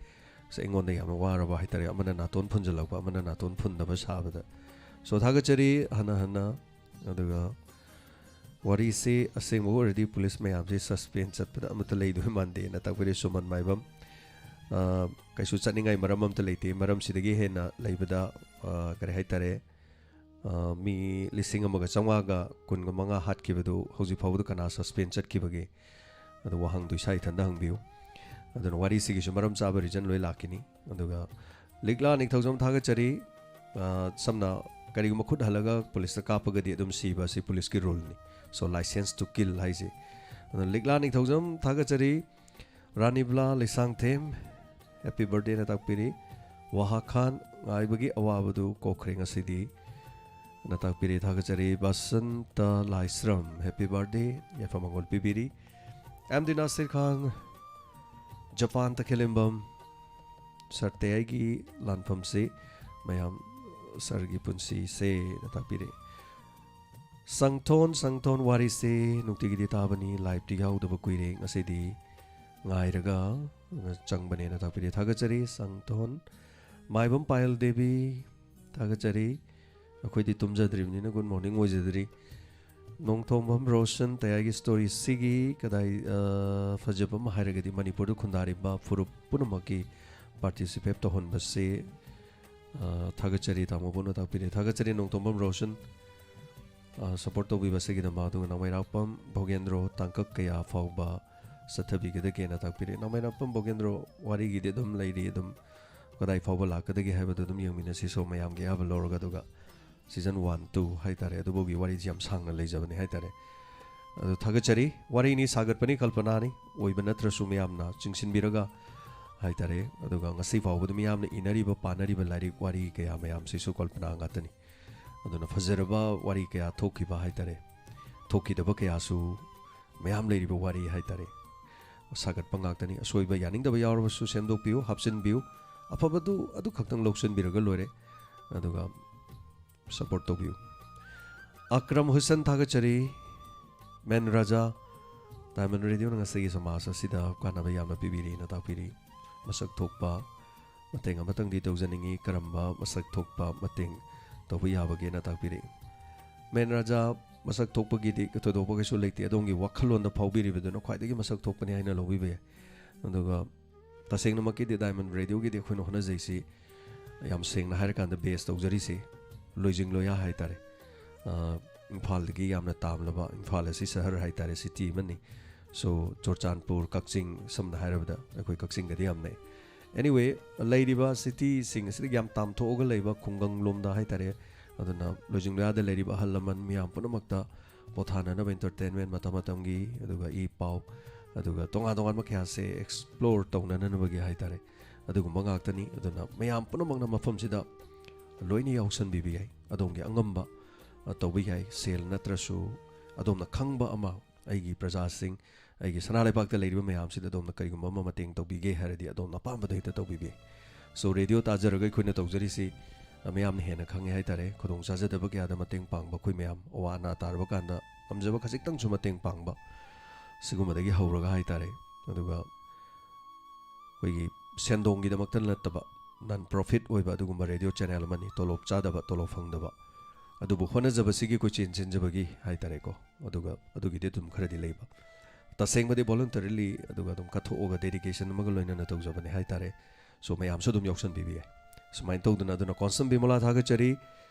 ꯑꯁ, ꯑꯩꯉꯣꯟꯗ ꯌꯥꯝꯅ ꯋꯥꯔꯕ ꯍꯥꯏꯇꯥꯔꯦ꯫ ꯑꯃꯅ ꯅꯥꯇꯣꯟ ꯐꯨꯟꯖꯜꯂꯛꯄ, ꯑꯃꯅ ꯅꯥꯇꯣꯟ ꯐꯨꯟꯗꯕ ꯁꯥꯕꯗ꯫ So, ꯊꯥꯒꯠꯆꯔꯤ ꯍꯟꯅ ꯍꯟꯅ꯫ ꯑꯗꯨꯒ ꯋꯥꯔꯤꯁꯤ ꯑꯁꯦꯡꯕ ꯑꯣꯏꯔꯗꯤ ꯄꯨꯂꯤꯁ ꯃꯌꯥꯝꯁꯤ ꯁꯁꯄꯦꯟ ꯆꯠꯄꯗ ꯑꯃꯠꯇ ꯂꯩꯗꯣꯏ ꯃꯥꯟꯗꯦꯅ ꯇꯥꯛꯄꯤꯔꯦ ꯁꯨꯃꯟ ꯃꯥꯏꯕꯝ꯫ ꯑ, ꯀꯩꯁꯨ ꯆꯠꯅꯤꯡꯉꯥꯏ ꯃꯔꯝ ꯑꯃꯠꯇ ꯂꯩꯇꯦ꯫ ꯃꯔꯝꯁꯤꯗꯒꯤ ꯍꯦꯟꯅ ꯂꯩꯕꯗ, ꯑ, ꯀꯔꯤ ꯍꯥꯏꯇꯥꯔꯦ, ꯑ, ꯃꯤ ꯂꯤꯁꯤꯡ ꯑꯃꯒ ꯆꯥꯝꯃꯉꯥꯒ ꯀꯨꯟꯒ ꯃꯉꯥ ꯍꯥꯠꯈꯤꯕꯗꯨ ꯍꯧꯖꯤꯛ ꯐꯥꯎꯕꯗ ꯀꯅꯥ ꯁꯁꯄꯦꯟ ꯆꯠꯈꯤꯕꯒꯦ? ꯑꯗꯨ ꯋꯥꯍꯪꯗꯨ ꯏꯁꯥ ꯏꯊꯟꯗ ꯍꯪꯕꯤꯌꯨ꯫ ꯑꯗꯨꯅ ꯋꯥꯔꯤꯁꯤꯒꯤꯁꯨ ꯃꯔꯝ ꯆꯥꯕ ꯔꯤꯖꯟ ꯂꯣꯏ ꯂꯥꯛꯈꯤꯅꯤ꯫ ꯑꯗꯨꯒ ꯂꯤꯛꯂꯥ ꯅꯤꯡꯊꯧꯖꯝ ꯊꯥꯒꯠꯆꯔꯤ꯫ ꯑ, ꯁꯝꯅ ꯀꯔꯤꯒꯨꯝꯕ ꯈꯨꯠ ꯍꯜꯂꯒ ꯄꯨꯂꯤꯁꯇ ꯀꯥꯞꯄꯒꯗꯤ ꯑꯗꯨꯝ ꯁꯤꯕ ꯑꯁꯤ ꯄꯨꯂꯤꯁꯀꯤ ꯔꯨꯜꯅꯤ꯫ So, license to kill ꯍꯥꯏꯁꯦ꯫ ꯑꯗꯨꯅ ꯂꯤꯛꯂꯥ ꯅꯤꯡꯊꯧꯖꯝ ꯊꯥꯒꯠꯆꯔꯤ꯫ ꯔꯥꯅꯤꯕꯂꯥ ꯂꯩꯁꯥꯡꯊꯦꯝ, Happy birthday ꯅ ꯇꯥꯛꯄꯤꯔꯤ꯫ ꯋꯥꯍꯥ ꯈꯥꯟ, ꯉꯥꯏꯕꯒꯤ ꯑꯋꯥꯕꯗꯨ ꯀꯣꯛꯈ꯭ꯔꯦ ꯉꯁꯤꯗꯤ꯫ ꯅ ꯇꯥꯛꯄꯤꯔꯤ, ꯊꯥꯒꯠꯆꯔꯤ꯫ ꯕꯁꯟꯇ ꯂꯥꯏꯁ꯭ꯔꯝ, happy birthday, ꯌꯥꯏꯐ ꯃꯪꯒꯣꯜ ꯄꯤꯕꯤꯔꯤ꯫ ꯑꯦꯝ ꯗꯤ ꯅꯥꯁꯤꯔ ꯈꯥꯟ, ꯖꯄꯥꯟ ꯇꯈꯦꯂꯦꯝꯕꯝ, ꯁꯥꯔ ꯇꯌꯥꯏꯒꯤ ꯂꯥꯟꯐꯝꯁꯤ ꯃꯌꯥꯝ ꯁꯥꯔꯒꯤ ꯄꯨꯟꯁꯤꯁꯦ ꯅ ꯇꯥꯛꯄꯤꯔꯤ꯫ ꯁꯪꯊꯣꯟ, ꯁꯪꯊꯣꯟ ꯋꯥꯔꯤꯁꯦ ꯅꯨꯡꯇꯤꯒꯤꯗꯤ ꯇꯥꯕꯅꯤ, live ꯇꯤ ꯌꯥꯎꯗꯕ ꯀꯨꯏꯔꯦ, ꯉꯁꯤꯗꯤ ꯉꯥꯏꯔꯒ ꯆꯪꯕꯅꯦꯅ ꯇꯥꯛꯄꯤꯔꯦ, ꯊꯥꯒꯠꯆꯔꯤ꯫ ꯁꯪꯊꯣꯟ, ꯃꯥꯏꯕꯝ ꯄꯥꯌꯜ ꯗꯦꯕꯤ, ꯊꯥꯒꯠꯆꯔꯤ꯫ ꯑꯩꯈꯣꯏꯗꯤ ꯇꯨꯝꯖꯗ꯭ꯔꯤꯕꯅꯤꯅ good morning ꯑꯣꯏꯖꯗ꯭ꯔꯤ꯫ Nongthombam Roshan, ꯇꯌꯥꯏꯒꯤ story ꯁꯤꯒꯤ ꯀꯗꯥꯏ, ꯑ, ꯐꯖꯕ ꯑꯃ ꯍꯥꯏꯔꯒꯗꯤ ꯃꯅꯤꯄꯨꯔꯗ ꯈꯨꯟꯗꯥꯔꯤꯕ ꯐꯨꯔꯨꯞ ꯄꯨꯝꯅꯃꯛꯀꯤ participate ꯇꯧꯍꯟꯕꯁꯦ, ꯑ, ꯊꯥꯒꯠꯆꯔꯤ, ꯇꯥꯃꯣꯕꯨꯅ ꯇꯥꯛꯄꯤꯔꯦ꯫ ꯊꯥꯒꯠꯆꯔꯤ ꯅꯣꯡꯊꯣꯝꯕꯝ ꯔꯣꯁꯟ, ꯑ, support ꯇꯧꯕꯤꯕꯁꯤꯒꯤꯗꯃꯛ꯫ ꯑꯗꯨꯒ ꯅꯥꯎꯃꯩꯔꯥꯛꯄꯝ ꯚꯣꯒꯦꯟꯗ꯭ꯔꯣ, ꯇꯥꯡꯀꯛ ꯀꯌꯥ ꯐꯥꯎꯕ ꯆꯠꯊꯕꯤꯒꯗꯒꯦꯅ ꯇꯥꯛꯄꯤꯔꯦ꯫ ꯅꯥꯎꯃꯩꯔꯥꯛꯄꯝ ꯚꯣꯒꯦꯟꯗ꯭ꯔꯣ, ꯋꯥꯔꯤꯒꯤꯗꯤ ꯑꯗꯨꯝ ꯂꯩꯔꯤ, ꯑꯗꯨꯝ ꯀꯗꯥꯏ ꯐꯥꯎꯕ ꯂꯥꯛꯀꯗꯒꯦ ꯍꯥꯏꯕꯗꯨ ꯑꯗꯨꯝ ꯌꯦꯡꯃꯤꯟꯅꯁꯤ꯫ So, ꯃꯌꯥꯝꯒꯤ ꯑꯌꯥꯕ ꯂꯧꯔꯒ, ꯑꯗꯨꯒ season one, two ꯍꯥꯏꯇꯥꯔꯦ, ꯑꯗꯨꯐꯥꯎꯒꯤ ꯋꯥꯔꯤꯁꯤ ꯌꯥꯝ ꯁꯥꯡꯅ ꯂꯩꯖꯕꯅꯤ ꯍꯥꯏꯇꯥꯔꯦ꯫ ꯑꯗꯨ ꯊꯥꯒꯠꯆꯔꯤ꯫ ꯋꯥꯔꯤꯅꯤ, ꯁꯥꯒꯠꯄꯅꯤ, ꯀꯜꯄꯅꯥꯅꯤ, ꯑꯣꯏꯕ ꯅꯠꯇ꯭ꯔꯁꯨ ꯃꯌꯥꯝꯅ ꯆꯤꯡꯁꯤꯟꯕꯤꯔꯒ ꯍꯥꯏꯇꯥꯔꯦ꯫ ꯑꯗꯨꯒ ꯉꯁꯤ ꯐꯥꯎꯕꯗ ꯃꯤꯌꯥꯝꯅ ꯏꯅꯔꯤꯕ, ꯄꯥꯅꯔꯤꯕ ꯂꯥꯏꯔꯤꯛ ꯋꯥꯔꯤ ꯀꯌꯥ ꯃꯌꯥꯝꯁꯤꯁꯨ ꯀꯜꯄꯅꯥ ꯉꯥꯛꯇꯅꯤ꯫ ꯑꯗꯨꯅ ꯐꯖꯔꯕ ꯋꯥꯔꯤ ꯀꯌꯥ ꯊꯣꯛꯈꯤꯕ ꯍꯥꯏꯇꯥꯔꯦ, ꯊꯣꯛꯈꯤꯗꯕ ꯀꯌꯥꯁꯨ ꯃꯌꯥꯝ ꯂꯩꯔꯤꯕ ꯋꯥꯔꯤ ꯍꯥꯏꯇꯥꯔꯦ꯫ ꯁꯥꯒꯠꯄ ꯉꯥꯛꯇꯅꯤ꯫ ꯑꯁꯣꯏꯕ, ꯌꯥꯅꯤꯡꯗꯕ ꯌꯥꯎꯔꯕꯁꯨ ꯁꯦꯝꯗꯣꯛꯄꯤꯌꯨ, ꯍꯥꯞꯆꯤꯟꯕꯤꯌꯨ꯫ ꯑꯐꯕꯗꯨ ꯑꯗꯨ ꯈꯛꯇꯪ ꯂꯧꯁꯤꯟꯕꯤꯔꯒ ꯂꯣꯏꯔꯦ꯫ ꯑꯗꯨꯒ support ꯇꯧꯕꯤꯌꯨ꯫ ꯑꯀ꯭ꯔꯝ ꯍꯨꯁꯦꯟ, ꯊꯥꯒꯠꯆꯔꯤ꯫ ꯃꯦꯟ ꯔꯥꯖꯥ, Diamond Radio ꯅ ꯉꯁꯤꯒꯤ ꯁꯃꯥꯖ ꯑꯁꯤꯗ ꯀꯥꯟꯅꯕ ꯌꯥꯝꯅ ꯄꯤꯕꯤꯔꯤꯅ ꯇꯥꯛꯄꯤꯔꯤ꯫ ꯃꯁꯛ ꯊꯣꯛꯄ ꯃꯇꯦꯡ ꯑꯃꯇꯪꯗꯤ ꯇꯧꯖꯅꯤꯡꯏ, ꯀꯔꯝꯕ ꯃꯁꯛ ꯊꯣꯛꯄ ꯃꯇꯦꯡ ꯇꯧꯕ ꯌꯥꯕꯒꯦꯅ ꯇꯥꯛꯄꯤꯔꯤ꯫ ꯃꯦꯟ ꯔꯥꯖꯥ, ꯃꯁꯛ ꯊꯣꯛꯄꯒꯤꯗꯤ ꯊꯣꯏꯗꯣꯛꯄ ꯀꯩꯁꯨ ꯂꯩꯇꯦ, ꯑꯗꯣꯝꯒꯤ ꯋꯥꯈꯜꯂꯣꯟꯗ ꯐꯥꯎꯕꯤꯔꯤꯕꯗꯨꯅ ꯈ꯭ꯋꯥꯏꯗꯒꯤ ꯃꯁꯛ ꯊꯣꯛꯄꯅꯤ ꯍꯥꯏꯅ ꯂꯧꯕꯤꯕ ꯌꯥꯏ꯫ ꯑꯗꯨꯒ ꯇꯁꯦꯡꯅꯃꯛꯀꯤꯗꯤ Diamond Radio ꯒꯤꯗꯤ ꯑꯩꯈꯣꯏꯅ ꯍꯣꯠꯅꯖꯩꯁꯤ, ꯌꯥꯝ ꯁꯦꯡꯅ ꯍꯥꯏꯔꯀꯥꯟꯗ, base ꯇꯧꯖꯔꯤꯁꯤ ꯂꯣꯏꯖꯤꯡ ꯂꯣꯌꯥ ꯍꯥꯏꯇꯥꯔꯦ꯫ ꯑ, ꯏꯝꯐꯥꯜꯗꯒꯤ ꯌꯥꯝꯅ ꯇꯥꯝꯂꯕ, ꯏꯝꯐꯥꯜ ꯑꯁꯤ ꯁꯍꯔ ꯍꯥꯏꯇꯥꯔꯦ, city ꯑꯃꯅꯤ꯫ So, ꯆꯨꯔꯆꯥꯟꯄꯨꯔ, ꯀꯛꯆꯤꯡ, ꯁꯝꯅ ꯍꯥꯏꯔꯕꯗ ꯑꯩꯈꯣꯏ ꯀꯛꯆꯤꯡꯒꯗꯤ ꯌꯥꯝ ꯅꯛꯑꯦ꯫ Anyway, ꯂꯩꯔꯤꯕ city ꯁꯤꯡ ꯑꯁꯤꯗꯒꯤ ꯌꯥꯝ ꯇꯥꯝꯊꯣꯛꯑꯒ ꯂꯩꯕ ꯈꯨꯡꯒꯪ ꯂꯣꯝꯗ ꯍꯥꯏꯇꯥꯔꯦ, ꯑꯗꯨꯅ ꯂꯣꯏꯖꯤꯡ ꯂꯣꯌꯥꯗ ꯂꯩꯔꯤꯕ ꯑꯍꯜ ꯂꯃꯟ ꯃꯤꯌꯥꯝ ꯄꯨꯝꯅꯃꯛꯇ ꯄꯣꯊꯥꯅꯅꯕ, entertainment ꯃꯇꯝ ꯃꯇꯝꯒꯤ, ꯑꯗꯨꯒ ꯏ ꯄꯥꯎ, ꯑꯗꯨꯒ ꯇꯣꯉꯥꯟ ꯇꯣꯉꯥꯟꯕ ꯀꯌꯥꯁꯦ explore ꯇꯧꯅꯅꯕꯒꯤ ꯍꯥꯏꯇꯥꯔꯦ, ꯑꯗꯨꯒꯨꯝꯕ ꯉꯥꯛꯇꯅꯤ꯫ ꯑꯗꯨꯅ ꯃꯌꯥꯝ ꯄꯨꯝꯅꯃꯛꯅ ꯃꯐꯝꯁꯤꯗ ꯂꯣꯏꯅ ꯌꯥꯎꯁꯟꯕꯤꯕ ꯌꯥꯏ꯫ ꯑꯗꯣꯝꯒꯤ ꯑꯉꯝꯕ, ꯑ, ꯇꯧꯕ ꯌꯥꯏ꯫ ꯁꯦꯜ ꯅꯠꯇ꯭ꯔꯁꯨ ꯑꯗꯣꯝꯅ ꯈꯪꯕ ꯑꯃ, ꯑꯩꯒꯤ ꯄ꯭ꯔꯖꯥꯁꯤꯡ, ꯑꯩꯒꯤ ꯁꯅꯥ ꯂꯩꯕꯥꯛꯇ ꯂꯩꯔꯤꯕ ꯃꯌꯥꯝꯁꯤꯗ ꯑꯗꯣꯝꯅ ꯀꯔꯤꯒꯨꯝꯕ ꯑꯃ ꯃꯇꯦꯡ ꯇꯧꯕꯤꯒꯦ ꯍꯥꯏꯔꯗꯤ ꯑꯗꯣꯝꯅ ꯑꯄꯥꯝꯕꯗꯣ ꯍꯦꯛꯇ ꯇꯧꯕꯤꯕ ꯌꯥꯏ꯫ So, ꯔꯦꯗꯤꯑꯣ ꯇꯥꯖꯔꯒ ꯑꯩꯈꯣꯏꯅ ꯇꯧꯖꯔꯤꯁꯤ, ꯑ, ꯃꯌꯥꯝꯅ ꯍꯦꯟꯅ ꯈꯪꯉꯦ ꯍꯥꯏ ꯇꯥꯔꯦ꯫ ꯈꯨꯗꯣꯡ ꯆꯥꯖꯗꯕ ꯀꯌꯥꯗ ꯃꯇꯦꯡ ꯄꯥꯡꯕ ꯑꯩꯈꯣꯏ ꯃꯌꯥꯝ, ꯑꯋꯥ ꯑꯅꯥ ꯇꯥꯔꯕ ꯀꯥꯟꯗ ꯉꯝꯖꯕ ꯈꯖꯤꯛꯇꯪꯁꯨ ꯃꯇꯦꯡ ꯄꯥꯡꯕ, ꯁꯤꯒꯨꯝꯕꯗꯒꯤ ꯍꯧꯔꯒ ꯍꯥꯏ ꯇꯥꯔꯦ꯫ ꯑꯗꯨꯒ ꯑꯩꯈꯣꯏꯒꯤ ꯁꯦꯟꯗꯣꯡꯒꯤꯗꯃꯛꯇ ꯅꯠꯇꯕ, ꯅꯟ ꯄ꯭ꯔꯣꯐꯤꯠ ꯑꯣꯏꯕ ꯑꯗꯨꯒꯨꯝꯕ ꯔꯦꯗꯤꯑꯣ ꯆꯦꯅꯦꯜ ꯑꯃꯅꯤ꯫ ꯇꯣꯂꯣꯞ ꯆꯥꯗꯕ, ꯇꯣꯂꯣꯞ ꯐꯪꯗꯕ, ꯑꯗꯨꯕꯨ ꯍꯣꯠꯅꯖꯕꯁꯤꯒꯤ ꯀꯣꯏꯆꯦꯟ ꯆꯦꯟꯖꯕꯒꯤ ꯍꯥꯏ ꯇꯥꯔꯦꯀꯣ꯫ ꯑꯗꯨꯒ ꯑꯗꯨꯒꯤꯗꯤ ꯑꯗꯨꯝ ꯈꯔꯗꯤ ꯂꯩꯕ꯫ ꯇꯁꯦꯡꯕꯗꯤ ꯚꯣꯂꯨꯟꯇꯔꯤꯂꯤ, ꯑꯗꯨꯒ ꯑꯗꯨꯝ ꯀꯠꯊꯣꯛꯑꯒ ꯗꯦꯗꯤꯀꯦꯁꯟ ꯑꯃꯒ ꯂꯣꯏꯅꯅ ꯇꯧꯖꯕꯅꯦ ꯍꯥꯏ ꯇꯥꯔꯦ꯫ So, ꯃꯌꯥꯝꯁꯨ ꯑꯗꯨꯝ ꯌꯥꯎꯁꯟꯕꯤꯕ ꯌꯥꯏ꯫ ꯁꯨꯃꯥꯏꯅ ꯇꯧꯗꯅ, ꯑꯗꯨꯅ ꯀꯣꯟꯁꯝ ꯕꯤꯃꯣꯂꯥ ꯊꯥꯒꯠꯆꯔꯤ,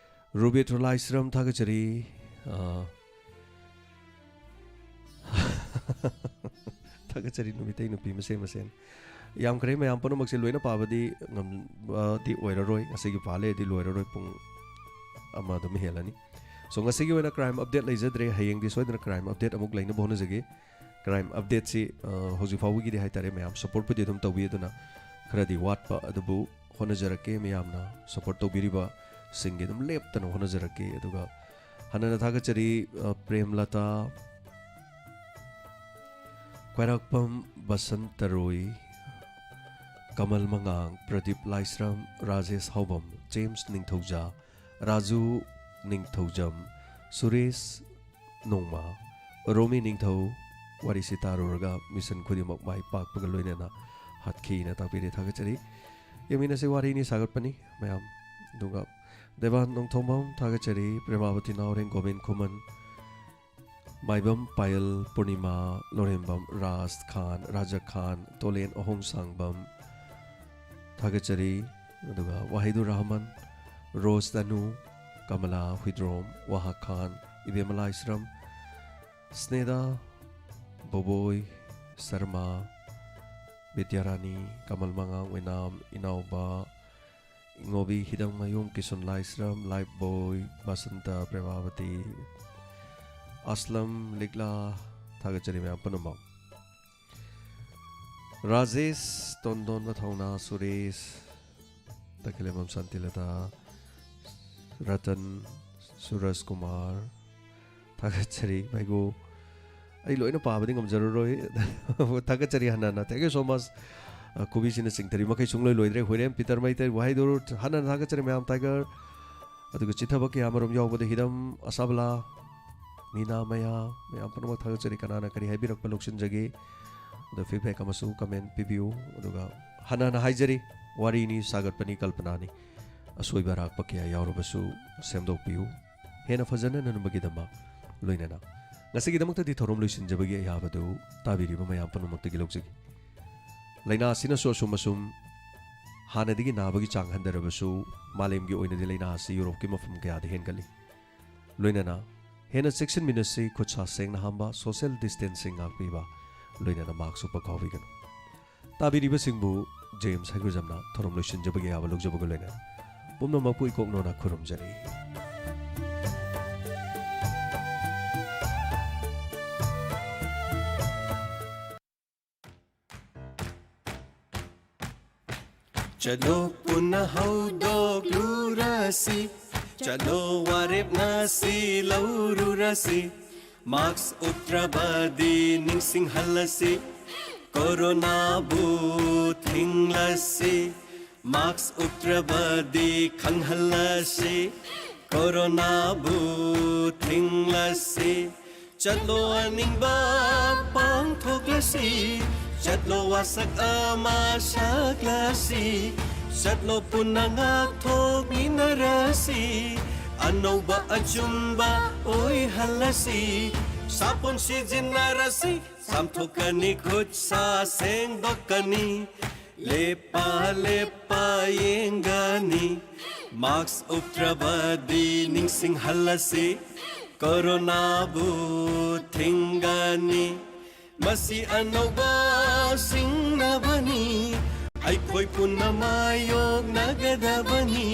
ꯔꯨꯕꯤꯠ ꯂꯥꯏꯁ꯭ꯔꯝ ꯊꯥꯒꯠꯆꯔꯤ, ꯑ, ꯊꯥꯒꯠꯆꯔꯤ, ꯅꯨꯃꯤꯇꯩ ꯅꯨꯄꯤ ꯃꯁꯦꯟ ꯃꯁꯦꯟ꯫ ꯌꯥꯝꯈ꯭ꯔꯦ, ꯃꯌꯥꯝ ꯄꯨꯝꯅꯃꯛꯁꯦ ꯂꯣꯏꯅ ꯄꯥꯕꯗꯤ ꯉꯝꯕꯗꯤ ꯑꯣꯏꯔꯔꯣꯏ, ꯉꯁꯤꯒꯤ ꯄꯥ ꯂꯩꯔꯗꯤ ꯂꯣꯏꯔꯔꯣꯏ, ꯄꯨꯡ ꯑꯃ ꯑꯗꯨꯝ ꯍꯦꯜꯂꯅꯤ꯫ So, ꯉꯁꯤꯒꯤ ꯑꯣꯏꯅ ꯀ꯭ꯔꯥꯏꯝ ꯑꯞꯗꯦꯠ ꯂꯩꯖꯗ꯭ꯔꯦ, ꯍꯌꯦꯡꯗꯤ ꯁꯣꯏꯗꯅ ꯀ꯭ꯔꯥꯏꯝ ꯑꯞꯗꯦꯠ ꯑꯃꯨꯛ ꯂꯩꯅꯕ ꯍꯣꯠꯅꯖꯒꯦ꯫ ꯀ꯭ꯔꯥꯏꯝ ꯑꯞꯗꯦꯠꯁꯤ, ꯑ, ꯍꯧꯖꯤꯛ ꯐꯥꯎꯕꯒꯤꯗꯤ ꯍꯥꯏ ꯇꯥꯔꯦ, ꯃꯌꯥꯝ ꯁꯞꯄꯣꯔꯠꯄꯨꯗꯤ ꯑꯗꯨꯝ ꯇꯧꯕꯤ, ꯑꯗꯨꯅ ꯈꯔꯗꯤ ꯋꯥꯠꯄ, ꯑꯗꯨꯕꯨ ꯍꯣꯠꯅꯖꯔꯛꯀꯦ꯫ ꯃꯌꯥꯝꯅ ꯁꯞꯄꯣꯔꯠ ꯇꯧꯕꯤꯔꯤꯕꯁꯤꯡꯒꯤ ꯑꯗꯨꯝ ꯂꯦꯞꯇꯅ ꯍꯣꯠꯅꯖꯔꯛꯀꯦ꯫ ꯑꯗꯨꯒ ꯍꯟꯅꯅ ꯊꯥꯒꯠꯆꯔꯤ, ꯑ, ꯄ꯭ꯔꯦꯝꯂꯇꯥ, ꯈ꯭ꯋꯥꯏꯔꯥꯛꯄꯝ ꯕꯁꯟꯇ ꯔꯣꯏ, ꯀꯃꯜ ꯃꯉꯥꯡ, ꯄ꯭ꯔꯗꯤꯞ ꯂꯥꯏꯁ꯭ꯔꯝ, ꯔꯥꯖꯦꯁ ꯍꯥꯎꯕꯝ, ꯖꯦꯝꯁ ꯅꯤꯡꯊꯧꯖꯥ, ꯔꯥꯖꯨ ꯅꯤꯡꯊꯧꯖꯝ, ꯁꯨꯔꯦꯁ ꯅꯣꯡꯃ, ꯔꯣꯃꯤ ꯅꯤꯡꯊꯧ, ꯋꯥꯔꯤꯁꯤ ꯇꯥꯔꯨꯔꯒ ꯃꯤꯁꯟ ꯈꯨꯗꯤꯡꯃꯛ ꯃꯥꯏ ꯄꯥꯛꯄꯒ ꯂꯣꯏꯅꯅ ꯍꯥꯠꯈꯤꯅ ꯇꯥꯛꯄꯤꯔꯦ꯫ ꯊꯥꯒꯠꯆꯔꯤ꯫ ꯌꯦꯡꯃꯤꯟꯅꯁꯤ ꯋꯥꯔꯤꯅꯤ ꯁꯥꯒꯠꯄꯅꯤ ꯃꯌꯥꯝ꯫ ꯑꯗꯨꯒ ꯗꯦꯕꯥꯟ ꯅꯣꯡꯊꯣꯝꯕꯝ ꯊꯥꯒꯠꯆꯔꯤ, ꯄ꯭ꯔꯦꯃꯥꯕꯇꯤ ꯅꯥꯎꯔꯦꯝ, ꯒꯣꯕꯤꯟ ꯈꯨꯃꯟ, ꯃꯥꯏꯕꯝ ꯄꯥꯌꯜ, ꯄꯨꯔꯅꯤꯃꯥ, ꯂꯣꯔꯦꯝꯕꯝ, ꯔꯥꯖ ꯈꯥꯟ, ꯔꯥꯖ ꯈꯥꯟ, ꯇꯣꯂꯦꯟ ꯑꯍꯣꯡꯁꯥꯡꯕꯝ ꯊꯥꯒꯠꯆꯔꯤ꯫ ꯑꯗꯨꯒ ꯋꯥꯍꯤꯗꯨꯔ ꯔꯍꯃꯟ, ꯔꯣꯁ ꯇꯅꯨ, ꯀꯃꯂꯥ ꯍꯨꯏꯗ꯭ꯔꯣꯝ, ꯋꯥꯍꯥ ꯈꯥꯟ, ꯏꯕꯦꯝꯃ ꯂꯥꯏꯁ꯭ꯔꯝ, ꯁ꯭ꯅꯦꯗꯥ, ꯕꯣꯕꯣꯏ ꯁꯔꯃ, ꯕꯤꯗ꯭ꯌꯥꯔꯥꯅꯤ, ꯀꯃꯜ ꯃꯉꯥꯡ ꯑꯣꯏꯅꯥꯝ, ꯏꯅꯥꯎꯕ, ꯏꯉꯣꯕꯤ ꯍꯤꯗꯪꯃꯌꯨꯝ, ꯀꯤꯁꯨꯟ ꯂꯥꯏꯁ꯭ꯔꯝ, ꯂꯥꯏꯐ ꯕꯣꯏ, ꯕꯁꯟꯇ, ꯄ꯭ꯔꯦꯃꯥꯕꯇꯤ, ꯑꯁꯂꯝ, ꯂꯤꯛꯂꯥ, ꯊꯥꯒꯠꯆꯔꯤ ꯃꯌꯥꯝ ꯄꯨꯝꯅꯃꯛ꯫ ꯔꯥꯖꯦꯁ, ꯇꯣꯟꯗꯣꯟꯕ ꯊꯧꯅꯥ, ꯁꯨꯔꯦꯁ, ꯇꯈꯦꯂꯦꯝꯕꯝ ꯁꯥꯟꯇꯤꯂꯇꯥ, ꯔꯇꯟ, ꯁꯨꯔꯖ ꯀꯨꯃꯥꯔ, ꯊꯥꯒꯠꯆꯔꯤ꯫ ꯃꯩꯒꯨ, ꯑꯩ ꯂꯣꯏꯅ ꯄꯥꯕꯗꯤ ꯉꯝꯖꯔꯔꯣꯏ꯫ ꯊꯥꯒꯠꯆꯔꯤ ꯍꯟꯅ ꯍꯟꯅ꯫ Thank you so much꯫ ꯑ, ꯈꯨꯕꯤꯁꯤꯅ ꯆꯤꯡꯊꯔꯤ ꯃꯈꯩ ꯁꯨꯡꯂꯣꯏ ꯂꯣꯏꯗ꯭ꯔꯦ꯫ ꯍꯨꯏꯔꯦꯝ ꯄꯤꯇꯔ ꯃꯩꯇꯩ, ꯋꯥꯍꯩꯗꯨꯔꯨ, ꯍꯟꯅ ꯍꯟꯅ ꯊꯥꯒꯠꯆꯔꯤ ꯃꯌꯥꯝ꯫ ꯇꯥꯏꯒꯔ, ꯑꯗꯨꯒ ꯆꯤꯊꯕ ꯀꯌꯥ ꯑꯃꯔꯣꯝ ꯌꯥꯎꯕꯗ ꯍꯤꯔꯝ, ꯑꯁꯥꯕꯂꯥ, ꯃꯤꯅꯥ, ꯃꯌꯥ, ꯃꯌꯥꯝ ꯄꯨꯝꯅꯃꯛ ꯊꯥꯒꯠꯆꯔꯤ꯫ ꯀꯅꯥꯅ ꯀꯔꯤ ꯍꯥꯏꯕꯤꯔꯛꯄ ꯂꯧꯁꯤꯟꯖꯒꯦ꯫ ꯑꯗꯣ feedback ꯑꯃꯁꯨ comment ꯄꯤꯕꯤꯌꯨ꯫ ꯑꯗꯨꯒ ꯍꯟꯅ ꯍꯟꯅ ꯍꯥꯏꯖꯔꯤ, ꯋꯥꯔꯤꯅꯤ, ꯁꯥꯒꯠꯄꯅꯤ, ꯀꯜꯄꯅꯥꯅꯤ꯫ ꯑꯁꯣꯏꯕ ꯑꯔꯥꯛꯄ ꯀꯌꯥ ꯌꯥꯎꯔꯕꯁꯨ ꯁꯦꯝꯗꯣꯛꯄꯤꯌꯨ꯫ ꯍꯦꯟꯅ ꯐꯖꯅꯅꯕꯒꯤꯗꯃꯛ, ꯂꯣꯏꯅꯅ ꯉꯁꯤꯒꯤꯗꯃꯛꯇꯗꯤ ꯊꯧꯔꯝ ꯂꯣꯏꯁꯤꯟꯖꯕꯒꯤ ꯑꯌꯥꯕꯗꯨ ꯇꯥꯕꯤꯔꯤꯕ ꯃꯌꯥꯝ ꯄꯨꯝꯅꯃꯛꯇꯒꯤ ꯂꯧꯖꯒꯦ꯫ ꯂꯥꯏꯅꯥ ꯑꯁꯤꯅꯁꯨ ꯑꯁꯨꯝ ꯑꯁꯨꯝ ꯍꯥꯟꯅꯗꯒꯤ ꯅꯥꯕꯒꯤ ꯆꯥꯡ ꯍꯟꯊꯔꯕꯁꯨ, ꯃꯥꯂꯦꯝꯒꯤ ꯑꯣꯏꯅꯗꯤ ꯂꯥꯏꯅꯥ ꯑꯁꯤ ꯌꯨꯔꯣꯞꯀꯤ ꯃꯐꯝ ꯀꯌꯥꯗ ꯍꯦꯟꯒꯠꯂꯤ꯫ ꯂꯣꯏꯅꯅ ꯍꯦꯟꯅ ꯆꯦꯛꯁꯤꯟꯃꯤꯟꯅꯁꯤ, ꯈꯨꯠ ꯁꯥ ꯁꯦꯡꯅ ꯍꯥꯝꯕ, social distancing ꯉꯥꯛꯄꯤꯕ, ꯂꯣꯏꯅꯅ mask ꯎꯞꯄ ꯀꯥꯎꯕꯤꯒꯅꯨ꯫ ꯇꯥꯕꯤꯔꯤꯕꯁꯤꯡꯕꯨ ꯖꯦꯝꯁ ꯍꯩꯒ꯭ꯔꯨꯖꯝꯅ ꯊꯧꯔꯝ ꯂꯣꯏꯁꯤꯟꯖꯕꯒꯤ ꯑꯌꯥꯕ ꯂꯧꯖꯕꯒ ꯂꯣꯏꯅꯅ ꯄꯨꯝꯅꯃꯛꯄꯨ ꯏꯀꯣꯛꯅꯣꯅ ꯈꯨꯔꯨꯝꯖꯔꯤ꯫ ꯆꯠꯂꯣ ꯄꯨꯟꯅ ꯍꯧꯗꯣꯛꯂꯨꯔꯁꯤ, ꯆꯠꯂꯣ ꯋꯥꯔꯦꯞꯅ ꯁꯤ ꯂꯧꯔꯨꯔꯁꯤ, mask ꯎꯞꯇ꯭ꯔꯕꯗꯤ ꯅꯤꯡꯁꯤꯡꯍꯜꯂꯁꯤ, ꯀꯣꯔꯣꯅꯥꯕꯨ ꯊꯤꯡꯂꯁꯤ, mask ꯎꯞꯇ꯭ꯔꯕꯗꯤ ꯈꯪꯍꯜꯂꯁꯤ, ꯀꯣꯔꯣꯅꯥꯕꯨ ꯊꯤꯡꯂꯁꯤ꯫ ꯆꯠꯂꯣ ꯑꯅꯤꯡꯕ ꯄꯥꯡꯊꯣꯛꯂꯁꯤ, ꯆꯠꯂꯣ ꯋꯥꯁꯛ ꯑꯃ ꯁꯛꯂꯁꯤ, ꯆꯠꯂꯣ ꯄꯨꯟꯅ ꯉꯥꯛꯊꯣꯛꯃꯤꯟꯅꯔꯁꯤ, ꯑꯅꯧꯕ ꯑꯆꯨꯝꯕ ꯑꯣꯏꯍꯜꯂꯁꯤ, ꯁꯥꯄꯣꯟ ꯁꯤꯖꯤꯟꯅꯔꯁꯤ, ꯆꯥꯝꯊꯣꯛꯀꯅꯤ ꯈꯨꯠ ꯁꯥ ꯁꯦꯡꯗꯣꯛꯀꯅꯤ, ꯂꯦꯞꯄ ꯂꯦꯞꯄ ꯌꯦꯡꯒꯅꯤ, mask ꯎꯞꯇ꯭ꯔꯕꯗꯤ ꯅꯤꯡꯁꯤꯡꯍꯜꯂꯁꯤ, ꯀꯣꯔꯣꯅꯥꯕꯨ ꯊꯤꯡꯒꯅꯤ꯫ ꯃꯁꯤ ꯑꯅꯧꯕ ꯁꯤꯡꯅꯕꯅꯤ, ꯑꯩꯈꯣꯏ ꯄꯨꯟꯅ ꯃꯥꯌꯣꯛꯅꯒꯗꯕꯅꯤ꯫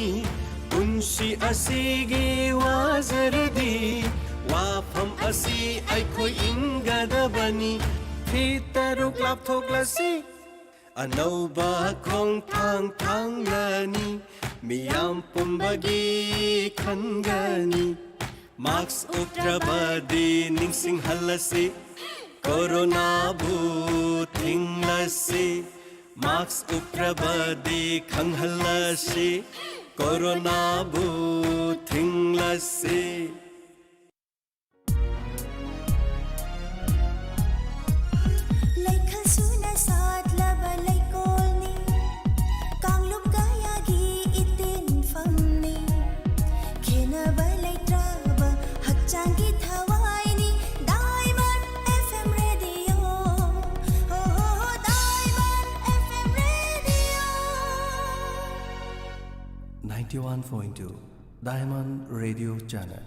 ꯄꯨꯟꯁꯤ ꯑꯁꯤꯒꯤ ꯋꯥꯖꯔꯗꯤ ꯋꯥꯐꯝ ꯑꯁꯤ ꯑꯩꯈꯣꯏ ꯏꯟꯒꯗꯕꯅꯤ꯫ ꯐꯤꯠ ꯇꯔꯨꯛ ꯂꯥꯞꯊꯣꯛꯂꯁꯤ, ꯑꯅꯧꯕ ꯈꯣꯡꯊꯥꯡ ꯊꯥꯡꯂꯅꯤ, ꯃꯤꯌꯥꯝ ꯄꯨꯝꯕꯒꯤ ꯈꯟꯒꯅꯤ꯫ ꯃꯥꯛꯁ ꯎꯞꯇ꯭ꯔꯕꯗꯤ ꯅꯤꯡꯁꯤꯡꯍꯜꯂꯁꯤ, ꯀꯣꯔꯣꯅꯥꯕꯨ ꯊꯤꯡꯂꯁꯤ꯫ ꯃꯥꯛꯁ ꯎꯞꯇ꯭ꯔꯕꯗꯤ ꯈꯪꯍꯜꯂꯁꯤ, ꯀꯣꯔꯣꯅꯥꯕꯨ ꯊꯤꯡꯂꯁꯤ꯫ ꯂꯩꯈꯜ ꯁꯨꯅ ꯁꯥꯠꯂꯕ ꯂꯩꯀꯣꯜꯅꯤ, ꯀꯥꯡꯂꯨꯞ ꯀꯌꯥꯒꯤ ꯏꯇꯤꯟꯐꯝꯅꯤ꯫ ꯈꯦꯟꯅꯕ ꯂꯩꯇ꯭ꯔꯕ ꯍꯛꯆꯥꯡꯒꯤ ꯊꯋꯥꯏꯅꯤ, Diamond F M Radio꯫ ꯍꯣ, ꯍꯣ, ꯍꯣ, Diamond F M Radio꯫ ninety-one point two Diamond Radio Channel.